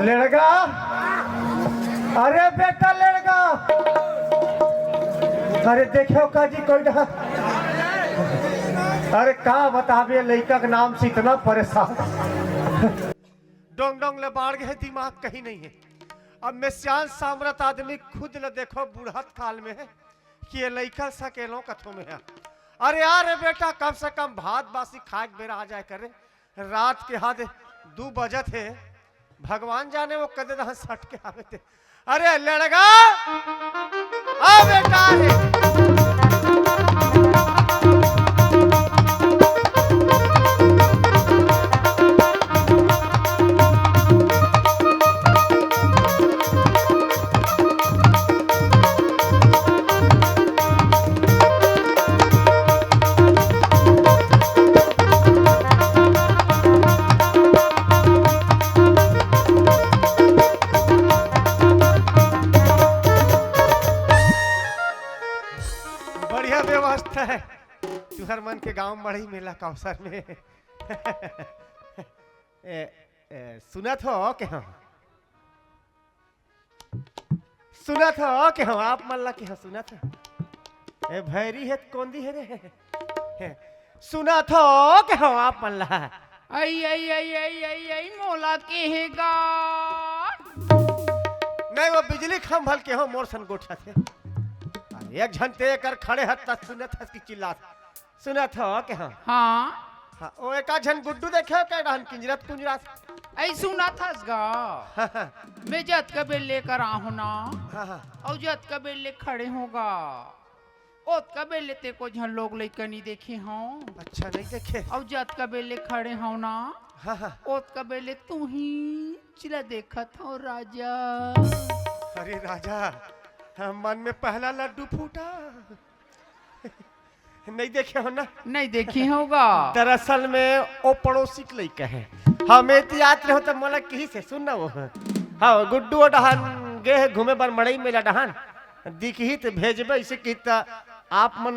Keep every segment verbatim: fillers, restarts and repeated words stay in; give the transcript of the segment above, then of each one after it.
लेड़गा, अरे बेटा लेड़गा, अरे देखो का जी कोई डहा, अरे का बताबे लइका के नाम से इतना परेशान। डोंग डोंग ले बाढ़ गए, दिमाग कहीं नहीं है। अब मैं सियान सामरत आदमी खुद ले देखो बुढ़त काल में है कि ये लइका सकेलो कथो में है। अरे यार रे बेटा, कम से कम भात बासी खाए के बेरा आ जाए करे। रात के हद दू बजत हे, भगवान जाने वो कदे दहा सट के आवे ते। अरे लेड़गा, आ बेटा रे। बढ़िया व्यवस्था है तुहर मन के गांव मड़ई मेला के अवसर में। ए, ए, सुनत हो के हो? सुनत हो के हो? आप मन ला के हो सुनत हो? ए भैरी हे त कोंदी हे रे। हे, सुनत हो के हो आप मन ला? आई, आई, आई, आई, आई, आई, मोला के हे गा। नहीं, वो बिजली खंभल के हो, मोर सन गोठा थे। अरे एक झन ते कर खड़े हत त सुनत हस की चिल्लात। सुनत हो के हो? हाँ। हाँ, ओ एका झन गुड्डू देखे हो के डहन किंजरत कुंजरत? आई सुनत हस गा। हाँ, हाँ। मैं जतका बेर लेकर आहूं ना, हाँ, हाँ। अउ जतका बेर ले खड़े हों गा, ओतका बेर ले ते को झन लोग लइका नहीं देखे हों। अच्छा, नहीं देखे? अउ जतका बेर ले खड़े हों ना, हाँ, हाँ। ओतका बेर ले तू ही चिला देखत हों राजा। अरे राजा, हाँ, मन में पहला लड्डू फूटा। नहीं देखे हो ना? नहीं देखे हों गा। दरअसल में ओ पड़ोसी के लइका हे। हाँ, मैं तो याद रहो त मोला किहिस हे, सुन ना वो। हाँ, गुड्डू ओ डहन गे हे घूमे बर मड़ई मेला डहन। दिखही त भेजबे, अइसे किहिस त आप मन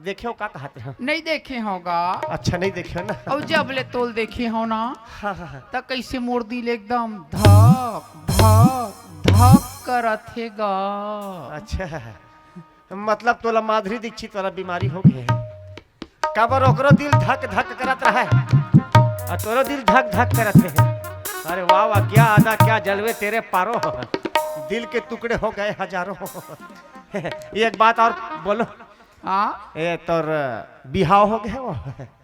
देखे हो का कहत हो? नहीं देखे हों गा। अच्छा, नहीं देखे हो ना? अउ जब ले तोल देखे हों ना, हाँ, हाँ, हाँ। त कइसे मोर दिल एकदम धक, धक, धक करत हे गा। अच्छा। मतलब तोला माधुरी दीक्षित वाला बीमारी हो गे हे। काबर ओकरो दिल धक धक करत रहे, अउ तोरो दिल धक धक करत हे। अरे वाह वाह, क्या अदा, क्या जलवे तेरे पारो। दिल के टुकड़े हो गए हजारों। एक बात और बोलो। हाँ? ए, तोर बिहाव हो गे वो?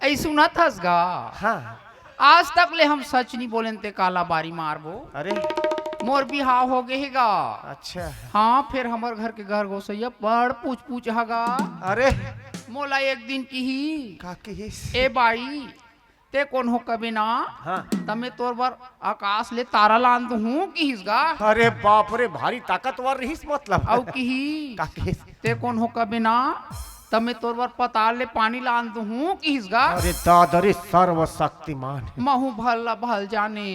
ऐ सुनत हस गा? हाँ। आज तक ले हम सच नहीं बोलेन ते काला बारी मारबो। अरे। मोर बिहाव हो गे हे गा। अच्छा। हाँ, फिर हमर घर के घर गोसैया बड़ पूछ पूछ हगा। अरे। मोला एक दिन किही। का किहिस? ए बाई, ते कोन हो कबे ना? हाँ। त मैं तोर बर आकाश ले तारा लान दूहूं किहिस गा। अरे बाप रे, भारी ताकतवर रहिस मतलब। अउ किही। का किहिस? ते कोन हो कबे ना? त मैं तोर बर पताल ले पानी लान दूहूं किहिस गा। अरे दादा रे, सर्वशक्तिमान। महू भल ला भल जाने।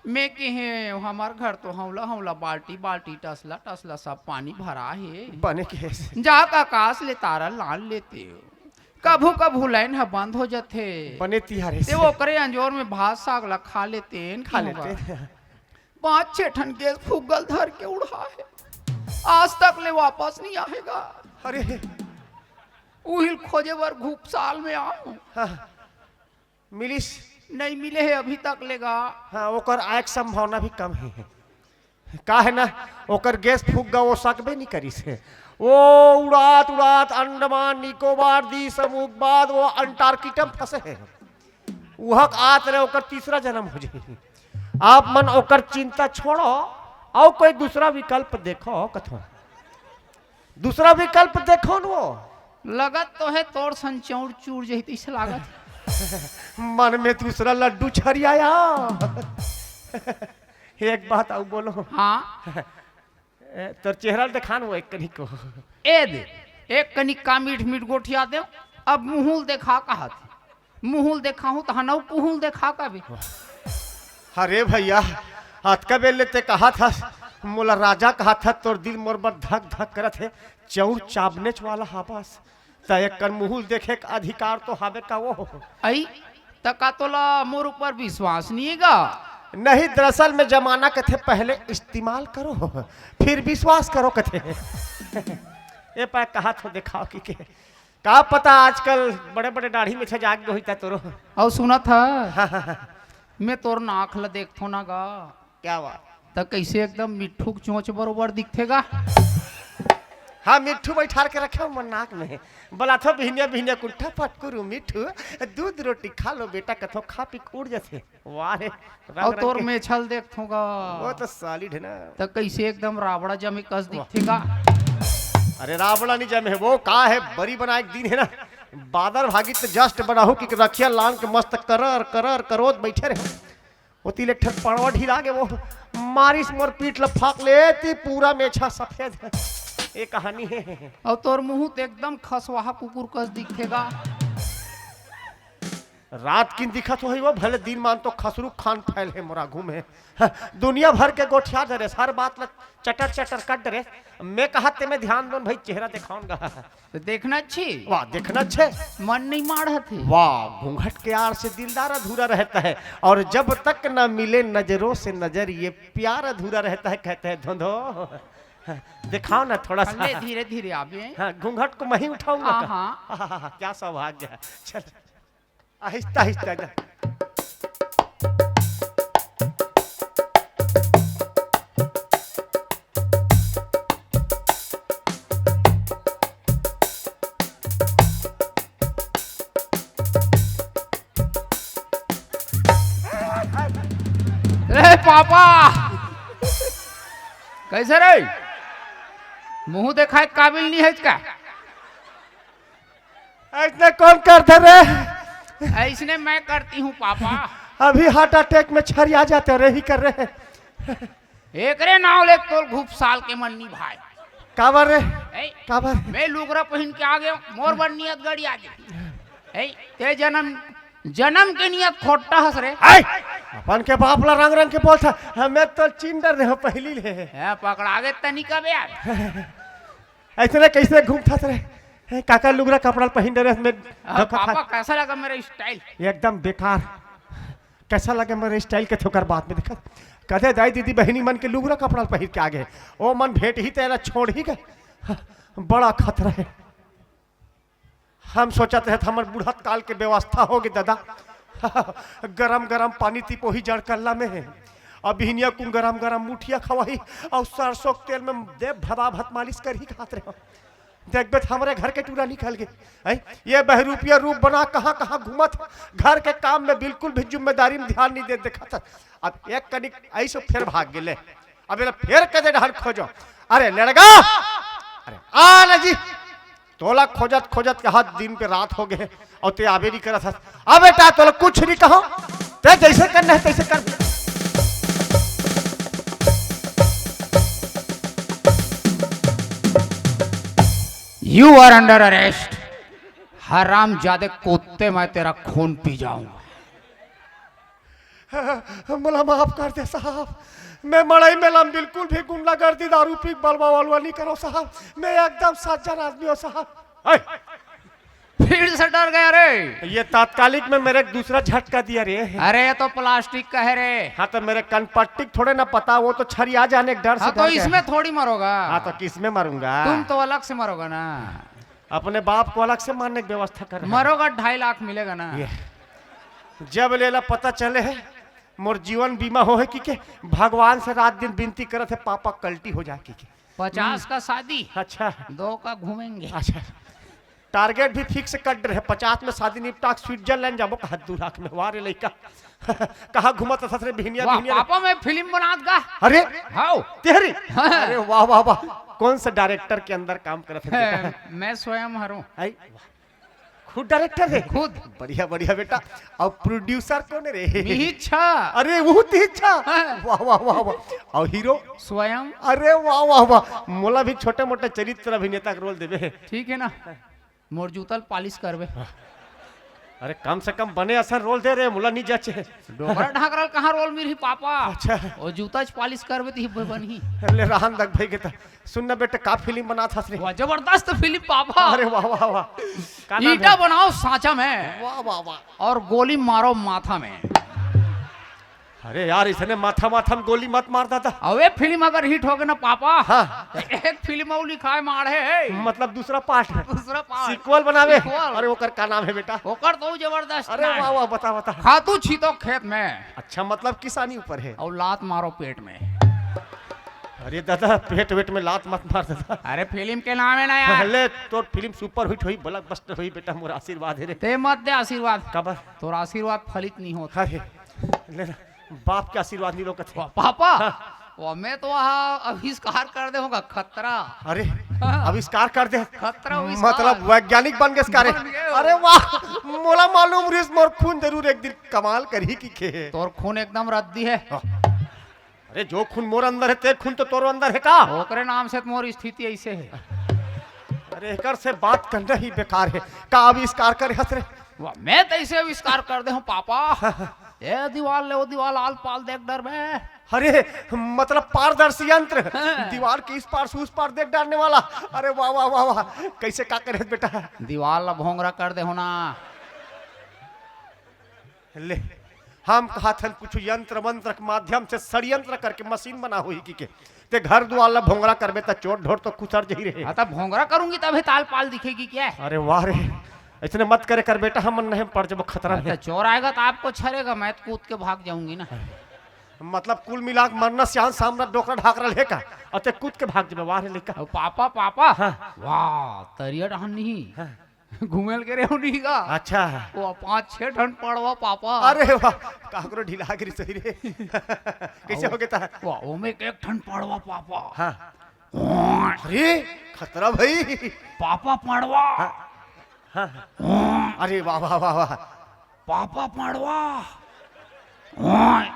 मैं किहे हमर घर तो हौला हौला बाल्टी बाल्टी टसला टसला सब पानी भरा हे। बने किहिस। जा आकाश ले तारा लान लेते हो। कभू कभू लाइन ह बंद हो जथे। बने तिहार हे ते से। ओकरे अंजोर में भात साग ला खा लेतेन, खा लेते। पाँच छह ठन गैस फुग्गल धर के उड़हा हे, आज तक ले वापस नहीं आहे गा। अरे। उहिल खोजे बर घूप साल में आऊं। हाँ। मिलिस? नहीं मिले हे अभी तक ले गा। हाँ, ओकर आय के संभावना भी कम हे। का हे ना, ओकर गैस फूक गा, वो सकबे नहीं करिस हे। वो उड़ात उड़ात अंडमान निकोबार द्वीप समूह के बाद वो अंटार्कटिका में फंसे हे। उहक आत रहे, ओकर तीसरा जन्म हो जाही। आप मन ओकर चिंता छोड़ो, अउ कोई दूसरा विकल्प देखो कथो। दूसरा विकल्प देखो न वो। लगत तो हे तोर सन चौड़ चूड़ जही तइसे लागत। मन में दूसरा लड्डू छरियाया। एक बात अउ बोलो। हाँ। ए, तोर चेहरा ल देखा न वो एक कनी को। ए दे, एक कनी का मीठ मीठ गोठिया दे, अब मुँह ल देखा कहत। मुँह ल देखाहूँ त हनऊ कुहू ल देखा कबे। अरे भैया, अतका बेर ले ते कहत हस, मोला राजा कहत हस, तोर दिल मोर बर धक धक करत हे, चौड़ चाबनेच वाला हबस, त एकर मुँह ल देखे के अधिकार तो हाबे का वो? अई, त का तोला मोर ऊपर विश्वास नहीं हे गा? नहीं, दरअसल में जमाना कथे, "पहले इस्तेमाल करो, फिर विश्वास करो," कथे। ए पाय कहा तो देखाव कि के, का पता आजकल बड़े-बड़े दाढ़ी में छजाक होई ता तोरो। अउ सुनत ह, हाँ, हाँ, हाँ। मैं तोर नाक ल देखथो ना गा। क्या बात? त कइसे एकदम मिट्ठू के चोंच बरोबर दिखथे गा। हाँ, मिट्ठू बैठार के रखे हो मोर नाक में। बलाथो बिहनिया बिहनिया कुंठा फटकुरू मिट्ठू, दूध रोटी खा लो बेटा, कथो खा पी के उड़ जथे। वाह रे, रंग अउ रंग तोर के। मेछा ल देखथों गा। वो तो solid है ना। त कइसे एकदम रावड़ा जमे कस वाह। दिखथे गा। अरे रावड़ा नहीं जमे है, वो का है, बरी बनाए के दिन है ना, बादर भागी त just बनाहू कि रखिया लान के मस्त करर करर करोत बैठे रहे। ओती ले एक ठन पड़वा ढिला गे, वो मारिस मोर पीठ ल फाक ले, ती पूरा मेछा सफेद है। ये कहानी है। अउ तोर मुंह त एकदम खसवाहा कुकुर कस दिखथे गा। रात किन दिखत होही वो, भले दिन मान तो खसरू खान फैल है मोर आगू में। दुनिया भर के गोठिया डरेस, हर बात ल चटर चटर कर डरेस। मैं कहा ते में ध्यान दोन भाई, चेहरा देखावन गा। त देखना अच्छी। वाह, देखना अच्छे। मन नहीं माढ़त हे। वाह, घूंघट के आड़ से दिलदार अधूरा रहता है, और जब तक न मिले नजरों से नजर, ये प्यार अधूरा रहता है, कहते हैं धुंधो। दिखाओ ना थोड़ा सा। ले, धीरे धीरे आबे। हाँ, घूंघट को मैं ही उठाऊंगा हाँ, का? हाँ। आहा, क्या सौभाग्य है। चल, आहिस्ता आहिस्ता जा। रे पापा, कैसे रे? मुंह देखाए काबिल नहीं है इसका। ऐसने कौन करथे रे? ऐसने मैं करती हूँ पापा। अभी heart attack में छरिया जाते रहे ही कर रहे। एकरे नाव ले तोर घुप साल के मन निभाए। काबर रे? ए, काबर? मैं लुगरा पहिन के आ गया, मोर बर नियत गड़ी आ गई। ए, ते जन्म, जन्म के नियत खोटा हस रे। हाय! अपन के बाप ला रंग रंग के बोलथा, हमें तो चिन डर रहे हो पहली ले। ए, पकड़ा गे तनिका बे यार। ऐसने कैसे घूमथस रे? ए, काकर लुगरा कपड़ा पहिन डरे में आ, धोखा खा। पापा, कैसा लगा मेरा style? एकदम बेकार। कैसा लगे मेरे style के थोकर बात में देखा? कदे दाई दीदी बहिनी मन के लुगरा कपड़ा पहिर के आ गे। ओ मन भेंट ही तेला छोड़ ही गए। बड़ा खतरा है। हम सोचत रहे हमर बुढ़त काल के व्यवस्था हो गे दादा। गरम गरम पानी तिपोही जड़ कल्ला में है। अब हिनिया कुन गरम गरम मुठिया खवाही और सरसों के तेल में दे भदा भत मालिश करही खात रहे। देखबे त हमरे घर के टूरा निकल गे। हैं? ये बहरूपिया रूप बना कहाँ कहाँ घूमत, घर के काम में बिल्कुल भी जिम्मेदारी में ध्यान नहीं दे देखत। अब एक कनिक ऐसो फेर भाग गेले। अब एला फेर कदे डहर खोजो। अरे लड़का, अरे आ ना जी, तोला खोजत खोजत के हद दिन पे रात हो गए और ते आबे नहीं करत हस। अब बेटा तोला कुछ नहीं कहो, ते जैसे करना है तैसे कर। You are under arrest। हराम जादे कुत्ते, मैं तेरा खून पी जाऊंगा। मोला माफ कर दे साहब, मैं मड़ई मेला में बिल्कुल भी गुंडागर्दी दारू पी के बलवा वलवा नहीं करो साहब, मैं एकदम सज्जन आदमी हूँ साहब। ऐ, फिर से डर गया रे। ये तात्कालिक में मेरे एक दूसरा झटका दिया रे। अरे ये तो प्लास्टिक का है रे। हाँ तो मेरे कनपट्टी थोड़े ना पता, वो तो छरिया जाने के डर से हाँ तो डर गया। इसमें थोड़ी मरोगा। हाँ तो किस में मरूंगा? तुम तो अलग से मरोगा ना। अपने बाप को अलग से मारने की व्यवस्था कर रहे हैं। मरोगा, ढाई लाख मिलेगा ना। ये जब लेला पता चले है मोर जीवन बीमा हो है कि के, भगवान से रात दिन विनती करत है पापा कल्टी हो जाए कि के। पचास का शादी, अच्छा। दो का घूमेंगे। अच्छा, टारगेट भी फिक्स कर रहे, पचास में शादी निपटा के स्विट्जरलैंड जाबो कहा दू लाख में। वाह रे लइका। कहाँ घूमत हस रे बिहनिया वाह, बिहनिया रे? पापा मैं फिल्म बनात गा। अरे हाओ। तेरी। हाँ। अरे वाह वाह वाह, कौन सा डायरेक्टर के अंदर काम करत है बेटा? मैं स्वयं हरों। आई, खुद डायरेक्टर है? खुद। बढ़िया बढ़िया बेटा। और प्रोड्यूसर कौन है रे? मिहिच्छा। अरे वो तिहिच्छा। हाँ। वाह वाह वाह वाह। और हीरो? स्वयं। अरे वाह वाह वाह, मोला भी छोटे मोटे चरित्र अभिनेता के रोल देबे। ठीक है ना, मोर जूता ल पालिश करबे। अरे कम से कम बने असन रोल दे रे, मोला नहीं जचे। डोकरा ढाकरा ल कहाँ रोल मिलही पापा? अच्छा। वो जूता च पालिश करबे त ही बनही। ले रहन दक भाई के त। सुन ना बेटे, का फिल्म बनात हस रे? वाह, जबरदस्त फिल्म पापा। अरे वाह वाह वाह। का नाम ईटा है? बनाओ सांचा में वाह वाह वाह। और गोली मारो माथा में। अरे यार, इसने माथा माथा में गोली मत मार दादा। अबे, फिल्म अगर हिट होगे ना पापा, हाँ। तो एक फिल्म अउ लिखाए माढ़े हे। मतलब दूसरा पार्ट है। दूसरा पार्ट। सीक्वल बनावे। सीक्वल। अरे, ओकर का नाम है बेटा? ओकर तो जबरदस्त अरे नाम वाह है। वाह, बता बता। खातू छीतो खेत में। अच्छा, मतलब किसानी ऊपर है। अउ लात मारो पेट में। अरे दादा, पेट वेट में लात मत मार दादा। अरे, फिल्म के नाम है ना यार। ले, तोर फिल्म सुपर हिट होई, ब्लॉकबस्टर होई बेटा, मोर आशीर्वाद है रे। ते मत दे आशीर्वाद। काबर? तोर आशीर्वाद फलित नहीं होता। अरे, ले ना, बाप के आशीर्वाद नहीं लोकत है। पा-, पापा, हाँ। वो मैं तो वहाँ आविष्कार कर दे होगा खतरा। अरे, हाँ। आविष्कार कर दे। खतरा आविष्कार। मतलब वैज्ञानिक बन गए इसका रे। बन गए हो। अरे वाह, मोला मालूम रहिस मोर खून जरूर एक दिन कमाल करही कि के। तोर खून एकदम रद्दी है। हाँ। अरे, जो खून मोर अंदर है, ते खून तो तोरो अंदर है का? ओकरे नाम से तो मोर स्थिति ऐसे है। अरे, एकर से बात करना ही बेकार है। का आविष्कार करे हस रे? वाह, मैं तो ऐसे आविष्कार कर दे हूँ पापा। ए दीवाल ले, ओ दीवाल, आल पाल देख डर में। अरे, मतलब पारदर्शी यंत्र। हाँ। दीवार के इस पार से उस पार देख डालने वाला। अरे वाह वाह वाह वाह, कैसे का करे बेटा? दीवाल ला भोंगरा कर दे हो ना। ले, हम कहत हन कुछ यंत्र मंत्र के माध्यम से षड्यंत्र करके मशीन बना होही कि के। ते घर दुआर ला भोंगरा करबे त चोर ढोर तो कुतर जही रहे। हाँ, त भोंगरा करूंगी तभी ताल पाल दिखेगी क्या? अरे वाह रे, ऐसने मत करे कर बेटा, हमन नहीं पड़ जबो खतरा हाँ, में। त चोर आएगा त आपको छरेगा, मैं तो कूद के भाग जाऊंगी ना। मतलब कुल मिला के मरना सियान सामना डोकरा ढाकरा लेका, अउ ते कूद के भाग जबे, वाह रे लइका। अउ पापा, पापा। हाँ। वाह, तरिया डहन नहीं। हाँ। घूमे ल गे रहे हो नहीं का? अच्छा। वो पाँच छह ठन पड़वा पापा। अरे वाह, काकरो ढिला गिरी सही रे। कैसे हो गया था? वाह, ओमे के एक ठन पड़वा पापा। हाँ। ओए। अरे, खतरा भाई। पापा पड़वा। हाँ, हाँ, हाँ। ओए। अरे वाह, वाह, वाह, वाह। पापा पड़वा। ओए।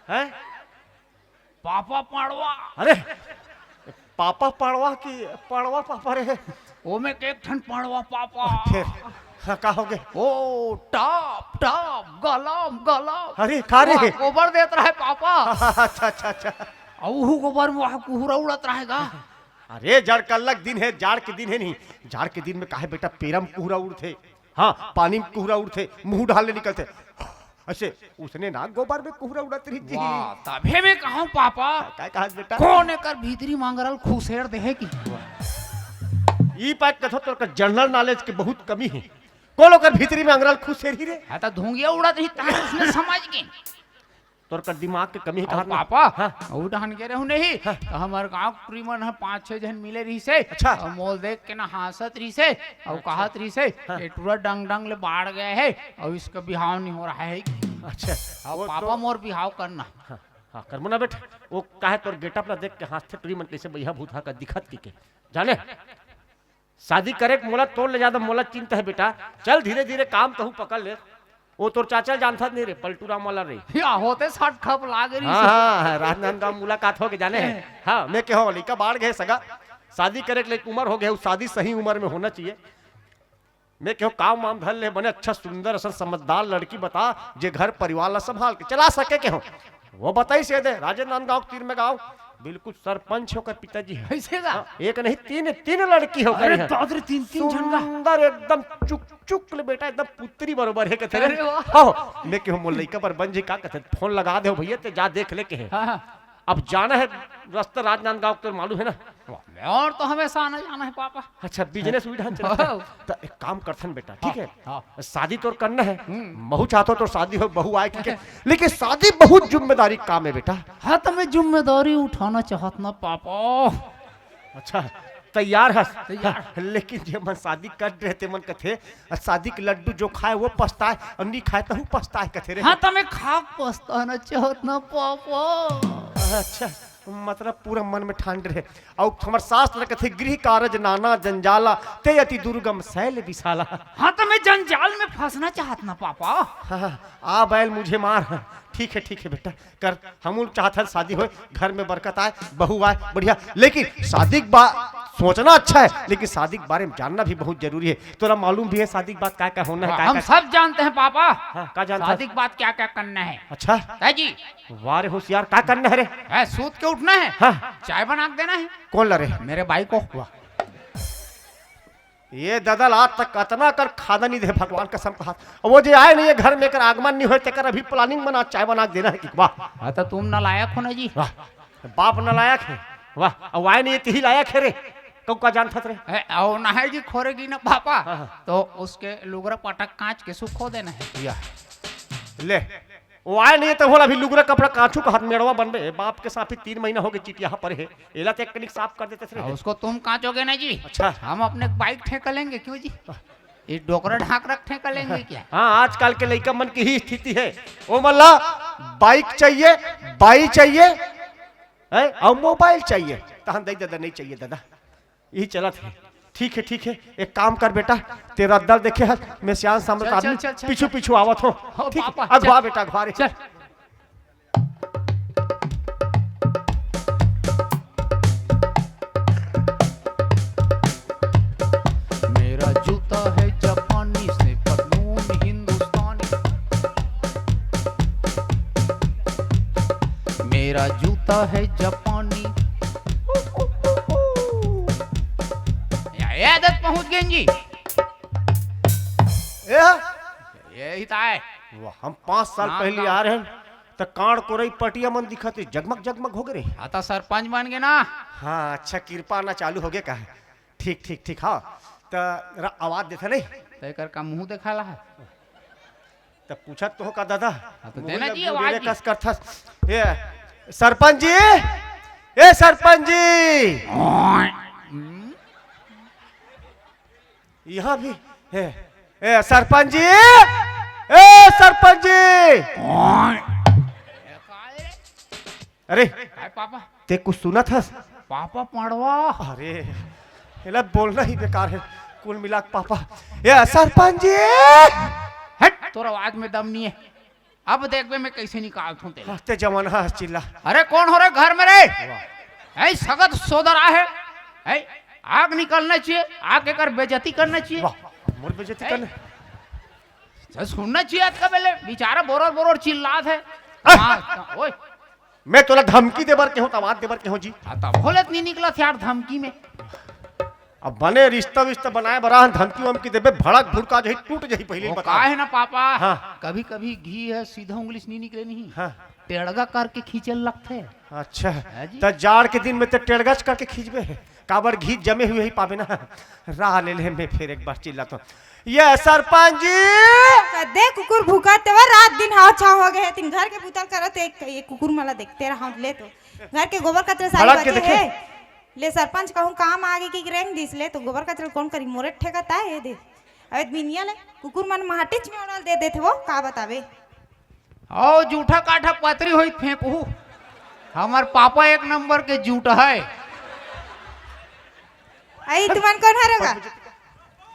हैं? पापा पड़वा। अरे, पापा पड़वा कि पड़वा पापा रे? ओमे के एक ठन पड़वा पापा। फिर, हाँ, का हो गए? ओ, टप, टप, गलम, गलम। अरे, का रे? वाह, गोबर देत रहे पापा। अच्छा, अच्छा, अच्छा। अउ उहू गोबर में वाह कुहरा उड़त रहेगा। अरे, जड़ कल्लक दिन है, जाड़ के दिन है नहीं। जाड़ के दिन में काहे बेटा पेरम कुहरा उड़थे? हाँ, पानी में कुहरा उड़थे, मुंह ढाल ले निकलथे। ऐसे उसने ना गोबर में कुहरा उड़त रही थी। वाह, तभे मैं कहूँ पापा, काय कहत बेटा? कोन एकर भीतरी मंगरल खुसेर देहे की? ई पाट कथो तोर का जनरल नॉलेज के बहुत कमी है। कोन ओकर भीतरी में अंगरल खुसेर ही रे? हाँ, त धुंगिया उड़त रही, तहाँ उसने समझ के। तोर कर दिमाग के कमी हे, अउ कहत ना। पापा, हाँ। अउ डहन गे रहूं नहीं, हाँ। त हमर गांव के टूरी मन ह पांच छह झन मिले रहिसे। अच्छा। अउ मोल देख के ना हांसत रहिसे, अउ अच्छा। कहत रहिसे, हाँ। "ये टूरा डंग डंग ले बाढ़ गए है, अउ इसका बिहाव नहीं हो रहा है।" अच्छा। अउ वो पापा तो मोर बिहाव करना। हाँ, हाँ, करबो ना बेटा। वो काहे तोर गेटअप ला देख के हांसथे टूरी मन, कैसे बइहा भूत हा का दिखत की के। जाने? शादी करे के मोला तोर ले ज्यादा मोला चिंता है बेटा। चल धीरे धीरे काम तहू पकड़ ले। वो तोर चाचा जानथस नहीं रे, पलटू राम वाला रे। या होते साठ खप लाग रही हाँ, से। हाँ, हाँ, राजनांदगांव मुलाकात हो के जाने है। हाँ, मैं कहो लइका बाढ़ गए सगा। शादी करे के लायक उम्र हो गए, शादी सही उम्र में होना चाहिए। मैं कहो काम वाम धर ले, बने अच्छा सुंदर असन समझदार लड़की बता, जे घर परिवार ला संभाल के चला सके के हो। वो बताइस दे, राजनांदगांव के तीर में गांव, बिल्कुल सरपंच होकर पिताजी है। कैसे गा? हाँ, एक नहीं, तीन, तीन लड़की होकर अरे है। दादरी, तीन, तीन झन गा। सुंदर, एकदम चुक चुक ले बेटा, एकदम पुत्री बरोबर है कथे रे। अरे वाह। हाँ, मैं कहूँ मोर लइका बर बन जी का कथे, फोन लगा दे हो भैया, ते जा देख ले के है। हाँ, हाँ। अब जाना है रास्ता राजनांदगांव के, तोर मालूम है ना? वाह, मैं और तो हमेशा आना जाना है पापा। अच्छा, बिजनेस उही ढंग चलता है। हाँ। तो एक काम करथन बेटा, ठीक है? हाँ। शादी तोर करना है, हम्म। महू चाहत हो तोर शादी हो, बहू आए, ठीक है? लेकिन शादी बहुत जिम्मेदारी काम है बेटा। हाँ, तो मैं जिम्मेदारी उठाना चाहत ना पापा। अच्छा, तैयार हस? तैयार। लेकिन जे मन शादी कर रहे ते मन कथे, शादी के लड्डू जो खाए वो पछताए, और नहीं खाए तहू पछताए कथे रे। हाँ, तो मैं खा पछताना चाहत ना पापा। अच्छा, मतलब पूरा मन में ठान रहे। अउ हमर शास्त्र कथे, "गृह कारज नाना जंजाला, ते अति दुर्गम शैल विशाला।" हाँ, तो मैं जंजाल में फंसना चाहत ना पापा। हाँ, हाँ, आ बैल मुझे मार। ठीक है, ठीक है बेटा, कर। हमू चाहत हन शादी होए, घर में बरकत आए, बहू आए, बढ़िया। लेकिन शादी के बा-, सोचना अच्छा है, लेकिन शादी के बारे में जानना भी बहुत जरूरी है। तोरा मालूम भी है शादी के बाद का का होना है, वाह, का हम का सब जानते हैं पापा। हाँ, का जानता है? शादी के बाद क्या क्या करना है। अच्छा। है जी। वाह रे होशियार, का करना है रे? है, सूत के उठना है। हाँ। चाय बना के देना है। कौन ला रे? मेरे भाई को। वाह। ये ददा ला आज तक अतना कर खाना नहीं दे, भगवान कसम कहा। वो जे आए नहीं है घर में, एकर आगमन नहीं होए, तेकर अभी planning बना, चाय बना के देना है कि वाह। हाँ, तो तुम नालायक हो ना जी। वाह, बाप नालायक है। वाह, अब आए नहीं है, तिही लायक है रे। कऊ का जानत रे? ए, आओ ना है जी, खोरे गी ना पापा। हाँ, हाँ। तो उसके लुगरा पटक कांच के सुखो देना है। या। ले, वो आए नहीं है तो बोला, अभी लुगरा कपड़ा कांचू का हाथ मेड़वा बनबे। बाप के साथ ही तीन महीना हो गए, चिटिया पर है। एला तो एक कनिक साफ कर देते रे। हाँ, उसको तुम कांचोगे ना जी। अच्छा। हम अपने bike ठेका लेंगे, क्यों जी? ये डोकरा ढांक रख ठेका लेंगे क्या? हाँ, आजकल के लइका मन की ही स्थिति है। ओ मल्ला, bike चाहिए, बाई चाहिए, है, और mobile चाहिए। तहन दे ददा, नहीं चाहिए ददा, यही चलत है। ठीक है, ठीक है, एक काम कर बेटा, तेरा दल देखे है, मैं सियान समझ चल, चल, आदमी, चल, चल, पीछू चल। पीछू आवत हो। हो, ठीक है, पापा, अगवा चल। बेटा, अगवा रे। चल। मेरा जूता है जापानी, से पतलून हिंदुस्तानी। मेरा जूता है जापानी। या, ये आदत पहुंच गई जी। ए? यही तो है। वाह, हम पाँच साल नाम पहले नाम। आ रहे हैं, त कांड़ कोरई पटिया मन दिखत हे, जगमग जगमग हो गए रे। हाँ, तो सरपंच बन गए ना। हाँ, अच्छा, कृपा ना चालू हो गया का? ठीक, ठीक, ठीक, हाँ। त रा-, आवाज देथे नहीं? तो एकर का मुंह देखाला है? त पूछत तो हो का दादा? हाँ, तो मुंह देना लग चाहिए गयो आवाज रे जी। कस करथस। ये, सरपंच जी, ए सरपंच जी। हम्म। यहाँ भी, ए, ए सरपंच जी, ए सरपंच जी। अरे, हाय पापा। ते कुछ सुनत हस? पापा पड़वा। अरे, एला बोलना ही बेकार है। कुल मिला के पापा, ए सरपंच जी। हट, तोर आवाज में दम नहीं है। अब देखबे मैं कैसे निकालथूं तेला। हंसते जमाना हंस चिल्ला। अरे कौन हो रे घर में रे? वाह। ऐ सगत सोदर आहे। ऐ आग निकलना चाहिए, आग के कर बेइज्जती करना चाहिए। वाह, मोर बेइज्जती ऐ करना। तो सुनना चाहिए आज का पहले बेचारा बोरोर बोरोर चिल्लात है। आह! हाँ, ओए। मैं तोला धमकी देबर के हूँ, तवाद देबर के हूँ जी। हाँ, तब होलत नहीं निकला यार धमकी में। अब बने रिश्ता विश्ता बनाए बर आन, धमकी वमकी देबे, भड़क भुड़का जही, टूट जही पहले ही वो बता। का है ना पापा, हाँ। कभी कभी घी है सीधा उंगली से नहीं निकले नहीं। हाँ। टेड़गा करके खींचे लगथे। अच्छा, हाँ जी। त जाड़ के दिन में ते टेड़गच करके खींचबे, काबर घी जमे हुए ही पाबे ना। राह ले ले, मैं फिर एक बार चिल्लाता हूँ, ये सरपंच जी। कदे कुकुर भूकत तेवर रात दिन हाव छाव हो गए है, तीन घर के बुतल करत एक ये कुकुर मला देखते रहा ले तो। घर के गोबर कचरा सारी भड़क के बचे देखे। है। ले सरपंच कहूँ काम आगे की रेंग दिस ले तो गोबर कचरा कौन करी, मोरे ठेका ताय ये दे। अबे मिनिया ले कुकुर मन माटिच में ओड़ल दे देथे वो, का बतावे। ओ जूठा काठा पतरी होई फेंकहू। हमर पापा एक नंबर के जूठ है। आई तुमन कौन हरे गा?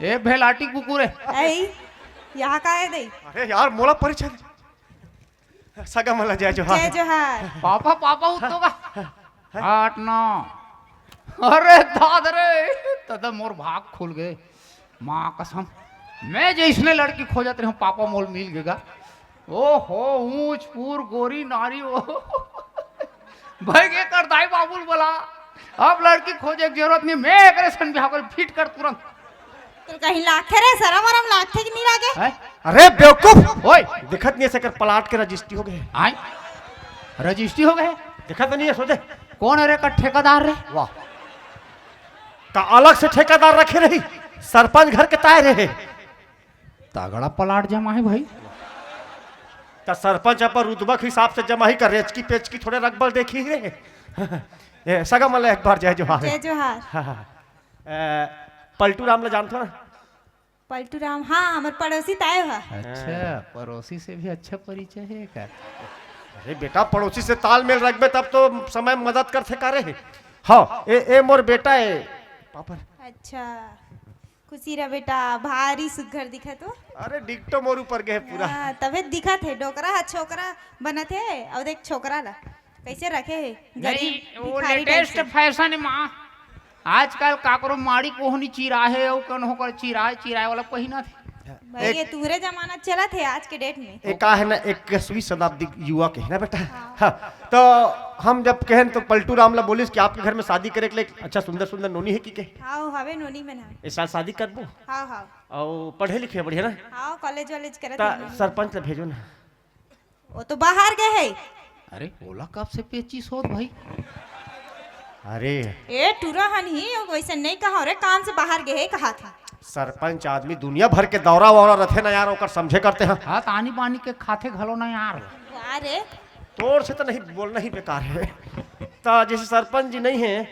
ए भेलाटी कुकुर है। आई यहाँ का है दे? अरे यार मोला परिचय दे। सगा मला जय जोहार। जय जोहार। पापा, पापा उत्तो का? हाँ। आठ नौ। अरे दाद रे, तदा मोर भाग खुल गए। माँ कसम, मैं जैसने लड़की खोजत रहे हूँ, पापा मोल मिल गेगा। ओहो, ऊंच पूर गोरी नारी, ओ। भाई के कर दाई बाबुल बोला, अब लड़की खोजे के जरूरत नहीं, मैं एकरे सन बिहाव कर फिट कर तुरंत। तो कहीं लाखे रे, शरम वरम लागथे कि नहीं लागे? हैं? अरे बेवकूफ! ओए! दिखत नहीं है, एकर प्लाट के रजिस्ट्री हो गए। आय? रजिस्ट्री हो गए? दिखत नहीं है, सोचे। कौन है रे का ठेकेदार रे? वाह। का अलग से ठेकेदार रखे रही, सरपंच घर के ताय रहे। तगड़ा प्लाट जमा है भाई। त सरपंच अपन रुतबा के हिसाब से जमा ही कर, रेचकी पेचकी थोड़े रखबल देखी ही रहे। ए, सगा मन ला एक बार जय जोहार। जय जोहार। हाँ, हाँ। ए, पलटू राम ला जानथो ना? पलटू राम, हाँ, हमर पड़ोसी ताय हा। अच्छा, पड़ोसी से भी अच्छा परिचय है का? अरे बेटा, पड़ोसी से तालमेल रखबे तब तो समय मदद करथे का रे। हाँ, ए, ए मोर बेटा ए। पापड़। अच्छा, खुशी रह बेटा, भारी सुग्घर दिखत हो। अरे डिकटो मोर ऊपर गए पूरा। हाँ, तभे दिखत है, डोकरा हा छोकरा बनत है, अउ देख छोकरा ला कैसे रखे है, गरीब नहीं, वो भिखारी type लेटेस्ट से। फैशन है माँ। आजकल काकरो माड़ी कोहनी चिरा है, अउ कौन होकर चिराए, चिराए वाला पहिना थे। भाई, ये तुहरे जमाना चलत हे आज के डेट में। ए, का हे ना, इक्कीसवीं शताब्दी युवा के हे ना बेटा। हाँ। हाँ, तो हम जब कहेन तो पलटू राम ला बोलिस कि आपके घर में शादी करे के लिए अच्छा सुंदर सुंदर नोनी हे कि के? हाँ, हवे नोनी मन हवे। इस साल शादी करबो? हाँ, हाँ। अउ पढ़े लिखे हे बढ़िया ना? हाँ, कॉलेज वॉलेज करत ता हे नोनी। सरपंच ला भेजो ना। वो तो बाहर गए हे। अरे, ओला कब से पेचिस होत भाई? अरे। ए, टूरा हन ही, वैसे नहीं कहा रे, काम से बाहर गए हे, कहा था। सरपंच आदमी दुनिया भर के दौरा वौरा रथे ना यार, ओकर समझे करते हैं। हाँ, तानी पानी के खाथे घलो ना यार। वाह रे। तोर से तो नहीं बोलना ही बेकार है। तो जैसे सरपंच जी नहीं है,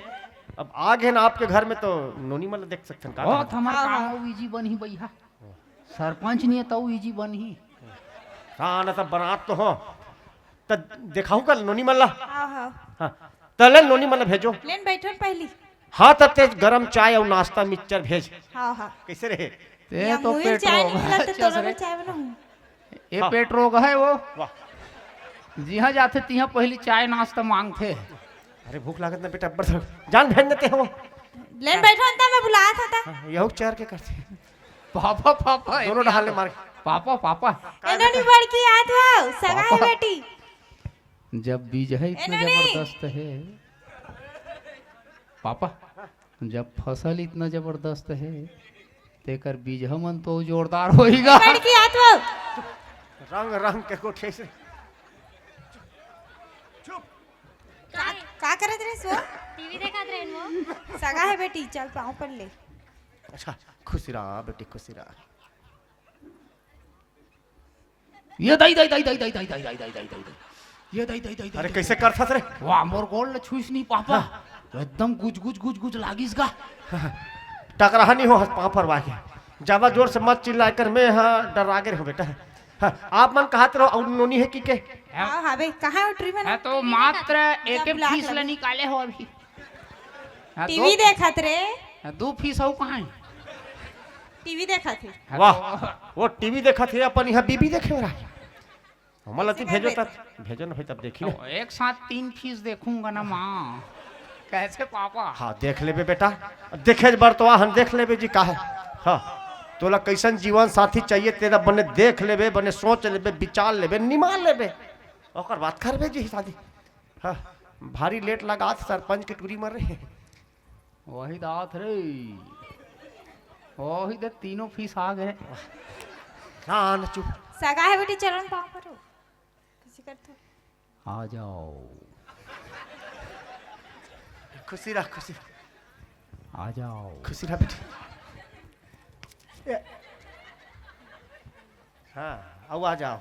अब आ गए ना आपके घर में तो नोनी मन ला देख सकते हैं का बहुत करना? हमार हाँ, काम हाँ। हो, इजी बन ही बइहा। सरपंच नहीं है, तऊ इजी बनही। हाँ, ना तब बनात तो हो। त देखाहू कल नोनी मन ला? हाँ, हाँ। हाँ। त ले नोनी मन ला भेजो। लेन बैठो न पहली। हाँ, तब तेज गरम चाय अउ नाश्ता मिक्सचर भेज। हाँ, हाँ। कैसे रहे? ते या तो मुहिर पेट चाय रोग नहीं है, मिलत, तो चस तोरा रे। बर चाय बनाऊँ? ये हाँ। पेट रोग है वो। वाह। जिहाँ जाथे तिहाँ पहली चाय नाश्ता मांगथे। अरे भूख लागत ना बेटा, अब्बड़ थक-, जान भेज देते हैं वो। लेन बैठो अंता, मैं बुलाया था ता। हाँ, यहू चार के करते हैं। पापा, पापा, दोनों एती डहार ले आओ। मार के। Papa, papa. ए नोनी बड़की आत हो, सगा है पापा। बेटी। जब बीज है ए इतना नोनी। जबरदस्त है। पापा, जब फसल इतना जबरदस्त है, तेकर बीजहा मन तो जोरदार होही गा। ए बड़की आत हो। रंग रंग के गोठे से। का, का करत रहे सो? टीवी देखत रहे वो। सगा है बेटी, चल पाँव पर ले। अच्छा, खुशी रहा बेटी, खुशी रहा। ये दाई, दाई, दाई। ये दाई, दाई, दाई, अरे, दाई, कैसे दाई। करथस रे? वाह, मोर गोड़ ल छुइस नहीं पापा। हाँ। एकदम गुज, गुज, गुज, गुज लागिस गा। टकराहा नहीं हो, हस पाँव फरवा के। ज्यादा जोर से मत चिल्ला कर, मैं, हाँ, डरा गे हो बेटा। हाँ, आप मन कहत रहो, अउ नोनी है कि के? हाँ, हाँ बे, कहाँ है वो ट्री में? हाँ, तो मात्र एक जब एक लाख फीस लगे। ला निकाले हो अभी। हाँ, टीवी दो, देखत रे। हाँ, दो फीस हो कहाँ है? टीवी देखत हे। हाँ, वाह, तो वो टीवी देखत हे, अपन यहाँ बीबी देखे वाला। हमर लती भेजो तब, भेजो ना भाई, तब देखी ना। तो एक साथ तीन फीस देखूंगा ना माँ। कैसे पापा? हाँ, देख लेबे बेटा, देखे बर तो आहन, देख लेबे जी का है। हाँ, तोला कैसन जीवन साथी चाहिए, तेला बने देख लेबे, बने सोच लेबे, विचार लेबे, निमाल लेबे, ओकर बाद करबे जी शादी। हाँ, भारी लेट लगात सरपंच के टूरी मर रहे। वही दात रे, वही दे तीनों फीस आ गए। हाँ, ना चुप। सगा है बेटी, चलो ना पाँव परो। किसी कर तो। आ जाओ। खुशी रह, खुशी। आ जाओ। खुशी रह बेटी। ए। हाँ, आओ, आ जाओ।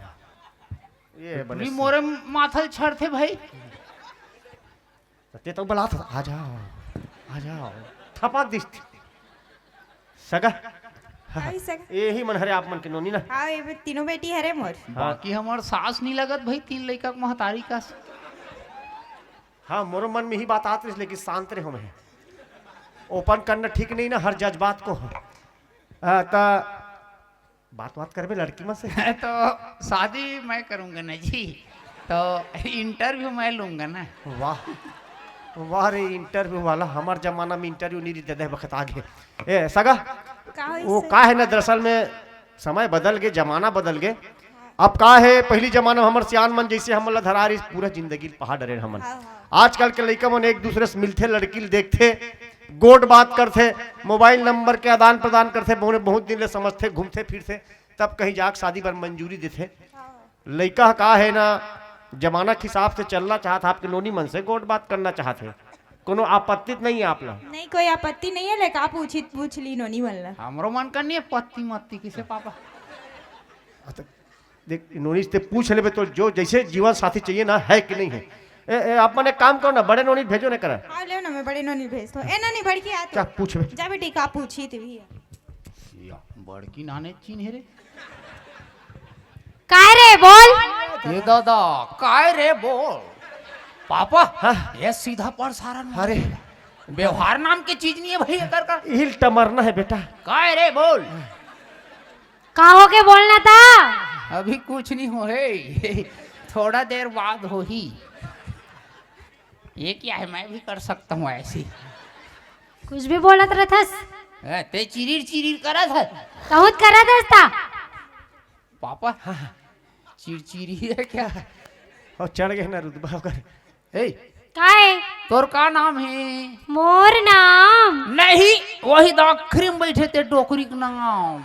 ये बने भी से। मोरे माथल छड़थे भाई। त ते तो बलात, "आ जाओ, आ जाओ।" थपा दिस। सगा। आई सगा। यही मन हरे आप मन के नोनी ना। हाँ, ये बे-, तीनों बेटी हरे मोर। हाँ। बाकी हमर सास नहीं लगत भाई, तीन लइका के महतारी का। हाँ, मोरो मन में ही बात आत रहिस, लेकिन शांत रहे मैं। ओपन करना ठीक नहीं ना, हर जज्बात को। हाँ, त बात, बात करबे लड़की मन से। तो शादी मैं करूंगा ना जी, तो इंटरव्यू मैं लूंगा ना। वाह, वाह रे, इंटरव्यू वाला। हमार जमाना में इंटरव्यू नहीं देते बखत आगे। ए, सगा, का होइस वो से? का है ना, दरअसल में समय बदल गए, जमाना बदल गए। अब का है, पहली जमाना में हमर सियान मन जैसे हमन ला धरा रहिस, पूरा जिंदगी ल पहा डरे हमन। हाँ, हाँ। आजकल के लइका मन एक दूसरे से मिलथे, लड़की ल देखथे, गोठ बात करथे, मोबाइल नंबर के आदान प्रदान करथे, बहुत, बहुत दिन ले समझथे, घूमथे फिरथे, तब कहीं जाके शादी बर मंजूरी देथे। हाँ। लइका ह का है ना, जमाना के हिसाब से चलना चाहत हे, आपके नोनी मन से गोठ बात करना चाहत हे, कोनो आपत्ति त नहीं है आप ला? नहीं, कोई आपत्ति नहीं है, लेकिन आप पूछी, पूछ ली नोनी मन ला। हमरो मन कर नहीं है पत्ती मत्ती किसे पापा। हाँ, तो देख, नोनी से पूछ लेबे तो जो जैसे जीवन साथी चाहिए ना, है कि नहीं है। ए, ए, आप मन एक काम करो ना, बड़े नोनी भेजो ना करा। हाँ, ले ना, मैं बड़े नोनी भेजता हूँ। ए नोनी, बड़की आ तो। क्या पूछबे? जा बेटी, का पूछी थी भैया? या, बड़की नाने चिन्हे रे। काय रे, बोल। ये दादा, काय रे, बोल। पापा, हाँ? ये सीधा प्रसारण में अरे। व्यवहार नाम की चीज नहीं है भाई, एकर का। इल टमरना है बेटा। काय रे, बोल। का होगे, बोलना था? अभी कुछ नहीं हो हे। थोड़ा देर बाद होही। ये क्या है, मैं भी कर सकता हूँ ऐसी। कुछ भी बोलत रहथस। ए, ते चिरिर चिरिर करत है। कहूँ त करत हस त। पापा, हाँ, हाँ। चिड़चिड़ी है क्या? अउ चढ़ गे ना रुतबा ओकर। ए, काय? तोर का नाम हे? मोर नाम? नहीं, वही तो आखिरी में बैठे ते डोकरी के नाम।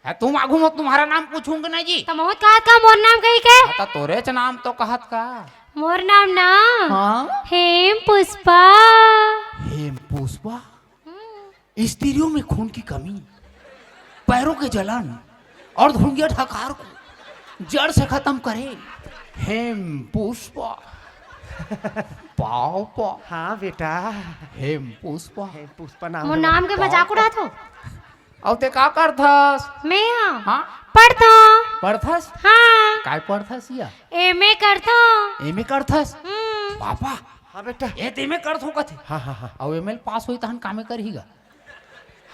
है, तुम आगू में तुम्हारा नाम पूछूंगा ना जी। त महूँ त कहत का मोर नाम कही के? हाँ, त तोरेच नाम तो कहत का। मोर नाम ना हाँ? हेम पुष्पा। हेम पुष्पा? हम्म। स्त्रियों में खून की कमी, पैरों के जलन और धुंगिया ढकार को जड़ से खत्म करे। हेम पुष्पा। पापा। हाँ बेटा। हेम पुष्पा। हेम पुष्पा नाम मोर है। नाम के मजाक उड़ात हो? अउ ते का करथस? मैं हाँ। हाँ? पढ़थों। पढ़थस? हाँ। काय पढ़थस या? एमए करथों। एमए करथस? हम्म। पापा। हाँ बेटा। ए त एमए करथों कथे। हाँ, हाँ, हाँ। अउ एमए पास होही तहन कामे करही गा।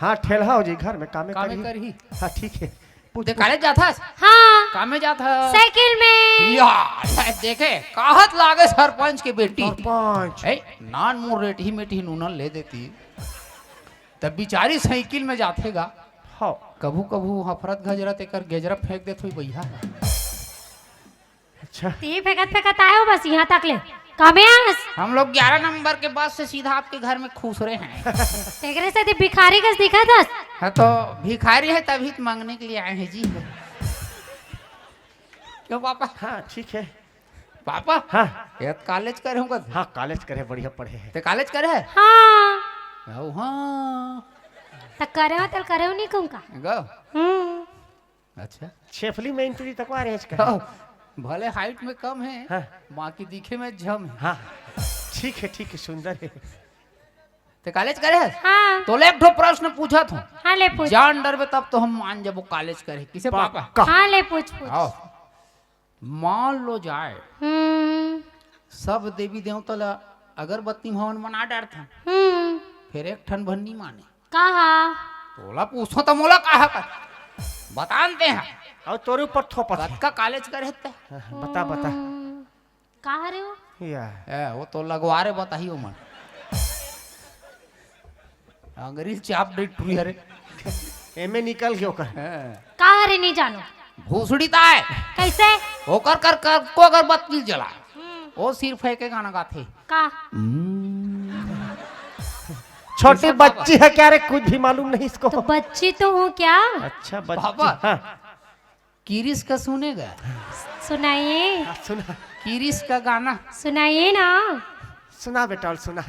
हाँ, ठेलहा हो जी घर में कामे कामे करही। करही। हाँ, ठीक है। पूछ, ते पूछ। कॉलेज जाथस? हाँ। कामे जाथस? साइकिल में। या, ले देखे, कहत लागे सरपंच के बेटी। सरपंच। ए, नान मोर रेटही मेटही नूनन ले देती। तब बिचारी साइकिल में जाथे गा। हाँ। कभू कभू हफरत गजरत एकर गेजरा फेंक देत होही भैया। अच्छा। ती फेंकत फेंकत आए हो बस यहाँ तक ले। कमे आस? हम लोग ग्यारह नंबर के बस से सीधा आपके घर में खुसरे हैं। तेकरे से ती भिखारी कस दिखत हस। हाँ, तो भिखारी है तभी तो मांगने के लिए आए हैं जी। क्यों पापा? हाँ, ठीक है। पापा? हाँ। ये तो कॉलेज करे होगा। हाँ, कॉलेज करे, बढ़िया पढ़े हैं। ते कॉलेज करे है? हाँ। ओ हाँ। त करे हो, तल करे हो नहीं कहूँ का? गो। हम्म। अच्छा। छेफली में एंट्री तक आ रहे हैं इसका। हाँ, भले हाइट में कम है, हाँ। बाकी दिखे में जम है। हाँ, ठीक है, ठीक है, सुंदर है। ते कॉलेज करे है? हाँ। तोले एक ठो प्रश्न पूछत हूँ। हाँ, ले पूछ। जान डरबे तब तो हम मान जबो कॉलेज करे। किसे पापा? पक्का। हाँ, ले पूछ, पूछ। आओ। मान लो जाए, हम्म। सब देवी देवता ला अगरबत्ती हवन बना डरथन, हम्म। फिर एक ठन भर नी माने। कहा? तोला पूछो त मोला कहा का? बता न ते हा। अउ तोरे ऊपर थोपत हे। कतका कॉलेज करे हे ते? हाँ, हाँ, बता, बता। हम्म, कहा रे वो? या। ए, वो तो लगवा रे बताही ओमन। अंग्रेज चाप दे टुरी हरे। एमे निकल गयो कर। हाँ। कहा रे नहीं जानो? भूसड़ी ताय। कैसे? ओकर कर, कर को अगरबत्ती जला। हम्म। वो सिर फेंके गाना गाथे। का? हम्म। छोटी बच्ची है क्या रे, कुछ भी मालूम नहीं इसको। तो बच्ची तो हूँ क्या? अच्छा, बच्ची। बाबा। हाँ। किरिस का सुनेगा? सुनाइए। हाँ, सुना। किरिस का गाना। सुनाइए ना। सुना बेटा, और सुना।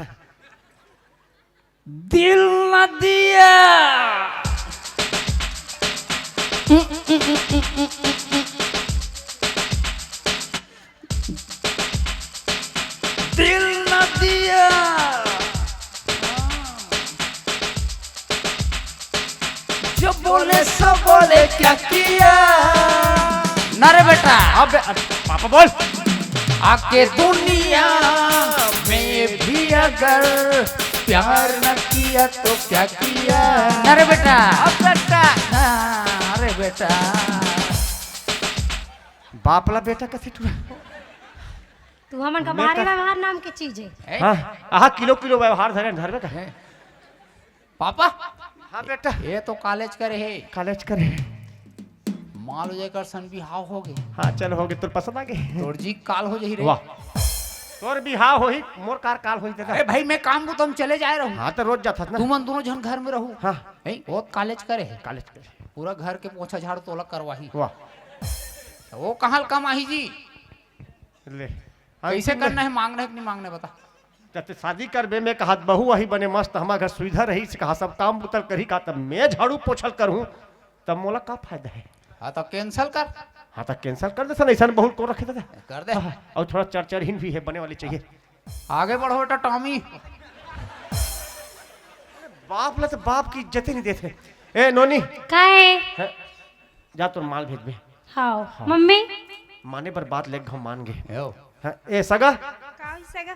दिल न दिया। दिल न दिया। जो बोले सो बोले क्या किया। ना रे बेटा। अब बे-, पापा बोल। आके दुनिया में भी अगर प्यार न किया तो क्या किया। ना रे बेटा। अब बेटा। ना रे बेटा। बाप ला बेटा कथी टुरा। तू हमन का मैं भारी कर- व्यवहार नाम के चीज है। हैं? हाँ, आहा, किलो किलो व्यवहार धरे, धरबे का? हैं? पापा? हाँ बेटा। ये तो कॉलेज करे हे। कॉलेज करे हे। मान लो जेकर सन बिहाव हो गए। हाँ, चल हो गए, तोर पसंद आ गए। तोर जी काल हो जाही रे। वाह। तोर बिहाव होही, मोर कार काल होही दादा। अरे भाई, मैं काम को तो हम चले जाए रहूँ। हाँ, तो रोज जाथस ना। तुमन दोनों झन घर में रहू। हाँ। हैं? वो कॉलेज करे हे। कॉलेज करे। पूरा घर के पोछा झाड़ू तोला करवाही। वाह। तो वो कहाँ कमाही जी? ले। कैसे अंतिम करना में है, मांगना है कि नहीं मांगना है, बता। जब ते शादी करबे, मैं कहा, बहू वही बने मस्त, हमारे घर सुविधा रही, से कहा, सब काम बुतल करी का, तब मैं झाड़ू पोछल करूँ, तब मोला का फायदा है? हाँ, तो cancel कर। हाँ, तो cancel कर दे सन, ऐसा बहुत को रखे दादा। कर दे। हाँ, और थोड़ा चरचरहीन भी है, बने वाली चाहिए। आगे बढ़ो बेटा, टॉमी। बाप ला तो बाप की इज्जत ही नहीं देते। ए, नोनी। का है? हैं? जा, तोर माल भेजबे। हाँ, हाँ। मम्मी। माने बर बात ले घम मान गे। एओ। हाँ, ए, सगा। का होई सगा?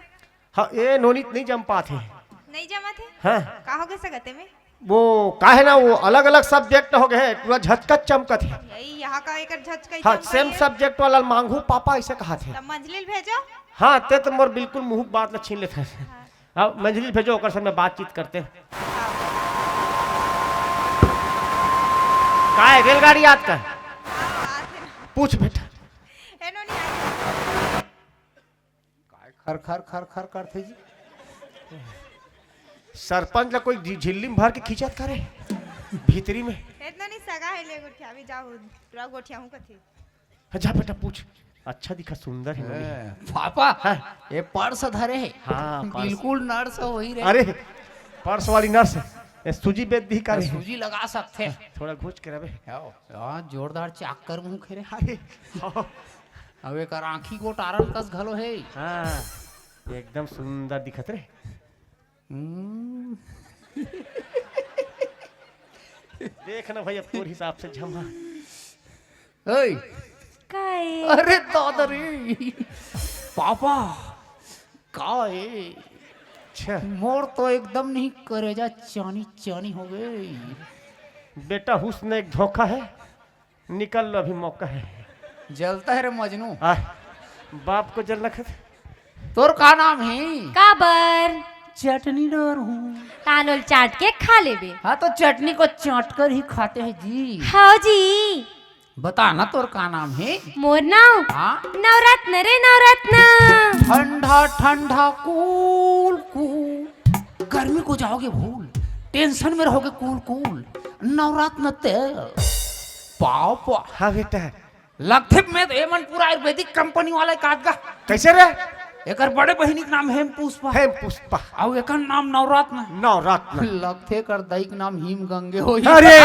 हाँ, ए, नोनी नहीं जम पात हे। नहीं जमत हे? हाँ। का हो गए सगा ते में? वो का है ना, वो अलग-अलग subject हो गए हे, पूरा झचकत चमकत हे। यही यहाँ का एकर झचकई हाँ, चमकई same है। Subject वाला मांगू पापा, ऐसे कहा थे। तब मंझली ल भेजो। हाँ, ते तो मोर बिल्कुल मुँह के बात ला छीन लेते हैं। हाँ। अब मंझली भेजो, ओकर से मैं बातचीत करते हैं। हाँ। आए रेलगाड़ी याद कर। पूछ बेटा। एनो नहीं आए। काय खर खर खर खर करथे जी? सरपंच ला कोई झि-, झिल्ली में भर के खींचत करे भीतरी में। इतना नहीं सगा है, ले गोठिया भी जाओ, पूरा गोठिया हूँ कथे। हाँ, जा बेटा पूछ। अच्छा दिखा, सुंदर है नोनी। ए, पापा, हाँ। ये पर्स धरे है। हाँ, पर्स। बिल्कुल नर्स वही रहे। अरे, पर्स वाली नर्स है। ये सूजी बेच दी का रे? सूजी लगा सकते हैं। थोड़ा घुच के रहे। आओ, हाँ, जोरदार चाकर मुंह खेरे। अरे, हाँ। अब एक आंखी गोटारन कस घलो है। हाँ, एकदम सुंदर दिखत रे। हम्म। देख ना भाई, अब तोर हिसाब से जमा। ओए। काय? अरे दादा रे, पापा, काय? अच्छा। मोर तो एकदम नहीं, करेजा चानी चानी हो गई। बेटा, हुस्न एक धोखा है, निकल लो, अभी मौका है। जलता है रे मजनू। आ, बाप को जल रखत। तोर का नाम है? काबर? चटनी डर हूँ। तानोल चाट के खा लेबे। हाँ, तो चटनी को चाट कर ही खाते हैं जी। हाँ जी। बता ना, तोर का नाम है? मोर नाम? हाँ? नवरत्न रे नवरत्न। ठंडा ठंडा कूल कूल, गर्मी को जाओगे भूल, टेंशन में रहोगे कूल कूल। नवरत्न तेल। पाव पाव। हाँ बेटा। लगथे में तो एमन पूरा आयुर्वेदिक कंपनी वाला काट गा। कैसे रे? एकर बड़े बहिनी के नाम हेम पुष्पा। हेम पुष्पा। अउ एकर नाम नवरत्न। नवरत्न। लगथे एकर दाई के नाम हिम गंगे होही। अरे।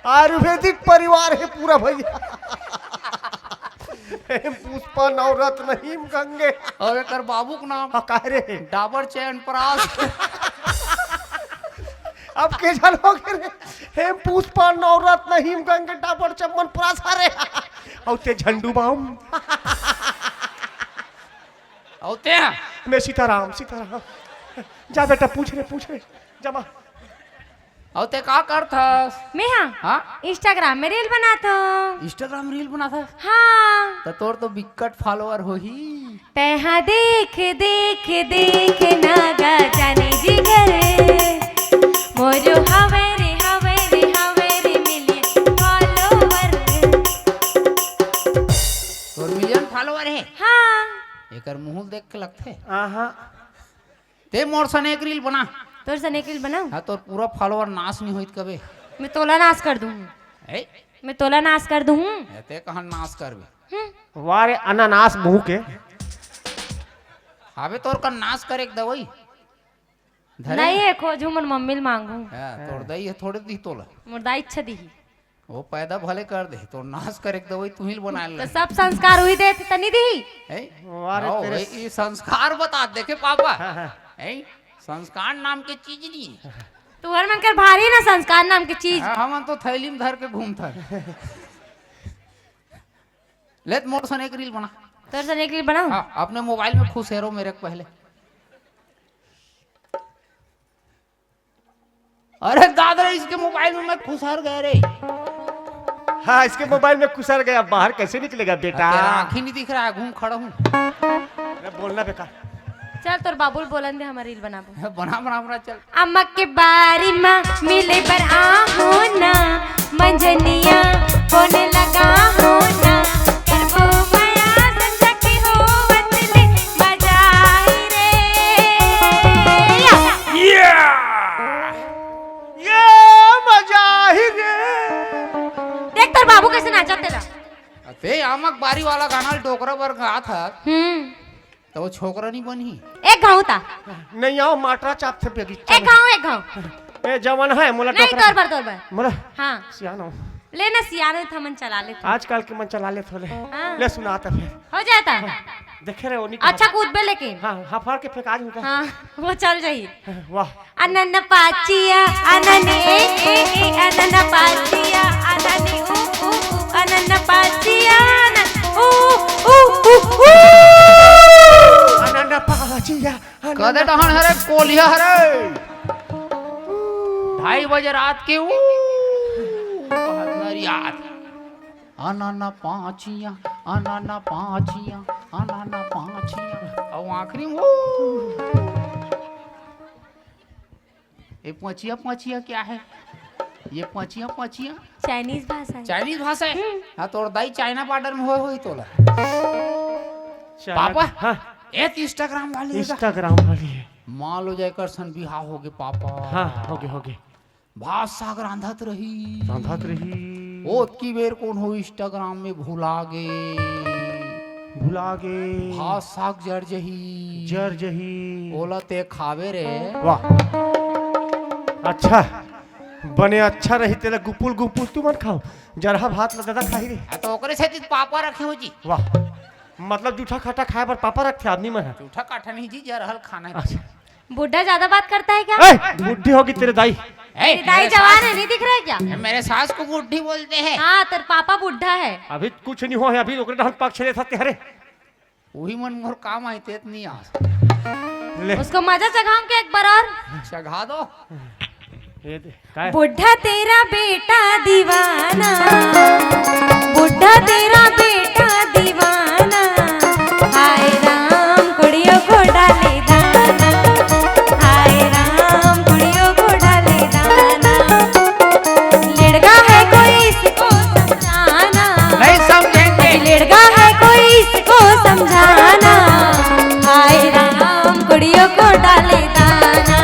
आयुर्वेदिक परिवार है पूरा भैया। हेम पुष्पा नवरत्न हिम गंगे। अउ एकर बाबू के नाम हाँ, काहे रे? डाबर च्यवनप्राश। अब के झन हो गे रे? हेम पुष्पा नवरत्न हिम गंगे डाबर च्यवनप्राश हरे। अउ ते झंडू बाम। अउ ते? मैं सीताराम, सीताराम। जा बेटा, पूछ रे, पूछ रे। जमा। अउ ते का करथस? मैं हाँ? हाँ? Instagram में reel बनात हूँ। Instagram reel बनाथस? हाँ। त तोर तो बिक्कट follower होही। तैहा देख, देख, देख ना गा जाने जिगर, मोरो हवे रे, हवे रे, हवे रे million follower। तोर million follower है? हाँ। एकर मुंह देख के लगथे। आहा। ते मोर सन एक reel बना। तोर सन एक reel बनाऊं? हाँ, तोर पूरा follower नाश नहीं होइत कबे। मैं तोला नाश कर दूं। ए? मैं तोला नाश कर दूं। ए, ते कहाँ नाश करबे? हम्म। वाह रे अनानास मुंह के। अबे तोर का नाश करे के दवाई। धरे? नहीं है, खोजू मन मम्मी ल मांगू। हाँ, तोर दई है थोड़े दी तोला। मोर दाई इच्छा दी। वो पैदा भले कर दे, तो नाश करे के दवाई तू ही बनाए तो ले। सब संस्कार हुई दे त नहीं दी। ए? वाह रे आओ, तेरे ए, ये संस्कार बता देखे पापा। हाँ, हाँ। ए? संस्कार नाम के चीज नहीं। तू हर मन कर भारी ना संस्कार नाम के चीज। हाँ, हमन तो थैली में धर के घूमथन। ले त मोर सन एक reel बना। तोर सन एक reel बनाऊं? हाँ, अपने mobile में खुसेरो मेरे को पहले। अरे दादा रे, इसके mobile में मैं खुसर गया रे। हाँ, इसके mobile में खुसर गया, बाहर कैसे निकलेगा बेटा? तेरा आँख ही नहीं दिख रहा है, घूम खड़ा हूँ। अरे बोलना बेकार। चल तोर बाबू ल बोलन दे, हमर reel बनाबो। बना, बना, बना, चल। अम्मा के बारी मा मिले बर आहो ना, मंझनिया phone लगाहो ना, करबो मया संझा के होवत ले मजा आई रे। या। या! ये मजा ही रे। देख तोर बाबू कैसे नाचत तेला। ते आमक बारी वाला गाना ल डोकरा बर गात हस। हम्म। त वो छोकरा नहीं बनही। एक घाव ता। नहीं आओ, माटरा चाप थे बेगी। एक घाव, एक घाव। ए, जवन है, मोला नहीं, डोकरा तोर बर, तोर बर। मोला हाँ। सियानो। ले ना सियानो, था मन चला ले तू। आजकल के मन चला ले थोले। हाँ। ले सुना ता फिर। हो जाता। देखे रे, वो नहीं अच्छा कूदबे लेकिन। हाँ, हाँ, फाड़ के फेंका आज उनका। हाँ, वो चल जाही। वाह। अनन पाचिया, अनन ए, ए, ए, अनन पाचिया, अनन उ, उ, उ, अनन पाचिया, अनन उ, उ, उ, उ। अनन पाचिया, अनन कदे डहन हरे, कोलिया हरे। ढाई बजे रात के उ, बहत नरियात। अनन पाचिया, अनन पाचिया, अनन पाचिया। अउ आखिरी में वो। ए, पचिया, पचिया क्या है? ये पचिया पचिया चाइनीज भाषा है। चाइनीज भाषा है। हाँ, तोर दाई चाइना बॉर्डर में होय होही तोला। चला- पापा। हाँ। ए त इंस्टाग्राम वाली है का? इंस्टाग्राम वाली है। मान लो जेकर सन बिहाव होगे पापा। हाँ, होगे होगे। भात साग रांधत रही। रांधत रही। ओतकी बेर कोनो इंस्टाग्राम में भुला गे। भुला गे। भात साग जर जही। जर जही। ओला ते खावे रे। वाह। अच्छा, बने अच्छा रही तेला गुपुल गुपुल तुमन खाव। जरहा भात ला दादा खाही रे। आ, तो ओकरे सेती पापा रखे हो जी। वाह। मतलब जूठा खाटा खाए बर पापा रखथे आदमी मन ह। जूठा काठा नहीं जी, जरहल खाना है। अच्छा। बुढ़ा ज्यादा बात करता है क्या? ए, बुढ़ी होगी तेरे दाई। ए, तेरी दाई मेरे जवान सास, है, नहीं दिख रहा है क्या? ए, मेरे सास को बुढ़ी बोलते हैं। हाँ, तेरे पापा बुढ़ा है। अभी कुछ नहीं हुआ है, अभी ओकरे डहन पक्ष ले सकते हरे। वही मन मोर काम आए तेत नहीं आस। ले। उसको मजा चखाऊं क्या एक बार और? चघा दो। ये दे, काय? बुढ़ा तेरा बेटा दीवाना, बुढ़ा तेरा बेटा दीवाना। हाय राम, कुड़ियों को डाले दाना। हाय राम, कुड़ियों को डाले दाना। लड़का है कोई इसको समझाना। नहीं समझेंगे। लड़का है कोई इसको समझाना। हाय राम, कुड़ियों को डाले दाना।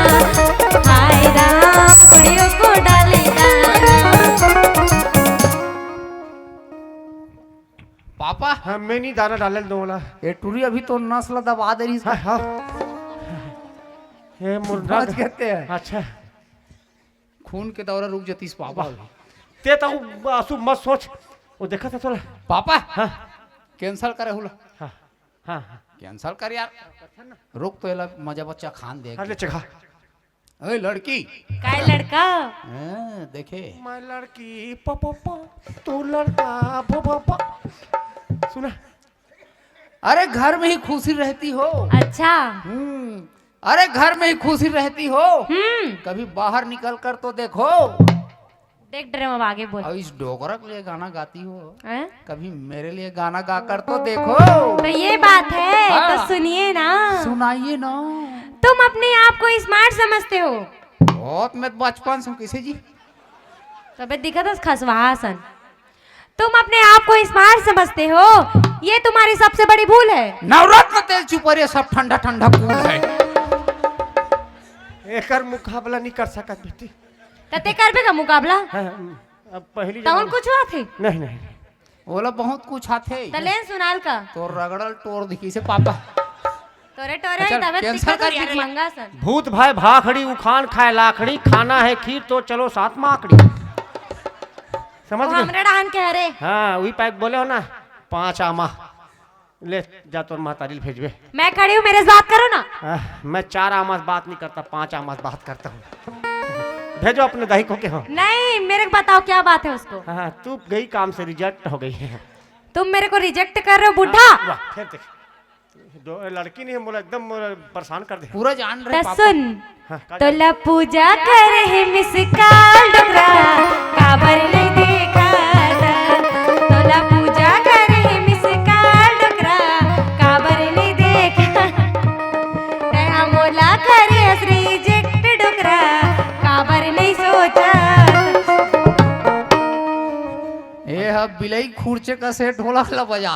हाय राम, कुड़ियों को डाले दाना। पापा। हाँ, मैं नहीं दाना डाले दो वाला। ये टूरी अभी तो नस ला दबा दे रही। हाँ, हाँ। ये मुर्गा। बच गए। अच्छा। खून के दौरा रुक जातीस पापा। ते तो आंसू मत सोच। वो देखा था तोला। पापा। हाँ। कैंसिल करे हुला। हाँ। हाँ, हाँ। कैंसिल कर यार। रुक तो एला मजा बच्चा खान दे। हाँ, ले चखा। ए लड़की। काय लड़का? हाँ, देखे। मैं लड़की प प प, तू लड़का प प प। सुना। अरे घर में ही खुशी रहती हो। अच्छा। हम्म। अरे घर में ही खुशी रहती हो। हम्म। कभी बाहर निकल कर तो देखो। देख डरे, अब आगे बोल। अब इस डोकरा के लिए गाना गाती हो। हैं? कभी मेरे लिए गाना गा कर तो देखो। तो ये बात है, हाँ। तो सुनिए ना। सुनाइए ना। तुम अपने आप को स्मार्ट समझते हो। बहुत मैं बचपन से हूँ, किसे जी? तबे दिखा था खसवाहा सन। तुम अपने आप को स्मार्ट समझते हो, ये तुम्हारी सबसे बड़ी भूल है। नवरत्न तेल चुपरिया सब ठंडा ठंडा कूल है। एकर मुकाबला नहीं कर सकत बेटी। त ते करबे का मुकाबला? हाँ, अब पहली तहुन जगह- कुछ हुआ थे? नहीं, नहीं। ओला बहुत कुछ आथे। त ले सुनाल का। तो रगड़ल टोर दिखी से पापा। तोरे टोरे अच्छा, तबे कैंसिल दिखा कर तो यार। मंगा सन। भूत भाई भाखड़ी उखान खाए लाखड़ी, खाना है खीर तो चलो साथ माखड़ी। समझ वो गए? हमरे डाहन के हरे। हाँ, वही पैक बोले हो ना, पाँच आमा। ले जा, तोर महतारी ल भेजबे। मैं खड़ी हूँ, मेरे से बात करो ना। आह, मैं चार आमा से बात नहीं करता, पाँच आमा से बात करता हूँ। भेजो अपने दाई को के हो। नहीं, मेरे को बताओ क्या बात है उसको। हाँ, तू गई काम से, रिजेक्ट हो गई है। तुम मेरे को रिजेक्ट कर रहे हो बुढ़ा। वाह, फिर देख। दो लड़की नहीं है, मोला एकदम मोला परेशान कर दे। पूरा जान रहे त पापा। सुन, हाँ, का तोला पूजा करे हे मिस काल डोकरा, काबर नहीं देखा? तोला पूजा करे हे मिस काल डोकरा, काबर नहीं देखा? तैं मोला करे हस रिजेक्ट डोकरा, काबर नहीं सोचा? ए ह बिलई खुरचे का से ढोलक ला बजा।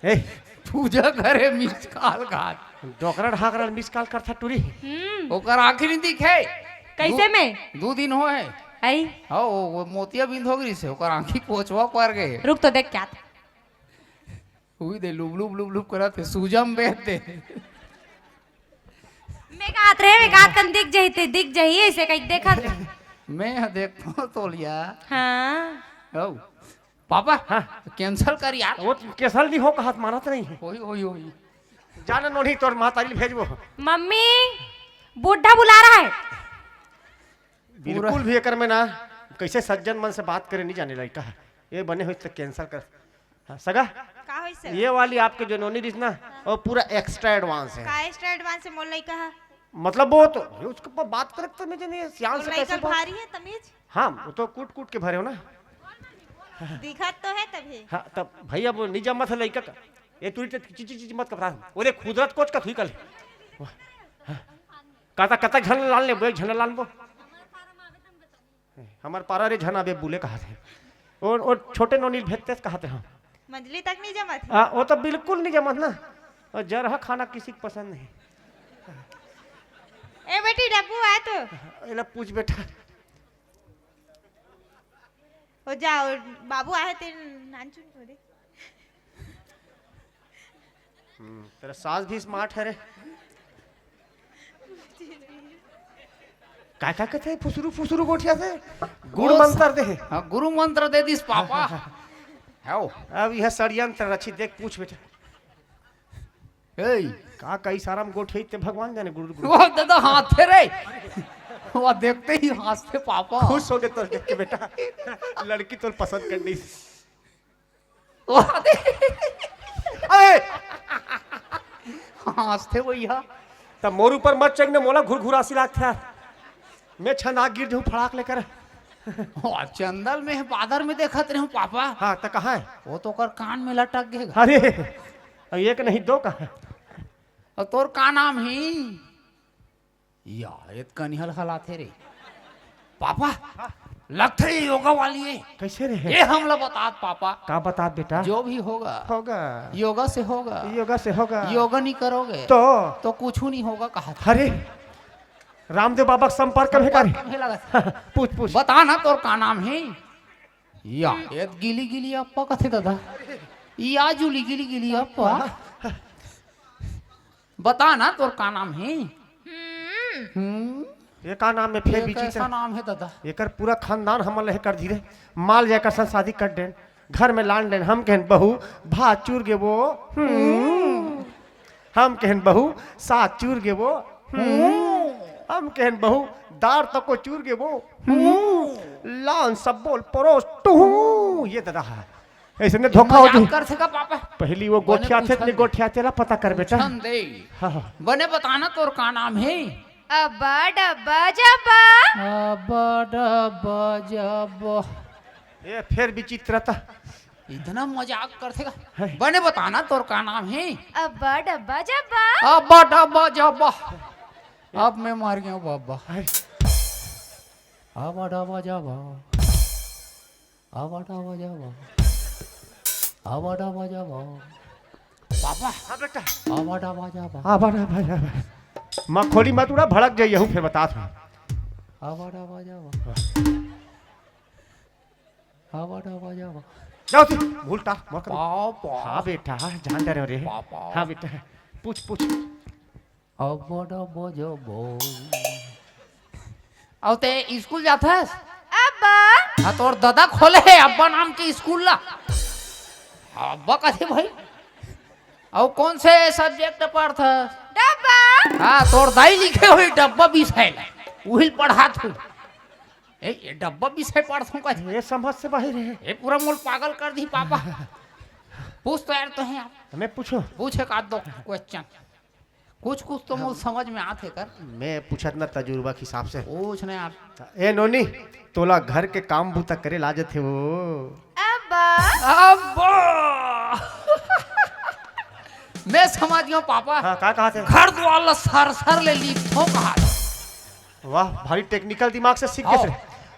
ए, पूजा करे मिस काल घाट। डोकरा ढाकरा मिस काल करथा टूरी। हम्म, ओकर आँखी नहीं दिखे। कैसे में? दू दिन हो है। आई, हाँ, वो, वो मोतिया बिंद हो गई से, ओकर आँखी कोचवा पर गए। रुक तो देख क्या। हुई दे लुब लुब लुब लुब करत है, सूजम बेच दे। मैं कहत रहे, मैं कहत कन दिख जही ते, दिख जही, ऐसे कहीं देखा था। मैं ह देखो तोलिया। हाँ। हो। पापा, हाँ। कैंसिल कर यार। वो कैंसिल नहीं हो, कहा मानत नहीं है। होई, होई, होई। जाना नोनी, तोर महतारी ल भेजबो। मम्मी, बुढ़ा बुला रहा है। बिल्कुल भी एकर में ना, कैसे सज्जन मन से बात करे नहीं जाने लड़का। ये बने हुए तो कैंसिल कर। हाँ, सगा, का होइस? ये वाली आपके जो नोनी रिस ना, वो पूरा एक्स्ट्रा एडवांस है। का एक्स्ट्रा एडवांस है मोर लइका ह? मतलब वो तो उसके ऊपर बात करे तो मैं जाने सियान मोर से लइका कैसे ल बात। भारी है तमीज? हाँ, वो तो कूट कूट के भरे हो ना। दिखत तो है तभी। हाँ, तब भैया वो नहीं जमा था लड़का का। ये तू चीची चीची मत कपड़ा। ओरे खुदरत कोच का थुई कल। कता कता झन लान ले, बोल झन लान बो। हमर पारा रे झन आबे बुले कहत हे। ओ, ओ छोटे नोनी ल भेजतेस कहत हे हम। मजली तक नहीं जमत हे। आ, वो तो बिल्कुल नहीं जमत ना। और जरहा खाना किसी को पसंद नहीं। ए बेटी, डब्बू आए तो। एला पूछ बेटा। ओ जा, ओ बाबू आए ते नानचुन को दे। हम्म, तेरा सास भी स्मार्ट है रे। काय काय कथे फुसरू फुसरू गोठिया से गुड़ वो मंत्र दे। हाँ, गुरु मंत्र दे दिस पापा। हाँ। अब यह षड्यंत्र रची, देख पूछ बेटा। ए, का का इशारा में गोठिया ते भगवान जाने गुड़ गुड़। वो दादा हाथ थे रे। वो देखते ही हंसते पापा। खुश हो गए तो देख के बेटा। लड़की तो पसंद करनी। अरे! हंसथे भैया। त मोर ऊपर मत चढ़ ने, मोला घुरघुरासी लागथे यार। मैं छंदा गिर जाऊं फड़ाक लेकर। ओ, चंदल में बादर में देखत रहूं पापा। हाँ, त कहाँ है? वो तो ओकर कान में लटक गे। अरे, अब एक नहीं दो कहाँ? और तोर का नाम ही? या, एतका निहल हलाथे रे। पापा, लगथे ये योगा वाली है। कैसे रे? ये हमला बतात पापा। का बतात बेटा? जो भी होगा, होगा। योगा से होगा। योगा से होगा। योगा नहीं करोगे, तो? तो कुछ नहीं होगा कहा था। अरे, रामदेव बाबा के संपर्क में का रे? संपर्क में लगा था। पूछ, पूछ। बता ना, तोर का नाम है? या, ये गिली गिली अप्पा कथे दादा। या जुली गिली गिली अप्पा। बता ना, तोर का नाम है? हम्म। हम्म। ये का नाम है? फेर ये विचित्र। कैसा नाम है दादा? एकर पूरा खानदान हमन लहे कर धीरे। माल जाकर संग शादी कर देन, घर में लान लेन। हम कहन बहू भात चूर गे वो। हम्म। हम कहन बहू साग चूर गे वो। हम्म। हम कहन बहू दार तको चूर गे वो। हम्म। लान सब बोल परोस टुहू। ये दादा है। ऐसे ने धोखा हो मजाक जी। करथे का पापा? पहली वो बने गोठिया थे, पूछन इतनी दे। गोठिया तेला पता कर बेटा। पूछन दे। हाँ, हाँ। बने बता ना, तोर का नाम है? अब्बा डब्बा जब्बा। अब्बा डब्बा जब्बा। ये फेर विचित्रता। इतना मजाक करथे का? है। बने बता ना, तोर का नाम है? अब्बा डब्बा जब्बा। अब्बा डब्बा जब्बा। अब मैं मर गया हूँ बाबा। है। अब्बा डब्बा जब्बा। आवाडा बाजा बा। आवाडा बाजा बा। पापा। हाँ बेटा। आवाडा बाजा बा। आवाडा बाजा बा। मखोली मत उड़ा, भड़क जाई, यहू फेर बतात हूँ। आवाडा बाजा बा। आवाडा बाजा बा। जाओ तू, भूल टाल, मोर कर। पापा। हाँ बेटा, जान डरे रे। पापा। हाँ बेटा, पूछ, पूछ। अब्बा डब्बा जब्बा। अउ ते स्कूल जाथस? अब्बा। हाँ, तोर ददा खोले हे अब्बा नाम के स्कूल ला। अब्बा कथे भाई? अउ कौन से subject पढ़थस? डब्बा। हाँ, तोर दाई लिखे होही डब्बा विषय ला। उही ल पढ़ात हूँ। ए, ये डब्बा विषय पढ़थों का? ये समझ से बाहर है। ये पूरा मोल पागल कर दी पापा। पूछ तो यार तो है आप। हमें पूछो। पूछे का दो question। कुछ कुछ तो मोर समझ में आथे कर। मैं पूछत ना तजुर्बा के हिसाब से। पूछ ना यार। ए नोनी, तोला घर के काम बूता करे ला जथे वो। अब्बा। अब्बा। मैं समझ गया पापा। हाँ, का कहा थे? घर द्वार ला सर सर ले लीपथों कहा। वाह, भारी technical दिमाग से सीख गे हाँ। रे।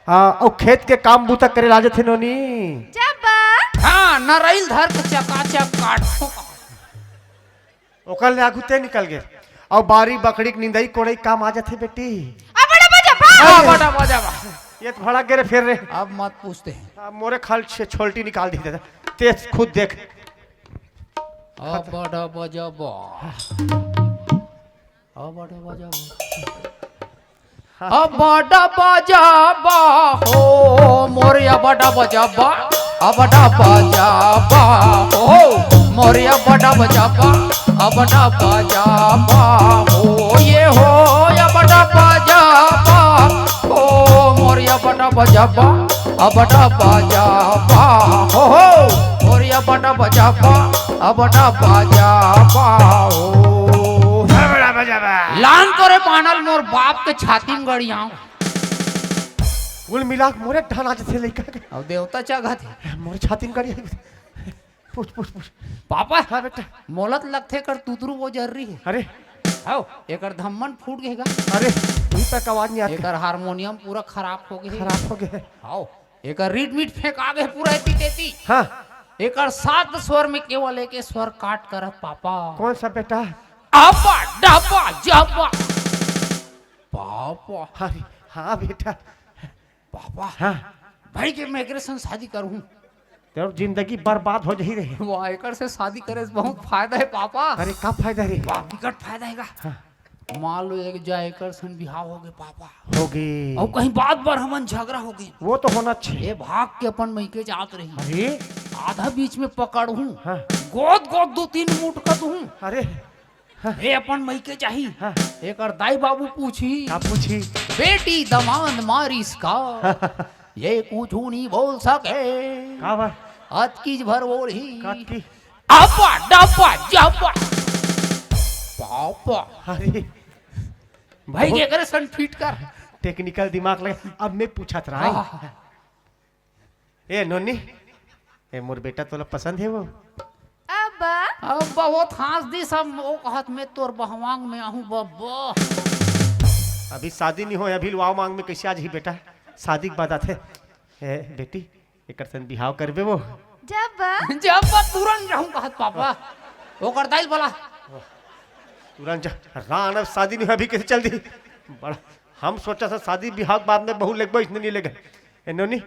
हाँ, अउ खेत के काम बूता करे ला जथे नोनी। जब्बा। हाँ, नरैल धर के चकाचक काटथों कहा। ओकर ले आगू ते निकल गे। अउ बारी बखरी के निंदई कोड़ई काम आ जाथे बेटी। आ बड़ा बजा बा। आ बड़ा बजा बा। ये तो भड़क गे रे फेर रे। अब मत पूछते हैं। अब मोरे खाल छे छोलटी निकाल दी दादा। ते खुद देख। आ बड़ा बजा बा। आ बड़ा बजा बा। अबड़ा बजाबा हो मोरे अबड़ा बजाबा, अबड़ा बजाबा हो मोरे अबड़ा बजाबा, अबड़ा बजाबा हो ये हो अबड़ा बजाबा हो मोरे अबड़ा बजाबा, अबड़ा बजाबा हो हो मोरे अबड़ा बजाबा, अबड़ा बजाबा हो। अबड़ा बजाबा। लान तोरे बानल मोर बाप के छाती में गड़ियाऊं। कुल मिला के मोरे ढाना जैसे लइका के। अब देवता चाघत हे। मोरे छाती में गाड़ी आई। पूछ, पूछ, पूछ। पापा। हाँ बेटा। मोला त लगथे कर तुतरू वो जर रही है। अरे। हव, एकर धम्मन फूट गे गा। अरे, वही तक आवाज नहीं आती। एकर हारमोनियम पूरा खराब हो गए। खराब हो गए। हाव, एकर रीड मीट फेंका गए पूरा एती तेती। हाँ। एकर सात स्वर में केवल एक स्वर काट करत पापा। कौन सा बेटा? अब्बा, डब्बा, जब्बा। पापा। अरे, हाँ बेटा। पापा। हाँ। भाई के मैं एकरे संग शादी करहूँ। तेरा जिंदगी बर्बाद हो जाही रे। वाह, एकर से शादी करे से बहुत फायदा है पापा। अरे, का फायदा रे? वाह, बिकट फायदा है का? हाँ। मान लो एक जा एकर संग बिहाव हो गए पापा। हो गए। अउ कहीं बात बर हमन झगड़ा हो गए। वो तो होना चाहिए। ये भाग के अपन मइके जात रही। अरे। आधा बीच में पकड़हूँ। हाँ। गोद गोद दो तीन मुटका दूँ। अरे। हाँ। ये अपन मइके जाही। हाँ। एकर दाई बाबू पूछी। का पूछी? बेटी दमांद मारिस का? ये कुछू नहीं बोल सके। का बा? अतकीच भर बोलही। कतकी? अब्बा, डब्बा, जब्बा। पापा। अरे। भाई, वो एकरे संग फिट कर। टेक्निकल दिमाग लगे। अब मैं पूछत रहा। हाँ। ए नोनी, ए मोर बेटा तोला पसंद हे वो? अब्बा। अब्बा, वो थांस दी सब, वो कहत मैं तोर बहवांग में आहूँ बब्बा। अभी शादी नहीं होय, अभी लुआव मांग में कैसे आ जाही बेटा? शादी के बाद आथे। ए बेटी, एकर संग बिहाव करबे वो? जब बा। जब बा तुरंत जाहूँ कहत पापा। ओकर दाई ल बला। तुरंत जा। रान अब शादी नहीं होय, अभी कैसे चल दी? बड़ा, हम सोचा था शादी बिहाव के बाद में बहू लेगबो, इसने नहीं लेगे। ए नोनी,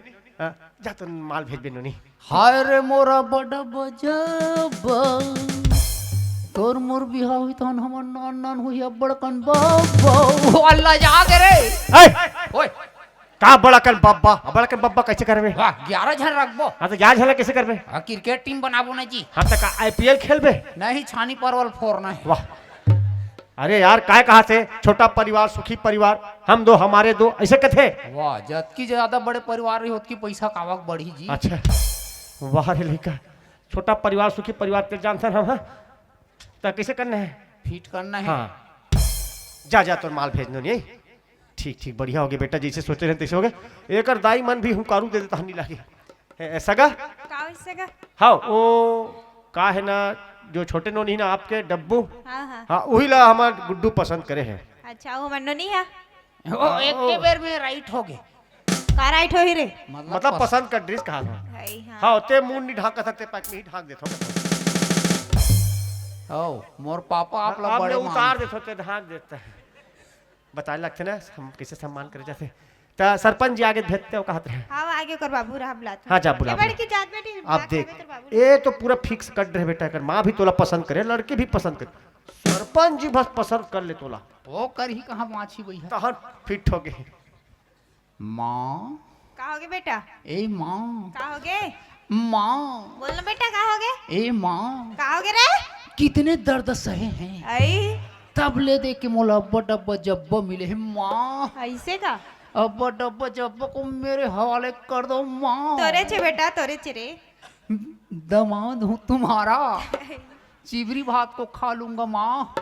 आ, जा तो माल भेजबे नोनी। हाय रे मोरा बड़ा बजब, तोर मोर बिहाव होही तहन हमर नान नान होही अब्बड़ कन बब्बा। ओ अल्लाह, जा के रे। ए! ओए। का बड़ा कन बब्बा? बड़ा कन बब्बा कैसे करबे? वाह, ग्यारह झन रखबो। हाँ, तो ग्यारह झन ला कैसे करबे? हाँ, क्रिकेट टीम बनाबो ना जी। हाँ, तो का आईपीएल खेलबे? नहीं, छानी परवल फोड़ना है। वाह। अरे यार, काय कहा से छोटा परिवार सुखी परिवार, हम दो हमारे दो, ऐसे कथे। वाह, जतकी ज्यादा बड़े परिवार रही, ओतकी पैसा कावक बढ़ी जी। अच्छा, वाह रे लइका, छोटा परिवार सुखी परिवार ते जानथन हम, हाँ? त कैसे करना है? फिट करना है। हाँ, जा, जा, तोर माल भेज नोनी। ठीक, ठीक, बढ़िया हो गया बेटा, जैसे सोचे रहे तैसे हो गए। एकर दाई मन भी हुंकारू दे देता, नहीं लागे। ए, ए, सगा? का होइस सगा? हाँ, वो का है ना, जो छोटे नोनी ना आपके डब्बू? हाँ, हाँ। हाँ, वही ला हमार गुड्डू पसंद करे है। अच्छा, वो मन्नो नहीं है? ओ, हाँ, एक के ओ। बेर में राइट हो गए। का राइट होही रे? मतलब मतलब पस- पसंद का ड्रेस कहा था? भाई, हाँ। हाँ, ते मुंह नहीं ढांका था, ते पैक में ही ढांक देता हूँ। ओ, मोर पापा आप ला आपने बड़े उतार मान। देता, ते ढांक देता है। बताए लगथे ना, हम कैसे सम्मान करे जाथे। त सरपंच जी आगे भेजते हो, कहत रहे। हाँ, आगे कर बाबू, रहा बुलात ए, हूँ। बड़की जात बेटी, आप बुलात देख, हवे तोर बाबू। ए तो पूरा फिक्स कट रहे बेटा, कर माँ भी तोला पसंद करे, लड़के भी पसंद करे, सरपंच जी बस पसंद कर ले तोला। वो कर ही कहाँ माछी बई है। तहन फिट हो गए। माँ। का होगे बेटा? ए माँ। का होगे? माँ। बोल ना बेटा, का होगे? ए माँ। का होगे रे? कितने दर्द सहे हैं। आई। तब ले दे के मोला अब्बा डब्बा जब्बा मिले है माँ। ऐसे का? अब्बा डब्बा जब्बा को मेरे हवाले कर दो माँ। तोरे चे बेटा, तोरे चे रे। दमाद हूँ तुम्हारा, चिबरी भात को खा लूंगा माँ।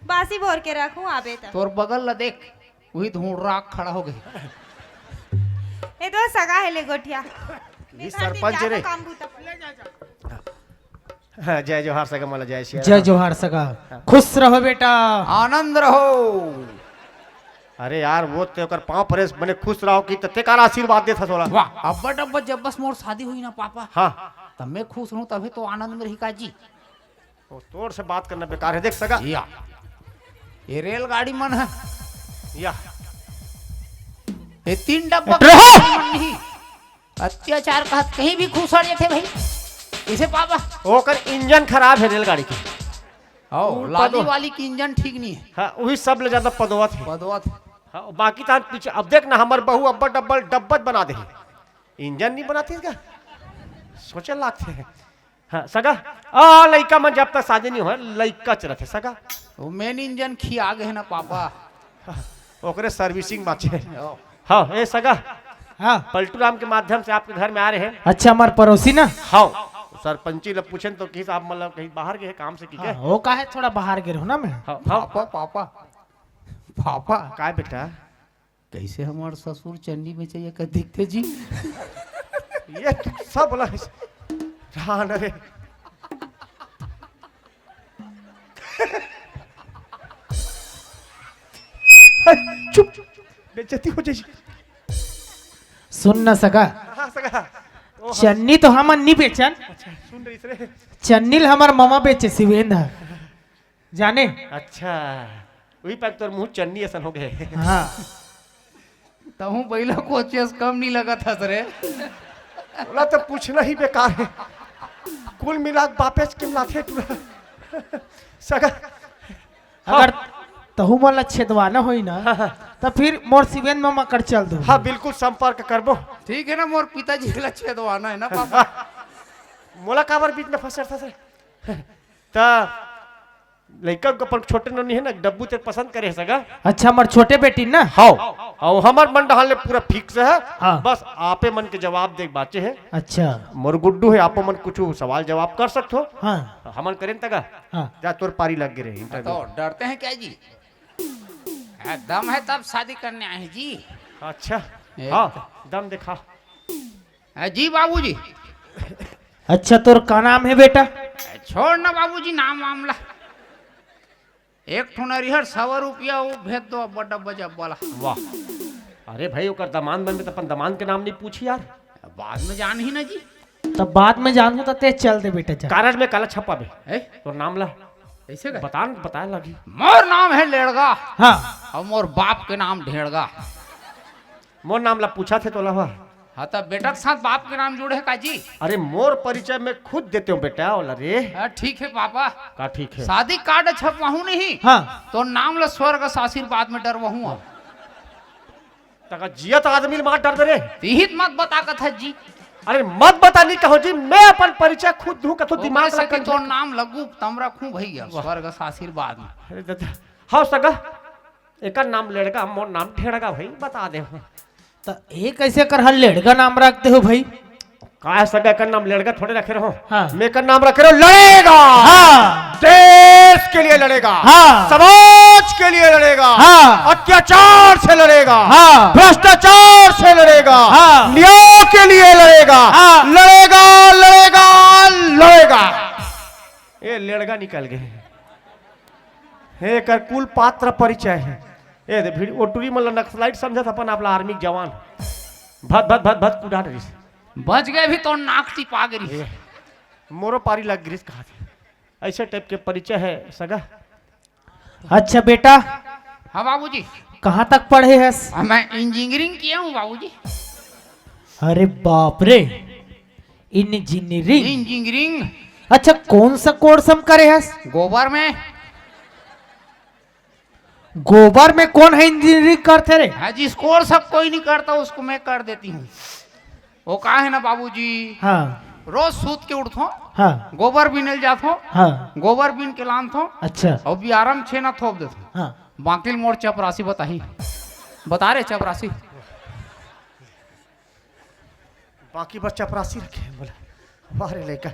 बासी बोर के रखूं आबे त। तोर बगल ला देख, वही धूड़ राख खड़ा हो गई। ए तो सगा है ले गोठिया। ये सरपंच रे। काम बूता पर। हाँ, जय जोहार सगा मला, जय सिया जय राम। जोहार सगा। हाँ। खुश रहो बेटा। आनंद रहो। अरे यार, वो ते ओकर पाँव परेस बने खुश रहो कि तते का आशीर्वाद देत हस ओला। वाह, अब्बा डब्बा जब बस मोर शादी हुई ना पापा। हाँ। तब मैं खुश रहूं, तभी तो आनंद में रही का जी। वो तोर से बात करना बेकार है, देख सगा। या। ये रेलगाड़ी मन है। या। ये तीन डब्बा रहो। मन नहीं। अत्याचार कहत कहीं भी घुसड़ जाथे भाई। इसे पापा। ओकर इंजन खराब है रेलगाड़ी के। ओ, ऊ लाली पदो- वाली की इंजन ठीक नहीं है। हाँ, वही सब ले ज्यादा पदोवत है। पदोवत है। हाँ, बाकी तान पीछे, अब देख ना, हमर बहू अब्बड़ डब्बल डब्बत बना दे। इंजन नहीं बनाती इसका? सोचे लागते हैं। हाँ, सगा, आ, लइका मन जब तक शादी नहीं होय, लइका चलत है, सगा। वो मेन इंजन खिया गए है ना, पापा। ओकरे सर्विसिंग बाचे। ओ। हाँ, ए, सगा। हाँ। पलटू राम के माध्यम से आपके घर में आ रहे हैं। अच्छा, हमार पड़ोसी ना? हाँ। सरपंची ला पूछेन तो किस आप मतलब कहीं बाहर गए हैं काम से की हाँ, क्या? वो का है, थोड़ा बाहर गिरो ना मैं। हाँ, हाँ। Papa, papa. पापा। काय बेटा? कैसे हमार ससुर चंडी में चाहिए कर दिखते जी? ये सब बोला है। रान रे। हे, चुप। बेइज्जती हो जाही। सुन न सगा, हाँ, सगा। ओ, हाँ। चन्नी तो हमन नी बेचन। अच्छा, सुन रहिस रे। चन्नी ल हमर ममा बेचे, शिवेंद्र ह। जाने? अच्छा, उही पाक तोर मुँह चन्नी असन हो गे। हाँ। तहूँ बइला कोचेस कम नी लगत हस रे। ओला तो पूछना ही बेकार हे। कुल मिला के बापेच के मिलाथे टूरा। सगा। अगर हाँ। तहूँ मन ला छेदवाना होही ना, हाँ, हाँ। त फिर मोर शिवेंद्र ममा कर चल दू। हाँ, बिल्कुल संपर्क करबो। ठीक हे ना, मोर पिताजी ला छेदवाना हे ना पापा। मोला काबर बीच में फंसरथस रे? त लइका के अपन छोटे नोनी हे ना, डब्बू तेर पसंद करे हे सगा। अच्छा, हमर छोटे बेटी ना? हव। अउ हमर मन डहान ले पूरा fix हे। हाँ। बस आपे मन के जवाब दे के बाचे हे। अच्छा। मोर गुड्डू हे, आपो मन कुछु सवाल जवाब कर सकथो। हाँ। हमन करेन तगा। हाँ। जा, तोर पारी लग गे रे interview। तो डरते हैं क्या जी? हाँ, दम है तब शादी करने आए हैं जी। अच्छा। एक हाँ, दम देखा। हाँ जी बाबूजी। अच्छा, तोर का नाम हे बेटा? छोड़ ना बाबूजी, नाम मामला। एक ठो नरिहर सवा रुपया, वो भेज दो, बड़ा बजा बोला। वाह। अरे भाई, ओकर दमांद मन में त अपन दमांद के नाम नहीं पूछी यार। बाद में जानही ना जी। तब बाद में जानहूँ त तें चल दे बेटा, जा। कारड में काला छपाबे? ए? तोर नाम ला। ऐसे का? बता न, बताए लागी। मोर नाम हे लेड़गा। हाँ। अउ मोर बाप के नाम ढेड़गा। मोर नाम ला पूछाथे तोला हुआ। हाँ, त बेटा के साथ बाप के नाम जुड़े हे का जी? अरे, मोर परिचय मैं खुद देते हूँ बेटा, ओला रे। हाँ, ठीक हे पापा। का ठीक हे? शादी कार्ड छपवाहूँ नहीं। हाँ। तोर नाम ला स्वर्ग से आशीर्वाद में डरवाहूँ। तका जियत आदमी ल मार डरबे रे। तिही त मत बता कथस जी। अरे मत बता नहीं कहों जी, मैं अपन परिचय खुद दूँ कथों, दिमाग ओकर से लग कि तोर नाम लगू तम रखूँ भैया, वाह। स्वर्ग से आशीर्वाद में। अरे दादा, हव सगा, एकर नाम लेड़गा, मोर नाम ढेड़गा भाई, बता दे। त ए कइसे कर हर लेड़गा नाम रख दे हो भाई? काय सगा, एकर नाम लेड़गा थोड़े रखे रहों। हाँ। मैं एकर नाम रखे रहों लड़ेगा। हाँ। देश के लिए लड़ेगा। हाँ। समाज के लिए लड़ेगा। हाँ। अत्याचार से लड़ेगा। हाँ। भ्रष्टाचार से लड़ेगा। हाँ। न्याय के लिए लड़ेगा। हाँ। लड़ेगा, लड़ेगा, लड़ेगा। ए लेड़गा निकल गे। हे एकर कुल पात्र परिचय हे। ए दे भिड़, ओ टूरी मन ला नक्सलाइट समझत, अपन आप ला आर्मी के जवान। भत भत भत भत कुदात रहिस। बच गे भी तो नाक टिपा गे रहिस। ए, मोरो पारी लग गिरिस कहाथे। ऐसे टाइप के परिचय हे सगा। अच्छा बेटा। हाँ बाबूजी। कहाँ तक पढ़े हस? हाँ, मैं इंजीनियरिंग किया हूँ बाबूजी। अरे बाप रे, इंजीनियरिंग? इंजीनियरिंग। अच्छा, कौन सा कोर्स हम करे हस? गोबर में। गोबर में कौन हे इंजीनियरिंग करथे रे? हाँ, जिस कोर्स अब कोई नहीं करता उसको मैं कर देती हूँ। वो का हे ना बाबूजी, हाँ। रोज सूत के उठथों, हाँ। गोबर बीने ल जाथों, हाँ। गोबर बीन के लानथों, अच्छा। अउ बियारा म छेना थोप देथों। हाँ। बाकी ल मोर चपरासी बताही। बता रे चपरासी। बाकी बर चपरासी रखे हे बोला। वाह रे लइका।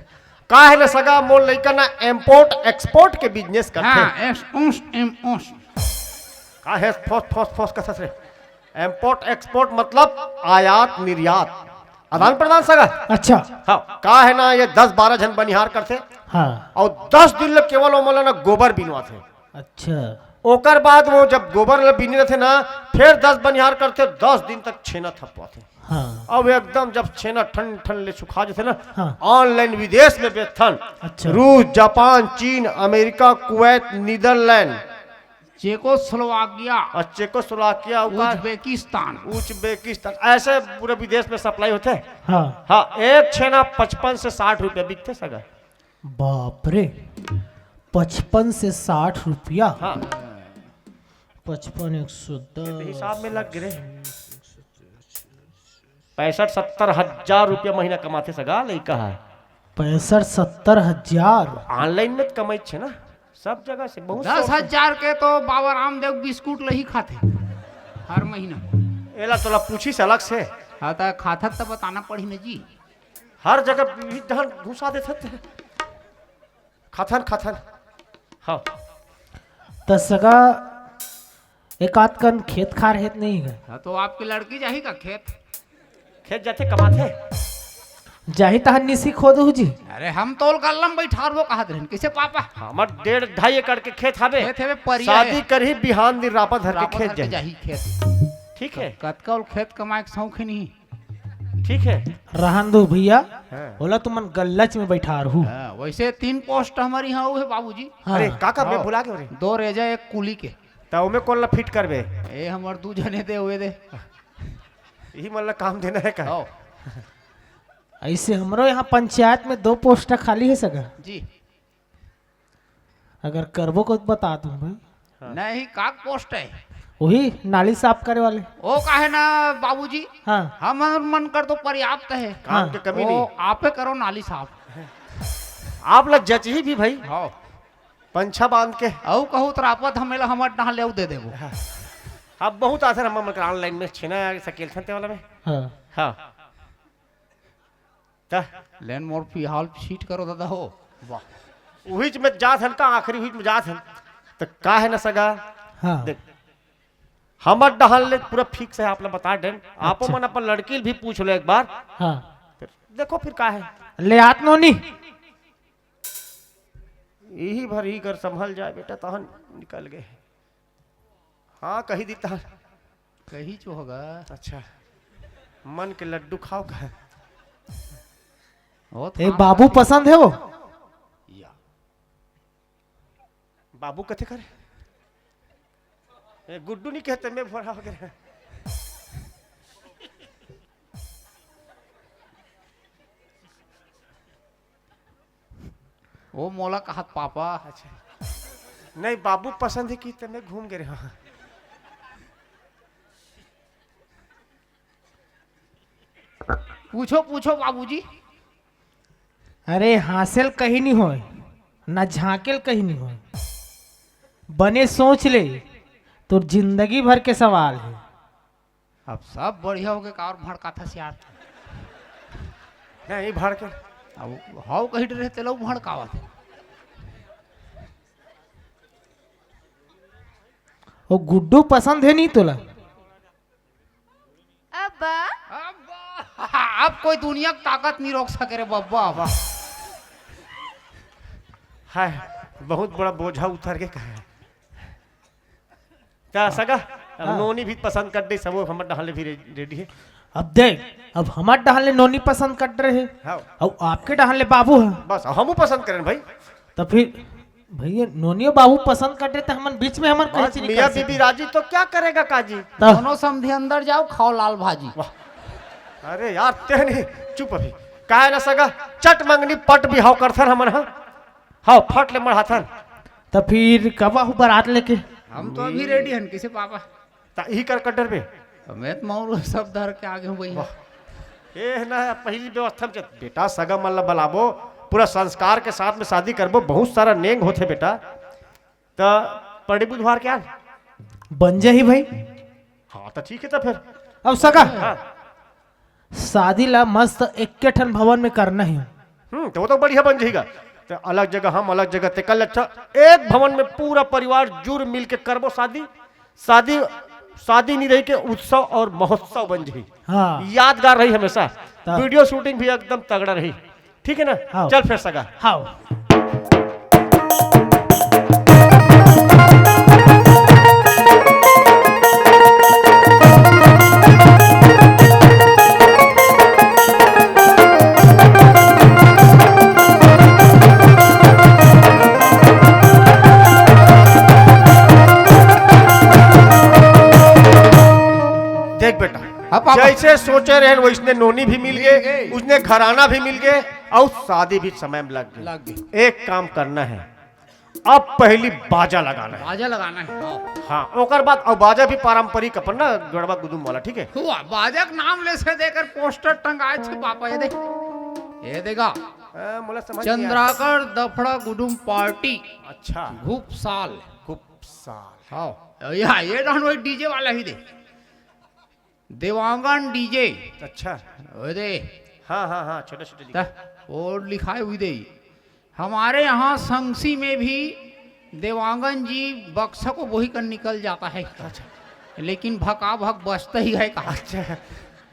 का हे ना सगा, मोर लइका ना import export के business करथे। हाँ, एस, उस, एम, उस। का हे फोस, फोस, फोस कथस रे? Import export मतलब आयात निर्यात, आदान प्रदान सगा। अच्छा। हाँ, का हे ना, ये दस बारह झन बनिहार करथे। हाँ। अउ दस दिन ले केवल ओमन ला ना गोबर बिनवाथे। अच्छा। ओकर बाद वो जब गोबर ल बीने रथे ना, फिर दस बनिहार करथे, दस दिन तक छेना थपवाथे। हाँ। अब एकदम जब छेना ठंड ठंड ले सुखा जथे ना, हाँ। Online विदेश में बेचथन। अच्छा। रूस, जापान, चीन, अमेरिका, कुवैत, नीदरलैंड, चेकोस्लोवाकिया। और चेकोस्लोवाकिया, उका-, उज्बेकिस्तान। उज्बेकिस्तान, ऐसे पूरे विदेश में supply होथे। हाँ। हाँ, एक छेना पचपन से साठ रुपया बिकथे सगा। बाप रे, पचपन से साठ रुपया। हाँ। पचपन, एक सौ दस। ये तो हिसाब में लग गे रे। पैंसठ सत्तर हजार रुपया महीना कमाथे सगा लइका ह। पैंसठ सत्तर हजार? Online में त कमाइच हे ना, सब जगह से बहुत दस हजार के तो बाबा रामदेव बिस्कुट ल ही खाथे हर महीना। एला तोला पूछिस अलग से। हाँ, त खाथत त बताना पड़ही ना जी। हर जगह विधि ढंग घुसा देथत। खाथन, खाथन। हाँ। त सगा एक आध कन खेत खार हे त नहीं हे? हाँ, तो आपकी लड़की जाही का खेत? खेत जाथे, कमाथे। जाही तहन निसी खोदहू जी। अरे, हम तोल गल्ला म बइठारबो कहत रहेन। कइसे पापा? हमर डेढ़ ढाई एकड़ के खेत हवे। खेत हवे, परिया शादी हे। करही, बिहान दिन रापा धर के रापा खेत धर के जाही। जाही खेत। ठीक है। कतका ओला खेत कमाए के शौक ही नहीं। ठीक है। रहन दो भैया, हाँ। ओला तुमन गल्लच में बैठा रहू। हाँ, वैसे तीन पोस्ट हमर इहाँ वो है बाबूजी। हाँ। अरे काका, मैं हाँ। भुला गयो रे। दो रेजा, एक कुली के। त ओमे कोन ला फिट करबे? ए, हमर दू जने दे हुए दे। यही मन ला काम देना है का? हाँ। ऐसे हमरो यहाँ पंचायत में दो पोस्ट खाली है सगा। जी। अगर करबो को बता दूं भाई। हाँ। नहीं, का पोस्ट है? वही नाली साफ करे वाले। ओ काहे ना बाबूजी? हाँ। हमर मन कर तो पर्याप्त है। काम हाँ। के कमी ओ, नहीं। आपे करो नाली साफ। आप ला जचही भी भाई। हाँ। पंछा बांध के। अउ कहू तो रापत हमेला हमर डहान ले अउ दे देबो। हाँ। अब बहुत आथन हमर मन कर online में छेना सकेलथन ते वाला में। हाँ। हाँ। त लेन मोर फिलहाल सीट करो दादा हो। वाह। उहिच में जात हन का, आखिरी उहिच में जात हन। त का है न सगा? हाँ। देख, हमर डहान ले पूरा फिक्स है, आप ला बता देन। आपो अच्छा। मन अपन लड़की ल भी पूछ लो एक बार। हाँ। फिर देखो फिर का है। ले आत नोनी। यही भर ही कर संभल जाए बेटा, तहन निकल गए। हाँ, कही दी तहन। कही चो होगा। अच्छा, मन के लड्डू खाओ का? ओ ए, था बाबू पसंद है वो? या। बाबू कथे करे? ए, गुड्डू नहीं कहते, मैं भोरा हो गया। ओ मोला कहत पापा। अच्छा। नहीं, बाबू पसंद है कि त मैं घूम गए रहा। पूछो, पूछो बाबूजी। अरे, हाँसेल कहीं नहीं होय, ना झांकेल कहीं नहीं होय। बने सोच ले, तोर जिंदगी भर के सवाल है। अब सब बढ़िया होके का और भड़काथस यार? नहीं, भड़के। अब हाउ कही डरे तेला भड़कावत। वो गुड्डू पसंद है नहीं तोला? अब्बा। अब्बा, अब कोई दुनिया की ताकत नहीं रोक सके रे बब्बा। अब हाय, बहुत बड़ा बोझा उतर के कहा। त सगा, अब हाँ। नोनी भी पसंद कर दे, सबो हमर डहान ले भी रे-, रेडी है। अब देख, अब हमर डहान ले नोनी पसंद कर रहे हैं। हाँ। अब आपके डहान ले बाबू है। बस, हमू पसंद करें भाई। तो फिर भैया, नोनियो बाबू पसंद कर रहे, तो हमन बीच में हमन कहे बस, चीनी मियाँ कर सके। बीबी राजी तो क्या करेगा काजी? तो दोनों समधी अंदर जाओ, खाओ लाल भाजी। वाह। अरे यार, तेहनी चुप अभी। काहे ना सगा, चट मंगनी पट बिहाव करथन हमन ह। हाव, फट ले मढ़ाथन। त फिर कब आहू बारात लेके? हम तो अभी रेडी हन, किसे पापा? त इही कर कड्डर पे। मैं तो मौर सब धर के आगे हूँ भैया। वाह। ए ना, पहली व्यवस्था में चल। बेटा, सगा मन ला बलाबो, पूरा संस्कार के साथ में शादी करबो, बहुत सारा नेंग होथे बेटा। त पड़ी बुधवार के यार? बन जाही भाई। हाँ, त ठीक है त फिर। अब सगा। हाँ। शादी ला मस्त एक्के ठन भवन में करना है। हम्म, तो वो तो बढ़िया बन जाएगा। तो अलग जगह हम, अलग जगह ते, कल अच्छा एक भवन में पूरा परिवार जुर मिल के करबो शादी। शादी, शादी नहीं रही के उत्सव और महोत्सव बन जाही। हाँ। यादगार रही हमेशा। ता- वीडियो शूटिंग भी एकदम तगड़ा रही। ठीक है ना? हाँ। चल फिर सगा। हाँ। देख बेटा, हाँ पापा। जैसे सोचे रहे वैसने नोनी भी मिल गए, मिल गए। उसने घराना भी मिल गए और शादी भी समय में लग गई। लग गई। एक काम करना है, अब पहली बाजा लगाना है। बाजा लगाना है, हाँ। हाँ, ओकर बाद, और बाजा भी पारंपरिक अपन ना, गड़बा गुदुम वाला, ठीक है? हुआ, बाजा के नाम ले से देकर पोस्टर टंगाए छे पापा, ये दे, ये देगा। हाँ, मोला समझ नहीं आया। चंद्राकर दफड़ा गुडुम पार्टी। अच्छा। घुपसाल। घुपसाल। हाँ, या, ये डहन वही डीजे वाला ही दे। देवांगन डीजे। अच्छा। ओए दे। हाँ, हाँ, हाँ, छोटे, छोटे लिखे। त, वो लिखाए हुई दे। हमारे यहाँ संगसी में भी देवांगन जी बक्सा को बोही कर निकल जाता है। अच्छा। लेकिन भका भक बजता ही है कहा। अच्छा।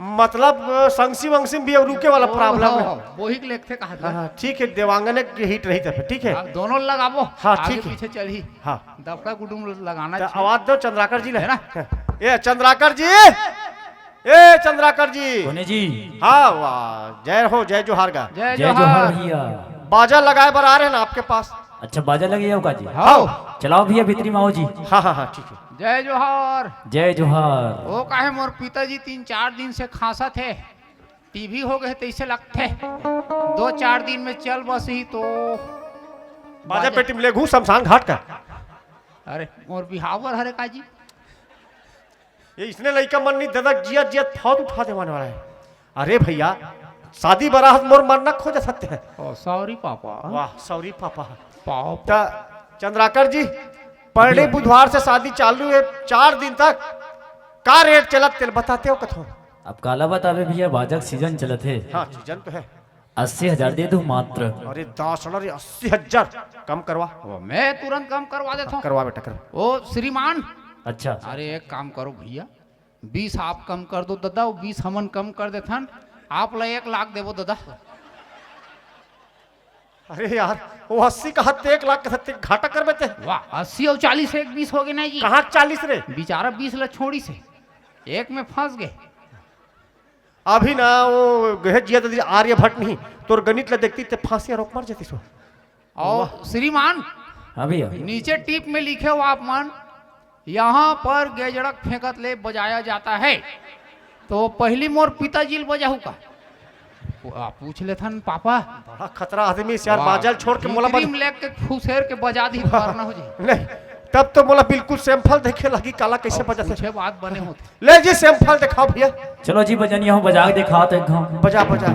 मतलब, संगसी वंगसी में भी अब रुके वाला ओ, प्रॉब्लम हाँ, है। हाँ, बोही के लेखते कहा हाँ, था। हाँ, ठीक है, देवांगन एक हिट रही था फिर, ठीक है? हाँ, दोनों लगाबो, हाँ, आगे ठीक है। पीछे चलही। हाँ। दफड़ा गुडुम लगाना तो चाहिए। आवाज दो चंद्राकर जी ले। है ना? हाँ। ए चंद्राकर जी, ए चंद्राकर जी। कोने जी? हाँ, वाह, जय हो, जय जोहार गा। जय जय जोहार। जोहार भैया। बाजा लगाए बर आ रहे हैं ना आपके पास। अच्छा, बाजा लगे हो का जी? हाँ। चलाओ भैया, भीतरी में आओ जी। हाँ, हाँ, हाँ, ठीक है। जय जोहार। जय जोहार। वो काहे मोर पिताजी तीन चार दिन से खांसत हे, टीबी हो गए तैसे लगथे। दो चार दिन में चल बसही तो बाजा बाजा। पेटी में ले घूम शमशान घाट का। अरे मोर बिहाव बर हरे का जी? ये इसने लइका मन नहीं ददा जिया जिया फौत उठा देवाने वाला है। अरे भैया, शादी बरात मोर मरना खोज सकते हैं। ओ सॉरी पापा। वाह सॉरी पापा। पापा। त चंद्राकर जी, परनी बुधवार से शादी चालू है, चार दिन तक का रेट चलत तेल बताते हो कथो? अब काला बतावे भैया, बाजक सीजन चलत है। हाँ, सीजन तो है। अस्सी हजार दे दो मात्र। अरे दासड़ा रे, अस्सी हजार कम करवा। ओ, मैं तुरंत कम करवा देता हूँ। करवा बेटा, करवा। ओ श्रीमान। अच्छा। अरे एक काम करो भैया, बीस आप कम कर दो दादा, वो बीस हमन कम कर देथन, आप ला एक लाख देबो दादा। अरे यार, वो अस्सी का हत्ते एक लाख का हत्ते घाटा कर बेते। वाह, अस्सी और चालीस एक बीस हो गए ना जी। कहाँ चालीस रे? बेचारा बीस ला छोड़ी से, एक में फंस गए। अभी ना वो गहे जिया दे आर्यभट्ट नहीं, तोर गणित ला देखती ते फांसी रोक मर जाती सो। और श्रीमान, हाँ भैया। नीचे टीप में लिखे हो आप मन, यहाँ पर गेजड़क फेंकत ले बजाया जाता है, तो पहली मोर पिताजी ल बजाहू का? आ, पूछ लेथन पापा। बड़ा खतरा आदमी से यार, वाह। बाजल छोड़ के मोला भीतरी बज- में लेके फुसेर के बजा दी, पार ना हो जाए। नहीं, तब तो मोला बिल्कुल सैंपल देखे लगी काला कैसे और बजा थे। पूछे बात बने होते। ले जी सैंपल दिखाओ भैया। चलो जी बजनिया हो, बजा के दिखाओ तो एक घाव। बजा, बजा।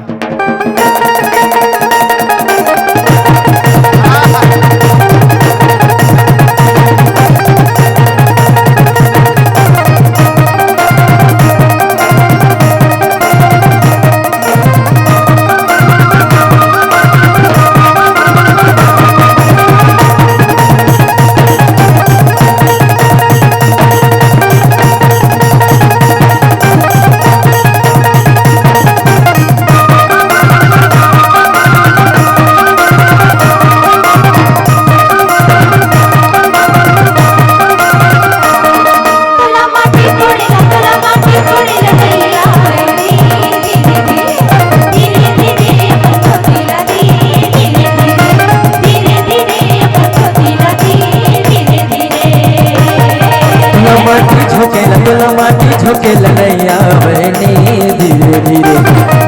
लमाटी झोंके लग, लमाटी झोंके लनैया बहनी धीरे धीरे,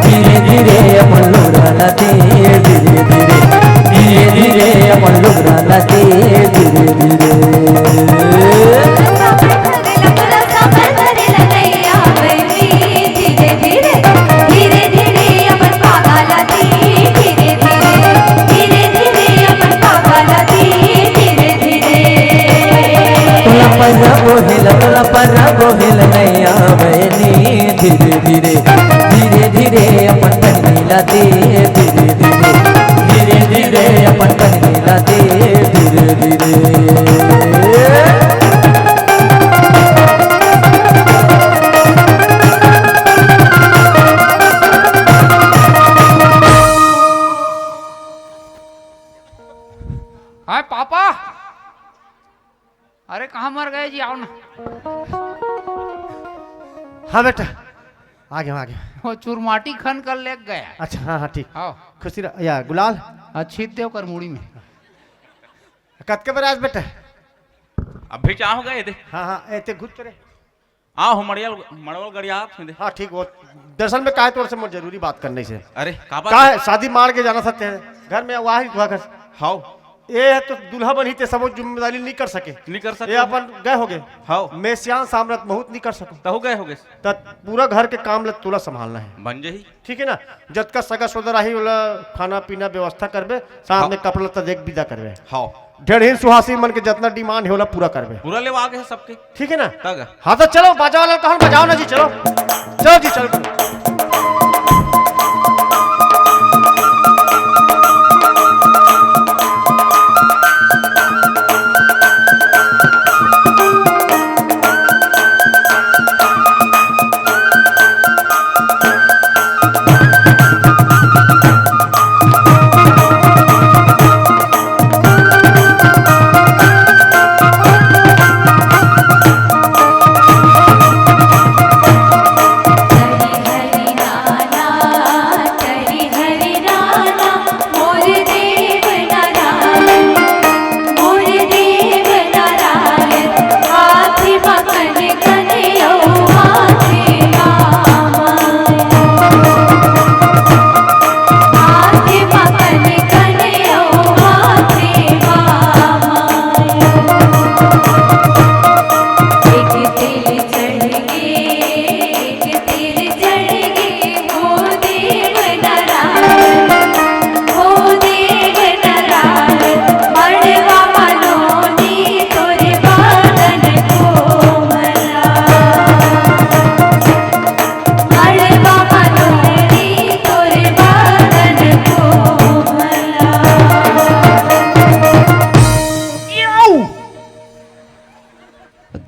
धीरे धीरे अपन लोग रहना तेज, धीरे धीरे, धीरे धीरे अपन लोग रहना तेज, धीरे धीरे। तोला पर्रा बोहेल, तोला पर्रा बोहेल नैया बहनी धीरे धीरे, धीरे धीरे अपन बहनी ला दे, धीरे धीरे, धीरे धीरे अपन बहनी ला दे, धीरे धीरे। हाय पापा, अरे कहाँ मर गए जी, आओ ना। हाँ बेटा, आ गया, आ गया। वो चुरमाटी खन कर लेके गया। अच्छा, हाँ, हाँ, ठीक। हाँ। खुशी रह, या गुलाल। हाँ, छीत दे ओकर मुड़ी में। कतके बराज बेटा? अभी चाह हो गए दे। हाँ, हाँ, ए, ते घुस तो रे। हाँ, हो मड़ियल, मड़वल गड़ियात में दे। हाँ, ठीक, वो दरअसल में का है, तोर से मोर जरूरी बात करने से। अरे, का बात का है? है? शादी मार के जाना सकते हैं, घर में वही हुआ कर। हाओ। ये है तो दूल्हा बनी ते सबो जिम्मेदारी नहीं कर सके। नहीं कर सके। ये अपन गए हो गए। हाओ। मैं सियान सामरत बहुत नहीं कर सकूं। तहु गए हो गए। त पूरा घर के काम ल तोला संभालना है। बन जही। ठीक है ना? जतका सगा सोदर आही, ओला खाना पीना व्यवस्था करबे, साथ हाँ। में कपड़ा लत्ता देख विदा करबे। हाँ। ढेढ़ीन सुहासी मन के जतना डिमांड है, ओला पूरा करबे। पूरा लेवा आगे है सबके। ठीक है ना? तग। हाँ, तो चलो, बाजा वाला कहन बजाओ ना जी, चलो। चलो जी, चलो।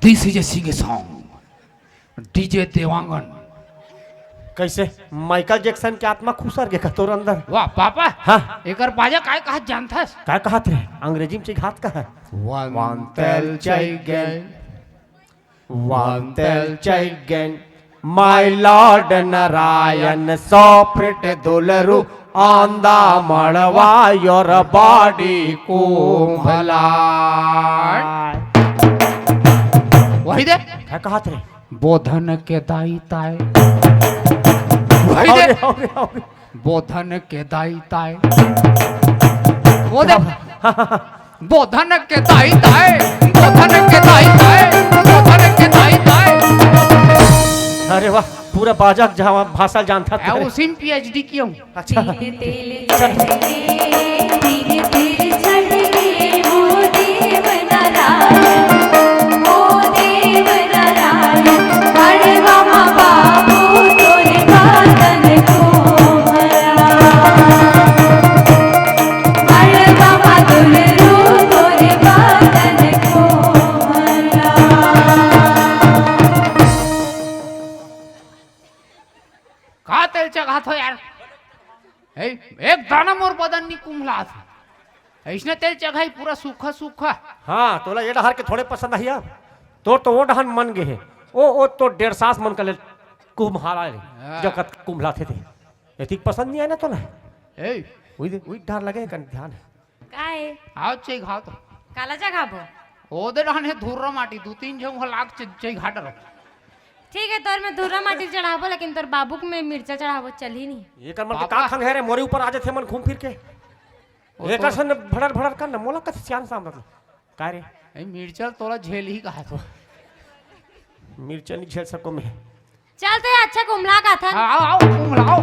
This is a sing song, DJ Dewangan. कैसे माइकल जैक्सन के आत्मा खुसर गे का तोर अंदर? वाह पापा। हाँ। एकर बाजा काय कहत जानथस? काय कहत रे? अंग्रेजी में चइघात कहा। One tel chaigen, one tel chaigen, my lord Narayan, soft दुलरू, आंदा मड़वा, your body कुंभला। वही दे। काय कहत रे? बोधन के दाई ताय। वही दे। अरे, अरे, अरे। बोधन के दाई ताय। वो दे। बोधन के दाई ताय, बोधन के दाई ताय, बोधन के दाई ताय। अरे वाह, पूरा बाजा के जहाँ भाषा जानता ए, था। उसी में पीएचडी किया हूँ। अच्छा। तीन तेल चढ़ गे, तीन तेल चढ़ गे, ओ देव नारायण, ओ देव नारायण, अड़वा मा बाबू तोरे बदन कोमला, अड़वा मा दुलरू तोरे बदन कोमला। का तेल चघात हो यार? ए, एक दाना मोर बदन नी कुम्हलात। अइसने तेल चघाई पूरा सूखा सूखा। हाँ, तोला ये डहर के थोड़े पसंद आही अब। तोर तो वो डहन मन गे हे। ओ, ओ, तो डेढ़ सास मन का ले कुम्हाला रे। हाँ। जकत कुम्हलात हे ते। एतिक पसंद नहीं आए ना तोला? ए। उही दे, उही डर लगे कन ध्यान हे। का हे? आओ चइघाव तो। काला चघाबो? ओ दे डहन हे धुर्रा माटी, दू तीन झन उहाँ लाग चइ-, चइघा डरो। ठीक हे, तोर में धुर्रा माटी चढ़ाबो, लेकिन तोर बाबू के में मिर्चा चढ़ाबो, चलही नहीं। एकर मन के पापा। का खंग हे रे, मोरे ऊपर आ जाथे मन घूम फिर के। ओ एकर तो सन भड़र भड़र कर ना, मोला कथे सियान साम रख। का रे? ए, मिर्चा तोला झेलही कहा तो। मिर्चा नहीं झेल सको मैं। चल तो ये अच्छा कुम्हला का था। हाँ, आओ, आओ, कुम्हलाओ।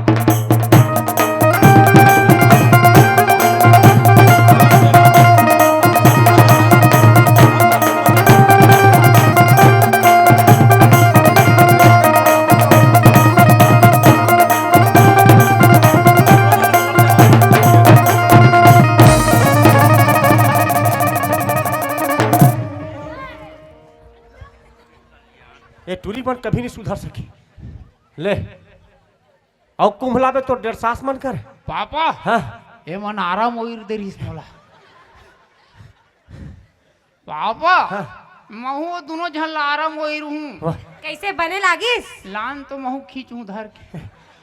ये टूरी मन कभी नहीं सुधर सकी। ले, अउ कुम्हलाबे तो डेढ़ सास मन कर। पापा, हाँ। ए मन आराम ओइर दे रहिस मोला। पापा, हाँ। महू दोनों झन ला आराम ओइर हूँ। वाह। कैसे बने लागिस? लान तो महू खींचूं धर के।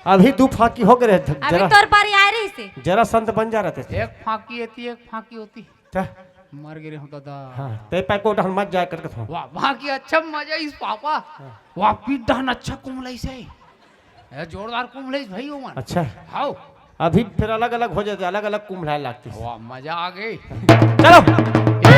अभी दू फाकी हो गए रहे, अभी जरा, तोर बारी आए रहिस हे। जरा संत बन जा रहते थे। एक फाकी एती, एक फाकी ओती। त? मर गे रेहूं दादा। हाँ, ते पैको डहन मत जाए करके थो। वाह, वहाँ की अच्छा मजा इस पापा। हाँ। वाह, पीठ डहन अच्छा कुम्हलाइस हे। ए, जोरदार कुम्हलाइस भाई ओमन। अच्छा। हाव। अभी फिर अलग-अलग हो जाते, अलग-अलग कुम्हलाए लागते। वाह, मजा आ गई। चलो। ए!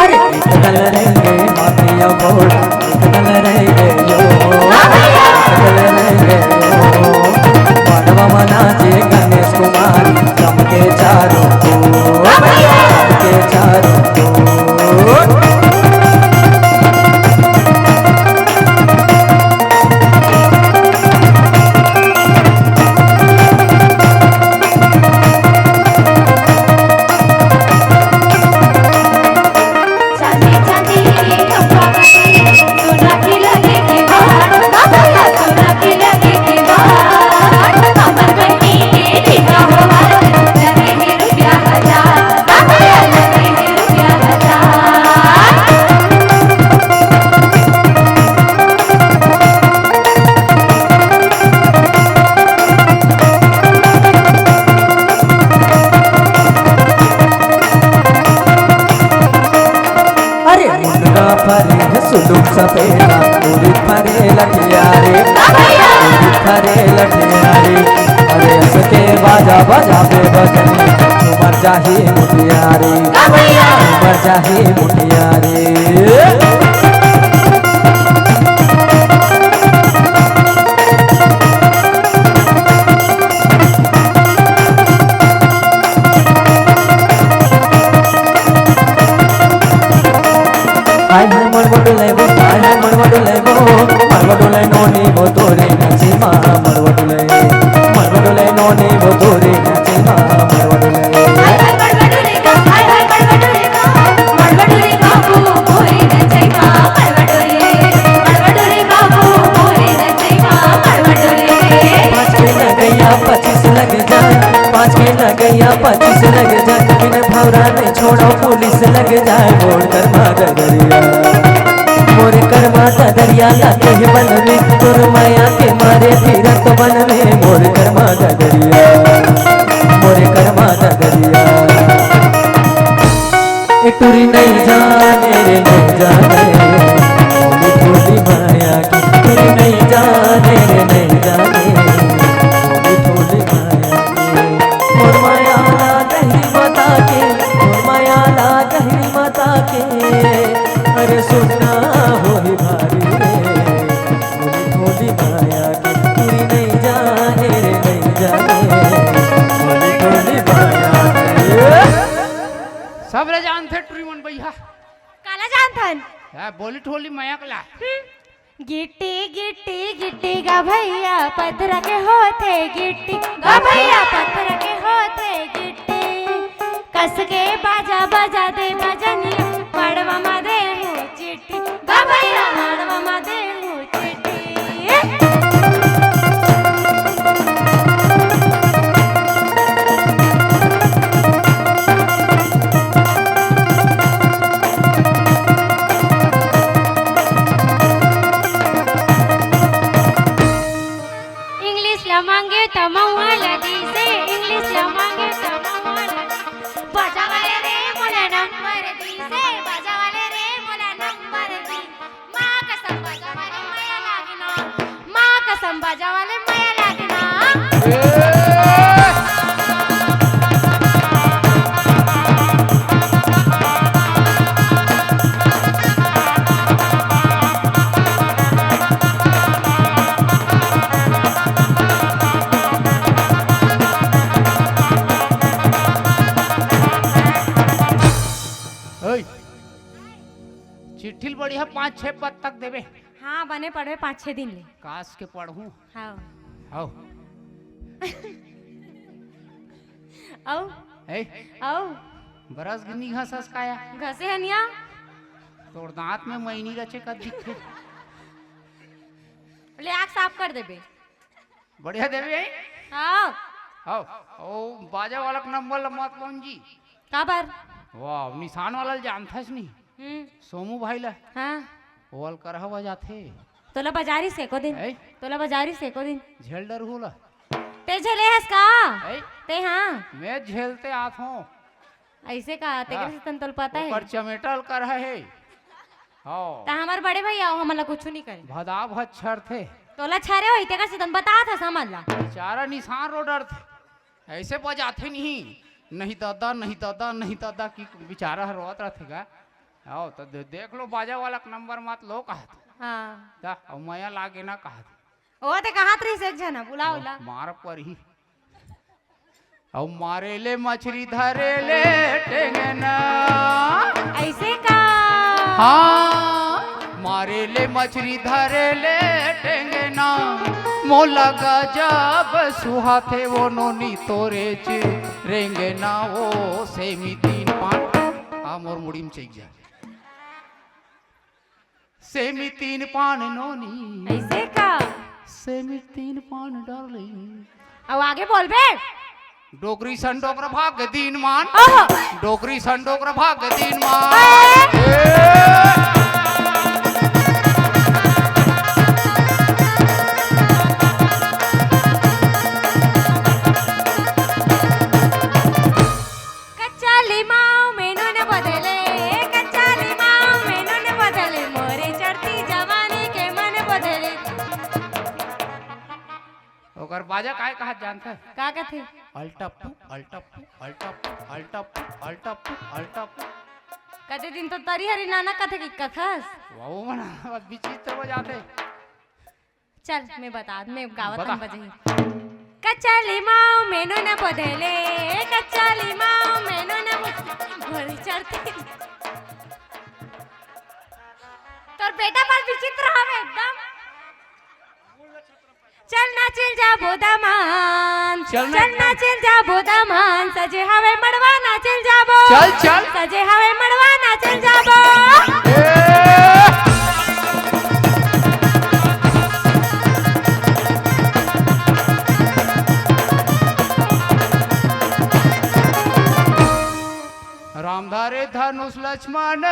अरे एक दल रहेंगे हाथिया घोड़ा, एक दल रहेंगे यो, हाँ भैया। एक दल रहेंगे यो। बनवा मना जे गणेश कुमार, चमके चारों ओर, हाँ भैया। चमके चारों ओर। अरे मुनगा फरे हे सुलुक सफेदा, उड़ी फरे लठिया रे, उड़ी फरे लठिया रे। अरे असके बाजा बजाबे बजनी, उमर जाही मुटिया रे, उमर जाही मुटिया रे। तोरे नाचे मा मड़वा डोले, मड़वा डोले नोनी वो तोरे नाचे मा मड़वा डोले। हाय हाय मड़वा डोले का, हाय हाय मड़वा डोले का, मड़वा डोले बाबू मोरे नाचे मा मड़वा डोले, मड़वा डोले बाबू मोरे नाचे मा मड़वा डोले। पाँच के लगैया पच्चीस लग जाए, पाँच के लगैया पच्चीस लग जाए, बिन भौरा नहीं छोड़ो पुलिस लग जाए, मोर कर्मा डगरिया। मोर कर्मा ददरिया लागे हे बनवे, तोर माया के मारे फिरत बनवे, मोर कर्मा ददरिया, मोर कर्मा ददरिया। ए टुरी नहीं जाने रे नहीं जाने, मोर ठोली माया के टुरी नहीं जाने रे नहीं जाने, मोर ठोली माया के। मोर माया ला गही बता के, मोर माया ला गही बता के, अरे सुनना होही भारी रे, मोरी ठोली माया के टुरी नहीं जाने रे, नहीं जाने, मोरी ठोली माया के। सब रे जानथे टुरी मन भैया। काला जानथन? या बोली ठोली मयक ला। हम्म। गिट्टी, गिट्टी, गिट्टी गा भैया, पत्थर के होथे गिट्टी। गा भैया, पत्थर के होथे गिट्टी। कस के बाजा बजा दे बजनिया, मड़वा मा दे हूँ चिट्ठी। गा भैया, मड़वा मा दे हूँ चिट्ठी। इंग्लिश ला मांगे त मऊआ ला दीसे, इंग्लिश ला मांगे त मऊआ ला। बजा वाले रे मोला नंबर दीसे, बजा वाले रे मोला नंबर दी। माँ कसम बजा वाले मया लागे ना, माँ कसम बजा वाले मया लागे ना। ओए, चिट्ठी ल बढ़िया पाँच छह पद तक देबे। हाँ, बने पढ़बे पाँच छह दिन ले। काश के पढ़हूँ। हाँ। हौ। औ? ए? औ? बरस गिनी घसस काया? घसे हनिया? तोर दांत में मैनी रचे का दिखथे। ले आँख साफ कर देबे। बढ़िया देबे, हैं? हाँ। हौ। ओ बाजा वाला के नंबर ल मत लोन जी। काबर? वाह, निशान वाला ल जानथस नहीं? हम्म। सोमू भाई ला। हाँ। ओल करहा बजाथे। तोला बजारी से को दिन। ए? तोला बजारी से को दिन। झेल डरहू ला। ते झेले हस का? ए? ते हाँ। मैं झेलते आत हूँ। ऐसे का? तेकर हाँ। से तन तोल पता है। ओकर चमेटा ल करहा है। हाँ। ता हमार बड़े भैया हो, हमन ला कुछ नहीं करे। भदा भद छरथे। तोला छरे होई, तेकर से तन बतात हस हमन ला। बेचारा निशान रो डरथे। ऐसे बजाथे नहीं, नहीं दादा, नहीं दादा, नहीं दादा कि बेचारा ह रोवत रथे गा। आओ तो दे-, देख लो बाजा वाला के नंबर मत लो कहत। हाँ। दा, अउ मया लागे ना कहत। ओ ते कहत रहिस एक झन, बुलाओ ला। मार परही। अउ मारे ले मछरी धरे ले टेंगना। ऐसे का? हाँ, मारे ले मछरी धरे ले टेंगना, मोला गजब सुहाथे वो नोनी तोरे चे रेंगना वो सेमी तीन पान। आ मोर मुड़ी में चइक जा। सेमी तीन पान नोनी। ऐसे का? सेमी तीन पान डार्लिंग। अब आगे बोलबे। डोकरी सन डोकरा भाग दिन मान। ओहो। डोकरी सन डोकरा भाग दिन मान। ए। ए। कच्चा लिमाऊ में नून बदले, कच्चा लिमाऊ में नून बदले, मोरे चढ़ती जवानी के मन बदले। ओकर बाजा काय कहत जानत हस? का कथे? अल्टापू, अल्टापू, अल्टापू, अल्टापू, अल्टापू, अल्टापू। कते दिन तो तरी हरी नाना कथे कि कथस? वाओ मना, अब विचित्र हो जाते। चल, मैं बता, मैं गावत बता। हम बजही। कच्चा लिमाऊ में नून बदले, कच्चा लिमाऊ में नून बदले, घोड़ी चढ़ती। तोर बेटा पर विचित्र हवे एकदम। चल नाचेल जाबो दमान, चल ना चल एकदम। नाचेल जाबो दमान, सजे हवे मड़वा नाचेल जाबो। चल, चल। सजे हवे मड़वा नाचेल जाबो। ए! राम धरे धनुष लक्ष्मण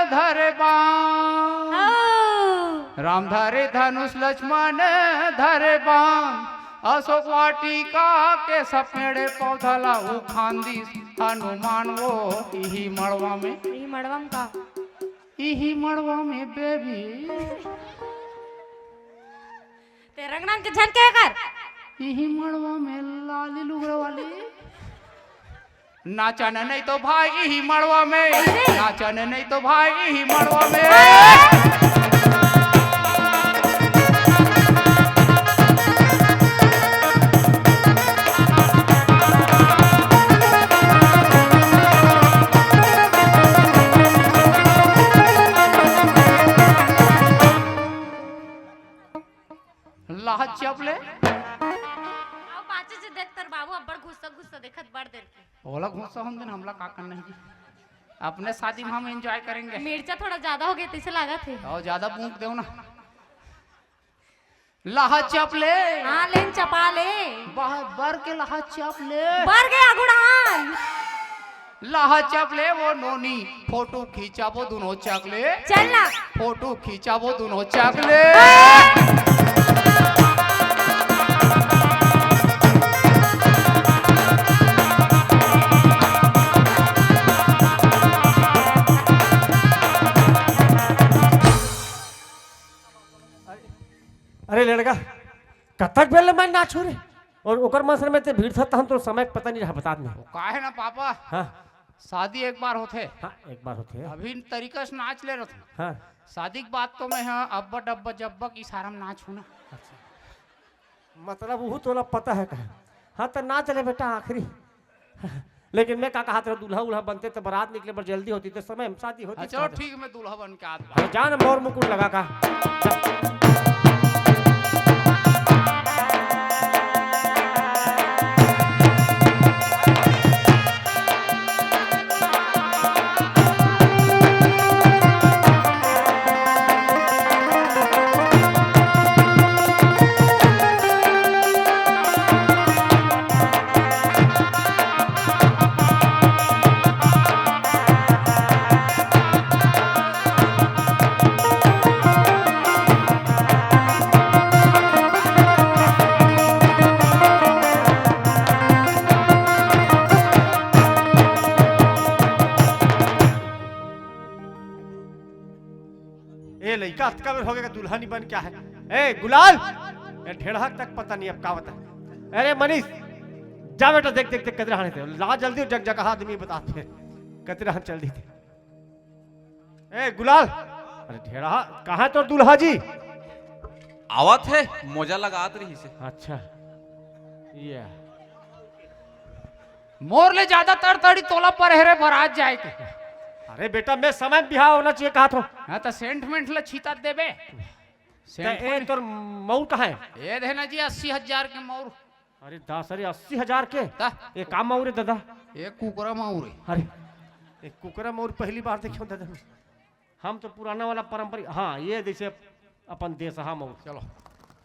धरे बाण। हौ। राम धरे धनुष लक्ष्मण धरे बाण। अशोक वाटिका के सब पेड़े पौधा ला उखान दिस हनुमान वो इही मड़वा में। इही मड़वा में का? इही मड़वा में बेबी। ते रंग रंग के झन के कर। इही मड़वा में लाली लुगड़ा वाली। नाचन नहीं तो भाई इही मड़वा में, अरे। नाचन नहीं तो भाई इही मड़वा में। लाहत चपले। अब बाचे जे देख तर बाबू अब्बड़ गुस्सा गुस्सा देखत बड़ देर के। ओला गुस्सा होन दिन हमला का करना है जी? अपने शादी में हम एंजॉय करेंगे। मिर्चा थोड़ा ज्यादा हो गया तैसे लागत हे। और ज्यादा बूंद देव ना। लाहत चपले। हाँ, लेन चपा ले। बाहर बर के लाहत चपले। बर के आगुड़ान। लाहत चपले वो नोनी, फोटो खींचाबो दुनो चकले। चल ना। फोटो खींचाबो दुनो चकले। अरे लड़का, कतक बेर ले मैं नाचू रे? और ओकर मन से में ते भीड़ था, तहन तो समय के पता नहीं रहा, बतात नहीं। वो का है ना पापा, हाँ। शादी एक बार होथे। हाँ, एक बार होथे। अभी तरीका से नाच ले रहत। हाँ। शादी के बाद तो मैं, हाँ, अब्बा डब्बा जब्बा की सारा में नाच हूँ ना। अच्छा। मतलब, उहू तोला पता है कहे। हाँ, तो नाच ले बेटा, आखिरी। लेकिन मैं का कहत रहा, दूल्हा उल्हा बनते तो बारात निकले बर जल्दी होती, तो समय में शादी होती। हाँ, चलो ठीक, मैं दूल्हा बन के आत बा। अरे जान, मोर मुकुट लगा का। ए लइका, अतका बेर हो गया, दुल्हन ही बन क्या है? ए गुलाल, ए ढेड़हक तक पता नहीं अब का बता। अरे मनीष, जा बेटा, देख देख देख, कदरा हाने थे ला जल्दी, जग जगह आदमी बता थे, कदरा हान चल दी थे। ए गुलाल, अरे ढेड़हा, कहाँ है तोर दूल्हा जी? आवत है, मोजा लगात रही से। अच्छा, ये मोर ले ज्यादा तड़तड़ी तोला पर हेरे बरात जाए के। अरे बेटा, मैं समय में बिहाव होना चाहिए कहा थो। हाँ, तो सेंट मेंट ला छीता देबे। ते सेंट ए, मेंट। तोर मऊर कहाँ है? ये देना जी, अस्सी हजार के मऊर। अरे दास, अरे अस्सी हजार के? ता? ये का मऊर है दादा? ये कुकरा मऊर है। अरे, ये कुकरा मऊर पहली बार देखियो दादा। हम तो पुराना वाला पारंपरिक, हाँ, ये जैसे अपन देसहा मऊर। चलो।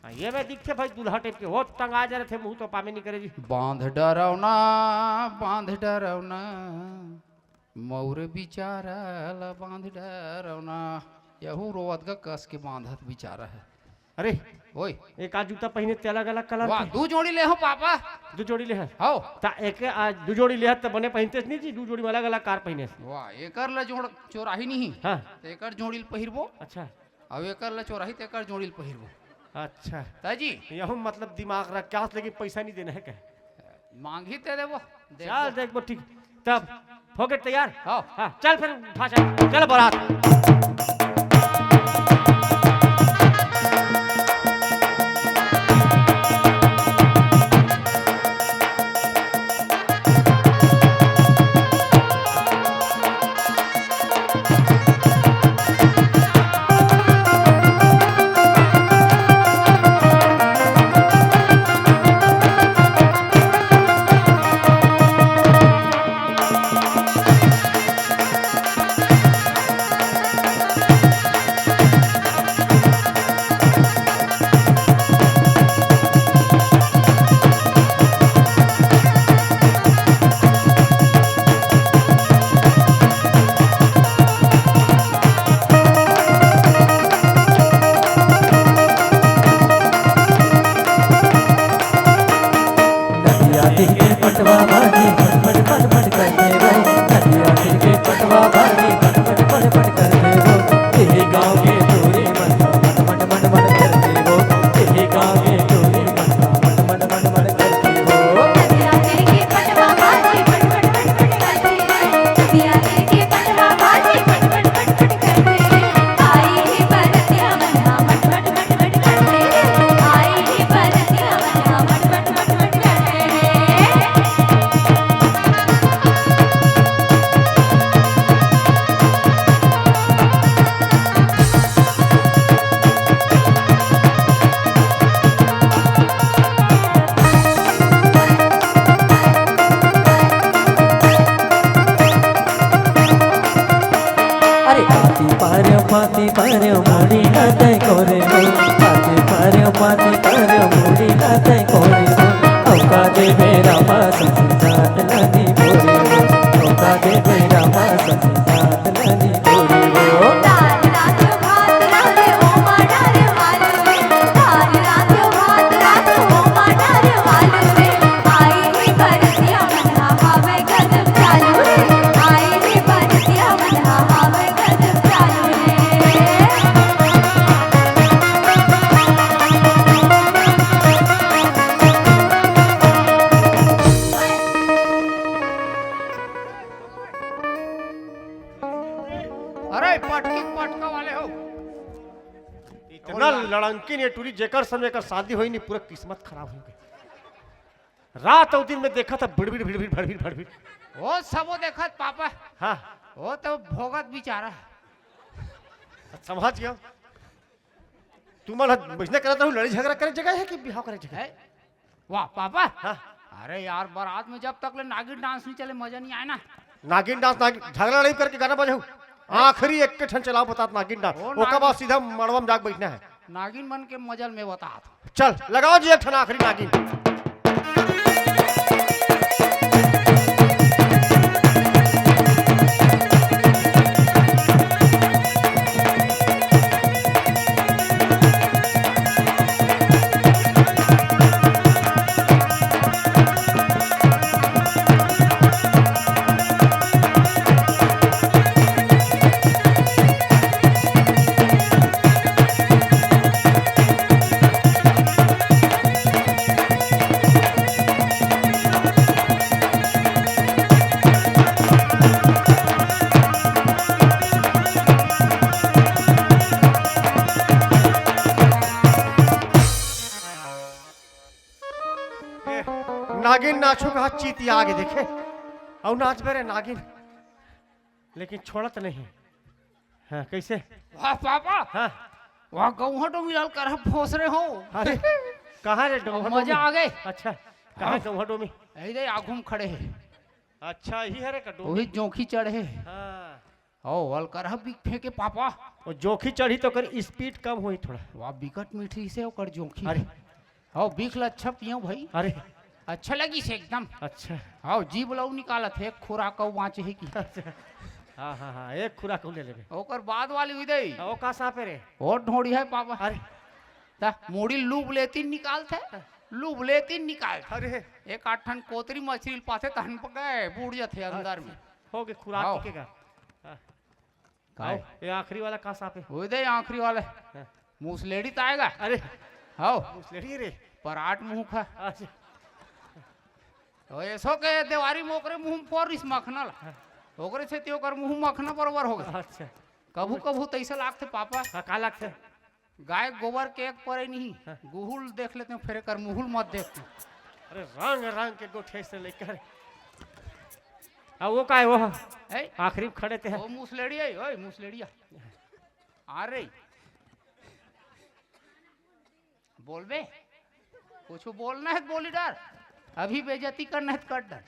हाँ, ये मैं दिखते भाई दूल्हा टाइप के, वो टंगा जा रहे थे, मुंह तो पामे नहीं करे जी। बांध डरौना, बांध डरौना, मऊर बिचारा ला बांध डरौना। यहू रोवत का कस के बांधत बिचारा है। अरे, ओए। एक आज जूता पहिने ते अलग-अलग कलर वाह, के। दू जोड़ी ले हो पापा। दू जोड़ी ले है? हौ। ता एक आज दू जोड़ी ले है त बने पहिनते नहीं जी, दू जोड़ी में अलग-अलग कार पहिने। वाह, एकर ला जोड़ चोराही नहीं। हाँ। त एकर जोड़ी ल पहिरबो। अच्छा। अब एकर ला चोराही त एकर जोड़ी ल पहिरबो। अच्छा। ता जी। यहू मतलब दिमाग रख के आस, लेकिन पैसा नहीं देना है कहे। मांगी ते देबो, देखबो। चल, देखबो, ठीक। तब, हो गए तैयार? हाँ। हाँ, चल फिर, उठा चल। चल, बारात। अरे पाती पारे, पाती पारे, मोड़ी ना तै कोरे हो। पाती पारे, पाती पारे, मोड़ी ना तै कोरे हो। औका दे बेरा मा ससुरात लानी बोरे हो। औका दे बेरा मा ससुरात लानी बोरे हो। अरे पटकी पटका वाले हो। इतना लड़ंकी ने टूरी, जेकर समय का शादी होई नहीं, पूरा किस्मत खराब हो गई। रात अउ दिन में देखा था, भिड़भिड़, भिड़भिड़, भड़भिड़, भड़भिड़। वो सब वो देखत पापा। हाँ। वो तो भोगत बेचारा। समझ गया। तुमन ह बइसने करत रहू, लड़ाई झगड़ा करे जगह है कि बिहाव करे जगह है? है? वाह, पापा। हाँ। अरे यार, बारात में जब तक ले नागिन डांस नहीं चले, मजा नहीं आए ना। नागिन डांस, नागिन, झगड़ा लड़ाई करके गाना बजाऊ। आखिरी एक के ठन चलाओ, बतात नागिन डांस। ओ ओकर नागिन। बाद सीधा मड़वा में जाके बैठना है। नागिन मन के मजल में बतात। चल, लगाओ जी एक ठन आखिरी नागिन। ए, नागिन नाचू कहा चीती आगे देखे। अउ नाच बे रे नागिन। लेकिन छोड़त नहीं। हाँ, कैसे? वाह पापा। हाँ। वाह गौहटो मिलाल कर फोस रहे हो। अरे, कहाँ रे डोहटो मजा में? आ गए। अच्छा, कहाँ हाँ। डोहटो में? यही दे आगू में खड़े हैं। अच्छा, यही है रे का डोहटो? वही जोंखी चढ़े। हाँ। ओ, अलकरहा बिक फेंके पापा। वो जोंखी चढ़ी तो कर स्पीड कम होई थोड़ा। वाह, बिकट मीठी से ओकर जोंखी। अरे। हो, बिक ल अच्छा पियो भाई। अरे। अच्छा लगी से एकदम। अच्छा। हो, जीभ लऊ निकालत है, खुराक अऊ बाँचे है कि। अच्छा। हाँ, हाँ, हाँ, एक खुराक अऊ ले लेबे। ओकर बाद वाली हुई दे। हाँ, वो का साँप है रे? वो ढोड़ी है पापा। अरे। ता मुड़ी लूब लेती निकालत है, लूब लेती निकालत है। अरे। एक आठ ठन कोतरी मछली पाथे तहन पकाए, बूड़ जाथे अंदर में। अच्छा। हो गए खुराक हाँ। के का? हाँ। काय? आओ, ये आखिरी वाला का साँप है? वो दे आखिरी वाला। हाँ। मुसलेड़ी त आएगा। अरे। हाओ। मुसलेड़ी रे। पराट मुँह खा। अच्छा। ओ, ऐसो के देवारी में ओकरे मुँह में फोर रिस मखना ला। हाँ। ओकरे छेती ओकर मुँह मखना बरोबर हो गया। अच्छा। कभू कभू तैसे लागथे पापा। हाँ, का लागथे? गाय गोबर के एक परे नहीं। हाँ। गुहुल देख लेते हैं, फिर एकर मुहुल मत देखते। अरे रंग रंग के गोठे से लेकर। अब वो का है वो? ए? आखिरी में खड़े थे। वो मुसलेड़ी है, ओए मुसलेड़िया। आ रही। बोलबे? कुछ बोलना है तो बोली डार। अभी बेइज्जती करना है तो कर डार।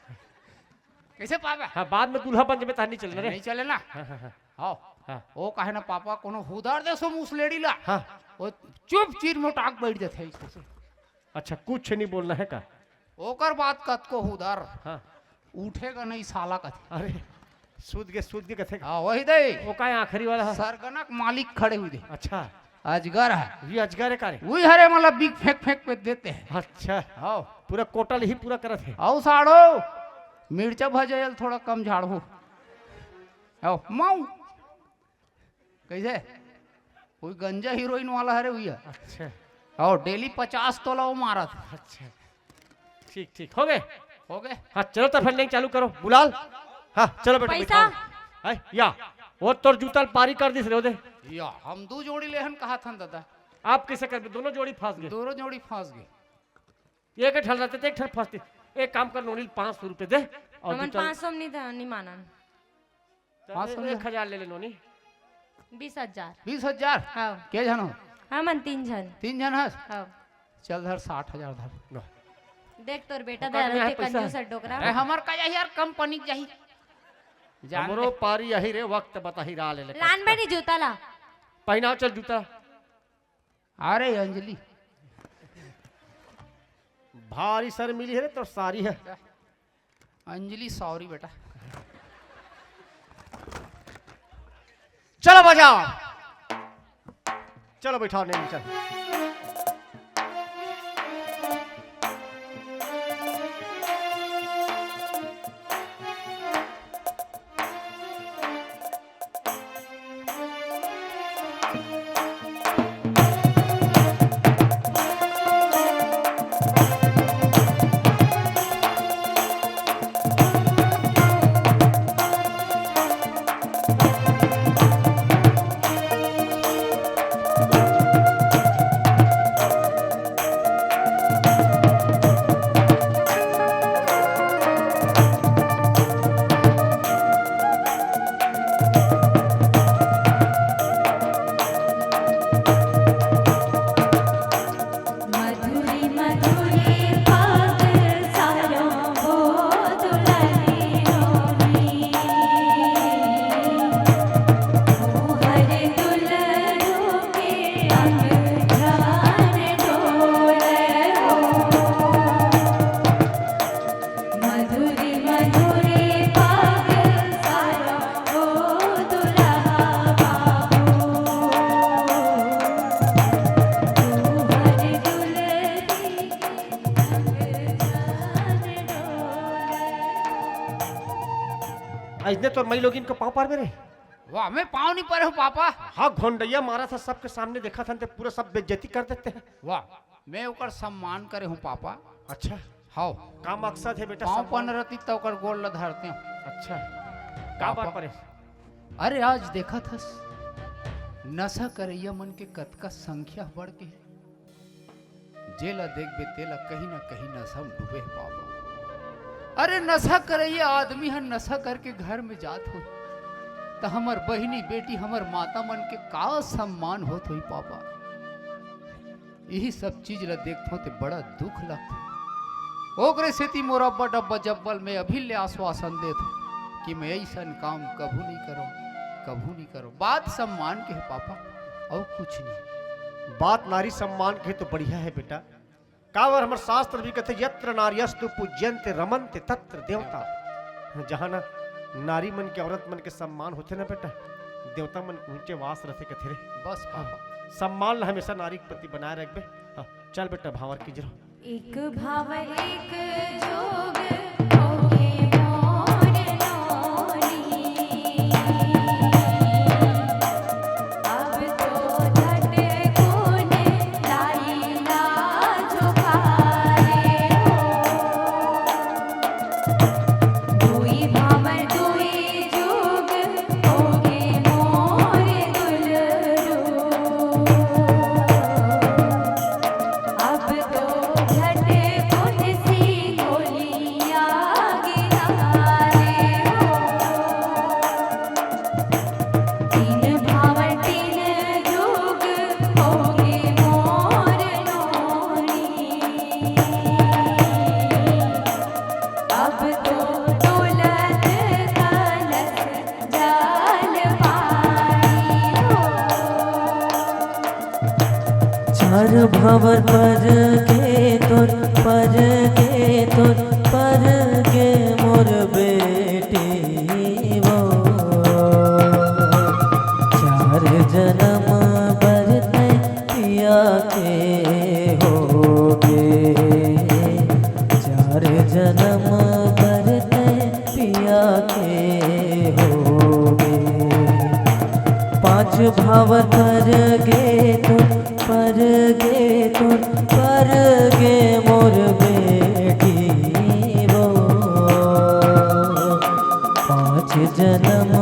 कैसे पावे? हाँ, बाद में दूल्हा बन जबे तहन नहीं चलना रे। नहीं चले ना। हाँ, हाँ, हाँ। हाँ। हाँ। वो कहे ना पापा कोनो हुदर दे सो मुसलेड़ी ला। हाँ। वो चुप चीर मोटाक बैठ जाते हैं। अच्छा, कुछ नहीं बोलना है का? ओकर बात कतको हुदर। हाँ। उठेगा नहीं साला कथे। अरे, सूत के, सूत के कथे का? हाँ, वही दे। वो का है आखिरी वाला है? सरगना के मालिक खड़े हुई दे। अच्छा। अजगर है। ये अजगर है का रे? वही हरे मतलब बिक फेंक फेंक पे देते हैं। अच्छा। हाँ। पूरा कोटा ही पूरा करत है। आओ साड़ो, मिर्चा भजयल थोड़ा कम झाड़ो। आओ, माऊ। कैसे? कोई गंजा हीरोइन वाला हरे भैया। अच्छा। आओ, डेली पचास तोला वो मारत। अच्छा। ठीक, ठीक। हो गए? हो गए? हाँ, चलो तो फिर लेंग चालू करो। बुलाल। हाँ, चलो बेटा, पैसा? बैठाओ। हाय, या। वो तोर जूता ल पारी कर दिस रे, वो दे। या, हम दू जोड़ी लेहन कहा था दादा। आप कैसे कर, दोनों जोड़ी फंस गए। दोनों जोड़ी फंस गए। एक ठन रहते, एक ठन फंसते। एक काम कर, नोनी ल पाँच सौ रुपये दे। और हमन जूता पाँच सौ नहीं था, नहीं मानन। पाँच सौ एक हजार ले ले नोनी। बीस हजार। बीस हजार? हाँ। के झन हो? हमन तीन झन। तीन झन हस? हाँ। चल धर, साठ हजार धर। देख तोर बेटा पकड़ में दे है पैसा। कंजूस है डोकरा। अरे हमर का यही यार, कंपनी के यही। जान हमरो ले। पारी यही रे, वक्त बताही रहा ले ले। लान बे नहीं जूता ला। पहनाओ चल जूता। अरे अंजलि। भारी सर मिली है रे तोर सारी है। अंजलि, सॉरी बेटा। चलो बजाओ, चलो बैठाओ, नहीं चल। अइसने तोर मई लोगिन के पाँव पार मेरे। वाह, मैं पाँव नहीं परे हूँ पापा। हाँ, घोंडैया मारा था सबके सामने, देखा था ते पूरा सब बेइज्जती कर देते हैं। वाह, मैं ओकर सम्मान करे हूँ पापा। अच्छा। हाँ। का मकसद है बेटा पाँव सम्मान? पन रहती तो ओकर गोड़ ल धरते हूँ। अच्छा। का पापा। बात परे? अरे आज देखत हस, नशा करैया मन के कतका संख्या बढ़ के हे। जेला देखबे तेला कहीं ना कहीं नशा में डूबे हे पापा। अरे नशा करैया आदमी ह नशा करके घर में जात होही, त हमर बहिनी बेटी, हमर माता मन के का सम्मान होत होही पापा। इही सब चीज ला देखथों ते बड़ा दुख लगथे। ओकरे सेती मोर अब्बा डब्बा जब्बा ल मैं अभी ले आश्वासन देत हूँ कि मैं अइसन काम कभू नहीं करूँ, कभू नहीं करूँ। बात सम्मान के हे पापा, अउ कुछ नहीं। बात नारी सम्मान के हे तो बढ़िया हे बेटा। काबर हमर शास्त्र भी कथे, "यत्र नार्यस्तु पूज्यन्ते रमन्ते तत्र देवता।" जहाँ ना नारी मन के, औरत मन के सम्मान होथे ना बेटा, देवता मन के ऊंचे वास रथे कथे रे। बस पापा। सम्मान ला हमेशा नारी के प्रति बनाए रखबे। हाँ, चल बेटा, भांवर कीजे रहो। एक भांवर एक जोग होगे मोर नोनी। अब तो झटकुन लाई ला झोंकारे हो। दुई भांवर दुई जुग होगे मोर दुलरू। अब तो झटकुन सी गोलियां गिरा दे हो। तीन भांवर तीन जुग होगे मोर नोनी। अब तो डोलत कलश जल पानी हो। चार भांवर पर के तोर, पर के तोर, पर के मोर बेटी वो। चार जनम बर तैं पिया के होगे। चार जनम बर तैं पिया के होगे। भाव कर गे तू, कर गे तू, कर गे मोर बेटी वो। पाँच जन्म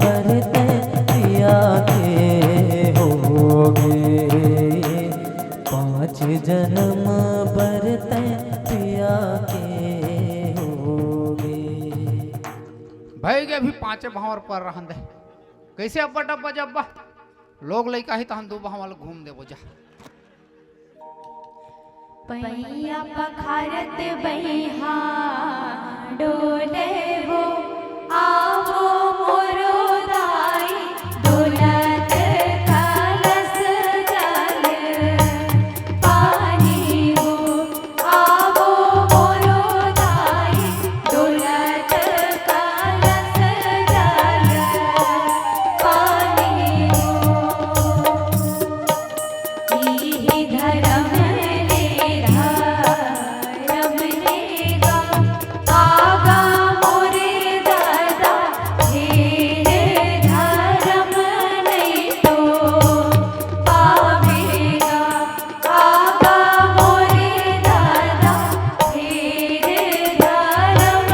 बर तैं पिया के होगे, पाँच जन्म बर तैं पिया के होगे। भई गे अभी पाँचे भांवर पर रहन दे। कइसे अब्बा डब्बा जब्बा? लोग लइका ही तहन दू भांवर घूम देबो जा। पैया पखारत बइहा डोले वो, आवो मोरो दाई, डोलत कलस जल पानी वो, आवो मोरो दाई, डोलत कलस जल पानी वो। इही धरम ले धरम ले गा, आगा मोरे दादा, ढेर धरम नइ तो पावेगा। आगा मोरे दादा, ढेर धरम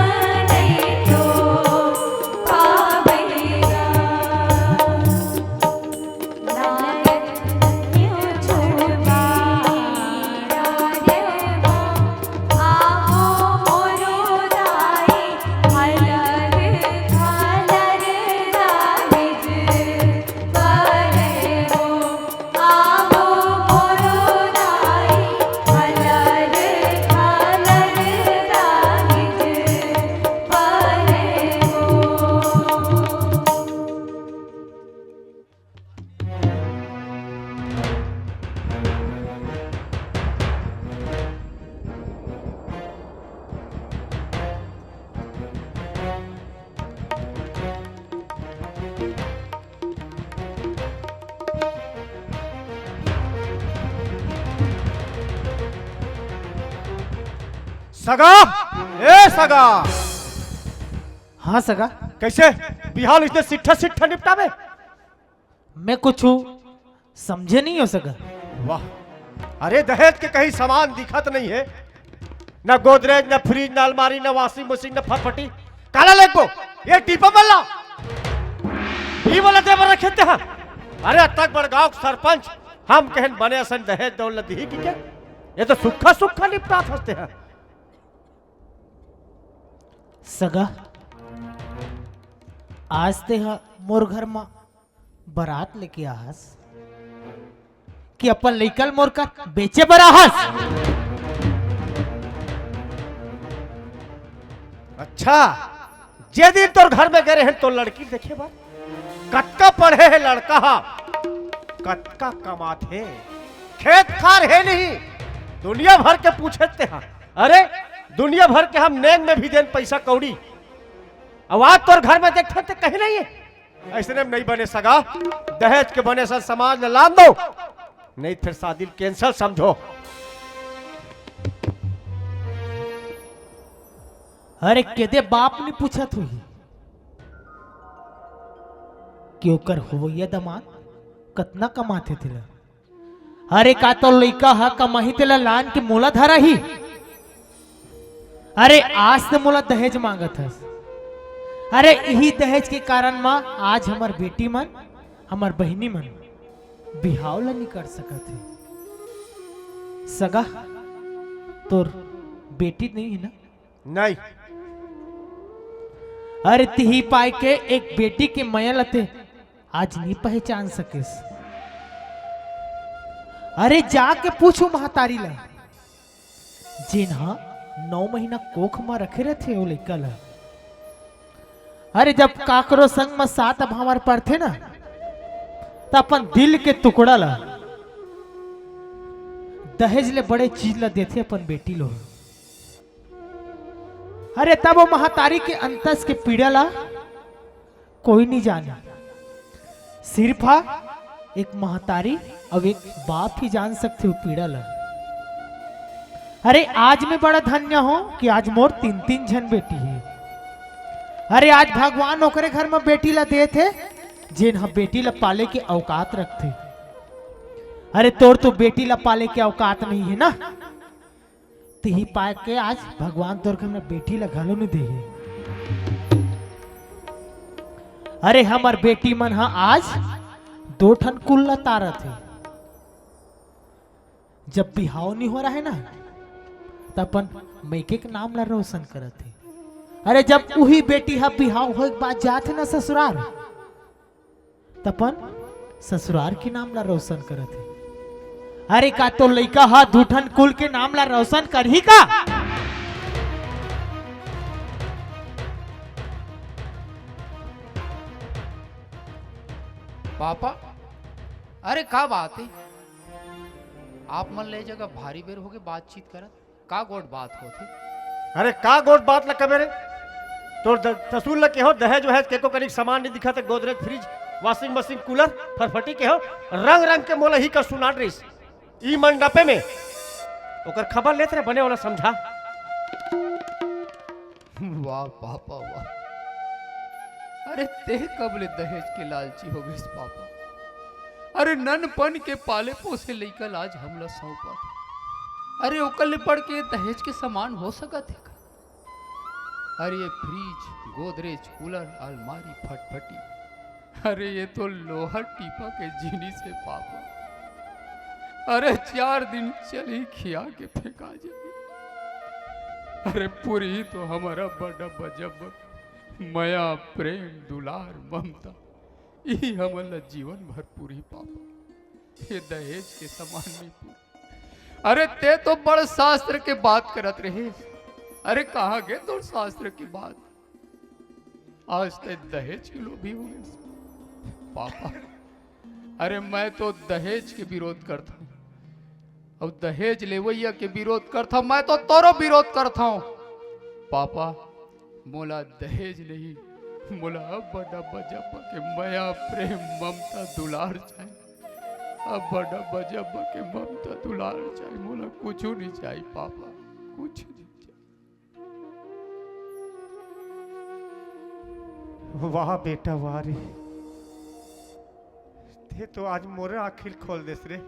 नइ तो पावेगा। सगा, ए सगा। हाँ सगा। कइसे बिहाव ल अइसने सिट्ठा सिट्ठा निपटाबे? मैं कुछू समझे नइ हों सगा। वाह, अरे दहेज के कहीं सामान दिखत नइ हे, न गोदरेज, न फ्रिज, न अलमारी, न वाशिंग मशीन, न फटफटी। काला लेगबो? ये टीपा मन ला? ई वाला देबर रखे ते हा? अरे अतक बड़ गांव के सरपंच, हम कहेन बने असन दहेज दउल ल दिही कि के? ये तो सुक्खा सुक्खा निपटात हस ते हा। सगा, आज ते हा मोर घर मा बरात लेके आहस कि अपन लइका ल मोर कर बेचे बर आहस? अच्छा, जे दिन तोर घर में गे रहेन तोर लड़की देखे बर, कतका पढ़े हे लड़का हा, कतका कमात हे, खेत खार हे नहीं, दुनिया भर के पूछे ते हा। अरे, दुनिया भर के हम नेंग में भी देन पैसा कौड़ी, अउ आज तोर घर में देखथन ते कहीं नहीं हे। अइसने में नइ बने सगा, दहेज के बने सन समाज ल लान दो, नइ त फेर शादी ल cancel समझो। अरे केदे बाप नइ पूछत होही कि ओकर होवइया दमाद कतना कमाथे तेला। अरे का तोर लइका ह कमाही तेला लान के मोला धराही? अरे आज ते मोला दहेज मांगत हस। अरे इही दहेज के कारण म आज हमर बेटी मन, हमर बहिनी मन बिहाव ल नइ कर सकत हे। सगा, तोर बेटी नइ हे ना? नहीं। अरे तिही पाय के एक बेटी के मया ल ते आज नइ पहचान सकेस। अरे जाके पूछू महतारी ला, जेन हा नौ महीना कोख म रखे रथे ओ लइका ला। अरे जब काकरो संग म सात भांवर परथे ना, त अपन दिल के टुकड़ा ला, दहेज ले बड़े चीज ला देथे अपन बेटी लो। अरे तब वो महतारी के अंतस के पीड़ा ला कोई नइ जाने, सिर्फ हा एक महतारी अउ एक बाप ही जान सकथे वो पीड़ा ला। अरे आज मैं बड़ा धन्य हों कि आज मोर तीन तीन झन बेटी हे। अरे आज भगवान ओकरे घर म बेटी ला देत हे, जेन ह बेटी ला पाले के औकात रखथे। अरे तोर तो बेटी ला पाले के औकात नहीं है ना, तिही पाए के आज भगवान तोर के हमर बेटी ला घलो नहीं दे हे। अरे हमर बेटी मन ह आज दो ठन कुल ला तारत हे। जब बिहाव नहीं हो रहा है ना, त अपन मइके के नाम ला रोशन करत हे। अरे जब उही बेटी ह बिहाव होए के बाद जात हे ना ससुरार, त अपन ससुरार के नाम ला रोशन करत हे। अरे का तो लइका ह दू ठन कुल के नाम ला रोशन करही का? पापा, अरे का बात है? आप मन ले जगह भारी बेर होगे बातचीत करत, का गोठ बात होथे? अरे का गोठ बात ल कबे रे? तोर द-, ससुर ल केहो दहेज वहेज के को कनिक सामान नहीं दिखत हे, Godrej, fridge, washing machine, cooler, फरफटी केहो, रंग रंग के मोला ही कर सुनात रहिस। ई मंडपे में ओकर खबर लेत रहे, बने वाला समझा। वाह पापा वाह। अरे ते कब ले दहेज के लालची हो गइस पापा? अरे ननपन के पाले पोसे लइका ला आज हमला सौंपत। अरे ओकर ले बढ़ के दहेज के सामान हो सकत हे का? अरे ये फ्रिज, गोदरेज, कूलर, अलमारी, फटफटी, अरे ये तो लोहा टीपा के जिनिस हे पापा। अरे चार दिन चली खिया के फेंका जाही। अरे पुरही तो हमर अब्बा डब्बा जब्बा मया, प्रेम, दुलार, ममता, इही हमन ला जीवन भर पुरही पापा। ये दहेज के समान नहीं पुरही। अरे ते तो बड़ शास्त्र के बात करत रहे। अरे कहाँ गे तोर शास्त्र के बात? आज ते दहेज के लोभी हो गइस पापा। अरे मैं तो दहेज के विरोध करथंव, अउ दहेज लेवइया के विरोध करथंव, मैं तो तोरो विरोध करथंव पापा। मोला दहेज नहीं, मोला अब्बा डब्बा जब्बा के मया, प्रेम, ममता, दुलार चाही। अब्बा डब्बा जब्बा के ममता दुलार चाही, मोला कुछू नहीं चाही पापा, कुछ नहीं चाही। वाह बेटा वाह रे, ते तो आज मोर आँखी ल खोल देस रे।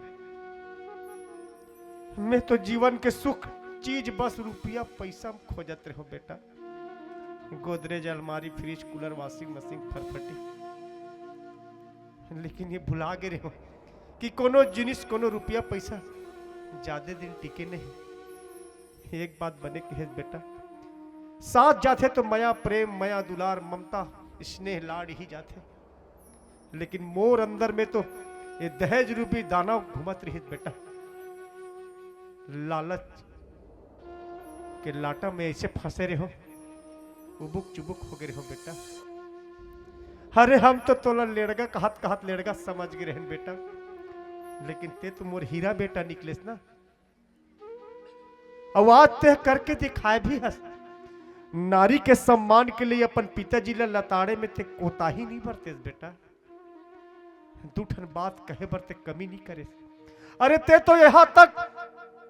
मैं तो जीवन के सुख चीज बस रुपया पैसा म खोजत रहेंव बेटा, गोदरेज, अलमारी, फ्रिज, कूलर, वॉशिंग मशीन, फरफटी, लेकिन ये भुला गे रहेंव कि कोनो जिनिस, कोनो रुपया पैसा जादे दिन टिके नहीं। एक बात बने कहेस बेटा, साथ जाथे तो मया, प्रेम, मया, दुलार, ममता, स्नेह, लाड़ ही जाथे, लेकिन मोर अंदर में तो ये दहेज रूपी दानव घूमत रहिस बेटा। लालच के लाटा में ऐसे फंसे रहेंव, उबुक चुबुक हो गे रहेंव बेटा। अरे हम तो तोला लेड़गा कहत कहत लेड़गा समझ गे रहेन बेटा, लेकिन ते तो मोर हीरा बेटा निकलेस ना। अउ आज ते करके दिखाए भी हस। नारी के सम्मान के लिए अपन पिताजी ला लताड़े में ते कोताही नहीं बरतेस बेटा। दू ठन बात कहे बर ते कमी नहीं करेस। अरे ते तो यहाँ तक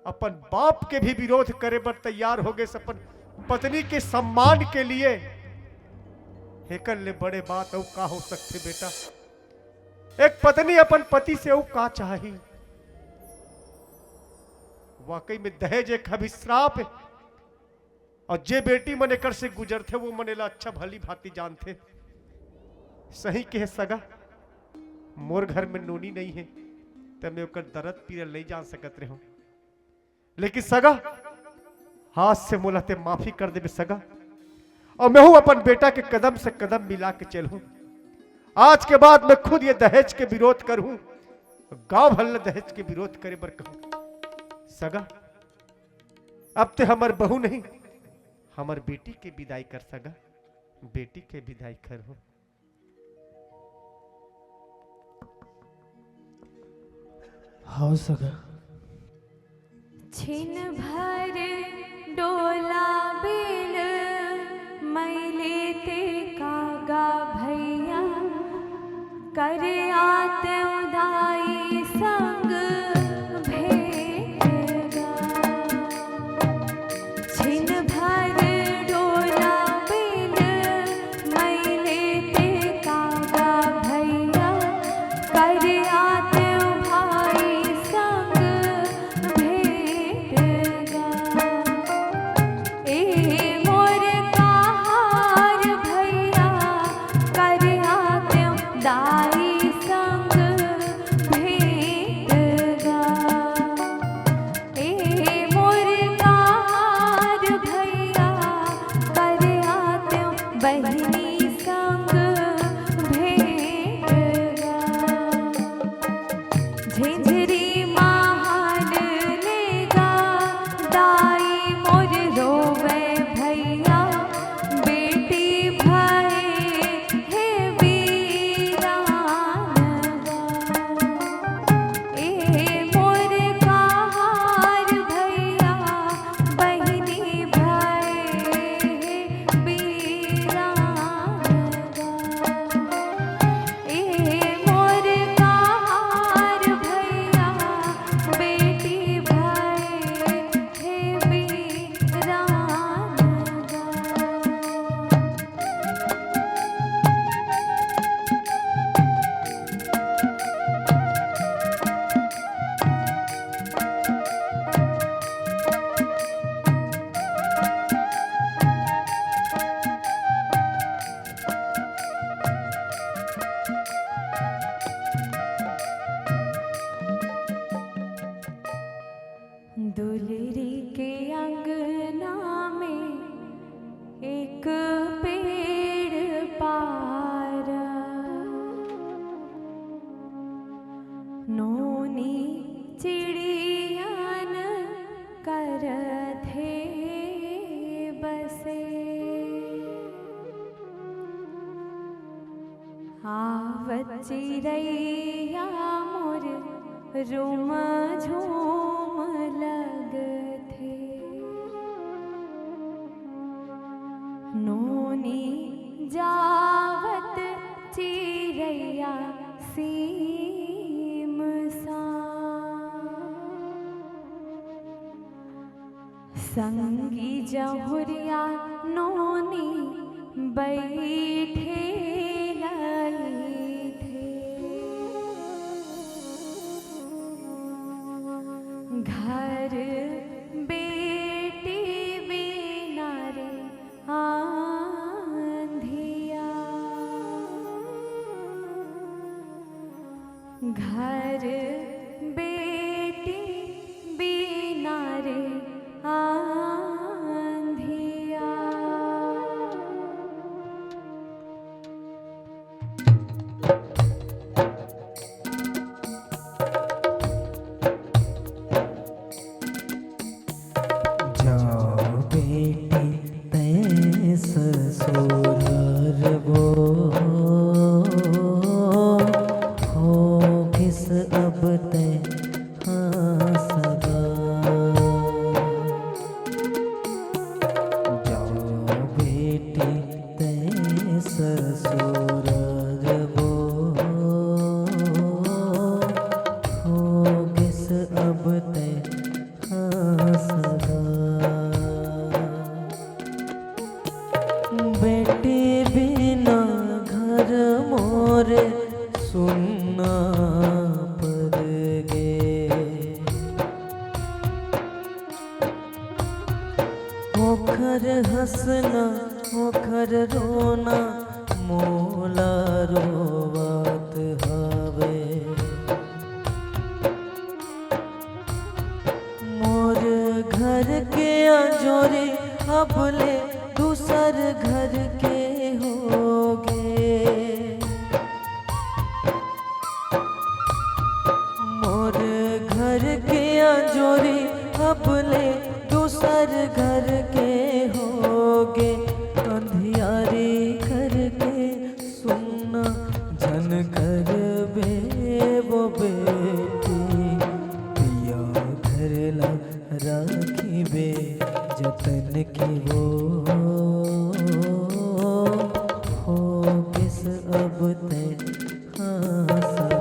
अपन बाप के भी विरोध करे बर तैयार हो गेस अपन पत्नी के सम्मान के लिए। एकर ले बड़े बात अउ का हो सकथे बेटा? एक पत्नी अपन पति से अउ का चाही? वाकई में दहेज एक अभिश्राप हे। अउ जे बेटी मन एकर से गुजरथे, वो मन एला अच्छा भली भांति जानथे। सही कहे सगा, मोर घर में नोनी नहीं हे, त मैं ओकर दरद पीरा नहीं जान सकत रहेंव। लेकिन सगा, आज से मोला ते माफी कर देबे सगा, अउ मैं हूं अपन बेटा के कदम से कदम मिला के चलहूं। आज के बाद मैं खुद ये दहेज के विरोध करहूं, गांव भर ले दहेज के विरोध करे बर कहूं। सगा, अब ते हमर बहू नहीं, हमर बेटी के विदाई कर सगा, बेटी के विदाई कर हो। हव सगा। छिन भर डोला बेल मइले ते कागा भैया, कर आत उदाई संग भेंट गा। छिन भर डोला बेल मइले ते कागा भैया, आवत चिरैया मोर रुम झुम लगथे। नोनी जावत चिरैया सीम सा। संगी जहुरिया नोनी बइठे लइठे। घर बेटी बिना रे आंधिया। घर बेटी बिना रे आंधिया। जा बेटी तैं ससुरार वो, होगिस अब तैं हाँ सगा। जा बेटी तैं ससुरार वो, होगिस अब तैं हाँ सगा। बेटी बिना घर मोरे सुन्ना पड़ गे। ओखर हंसना, ओखर रोना, मोला रोवत हवे। मोर घर के अंजोरी अब ले दूसर घर के होगे। मोर घर के अंजोरी अब ले दूसर घर के होगे। अंधियारी करके सुन्ना झन करबे वो बेटी, पिया घर ला राखिबे जतन के वो। होगिस अब तैं हाँ सगा।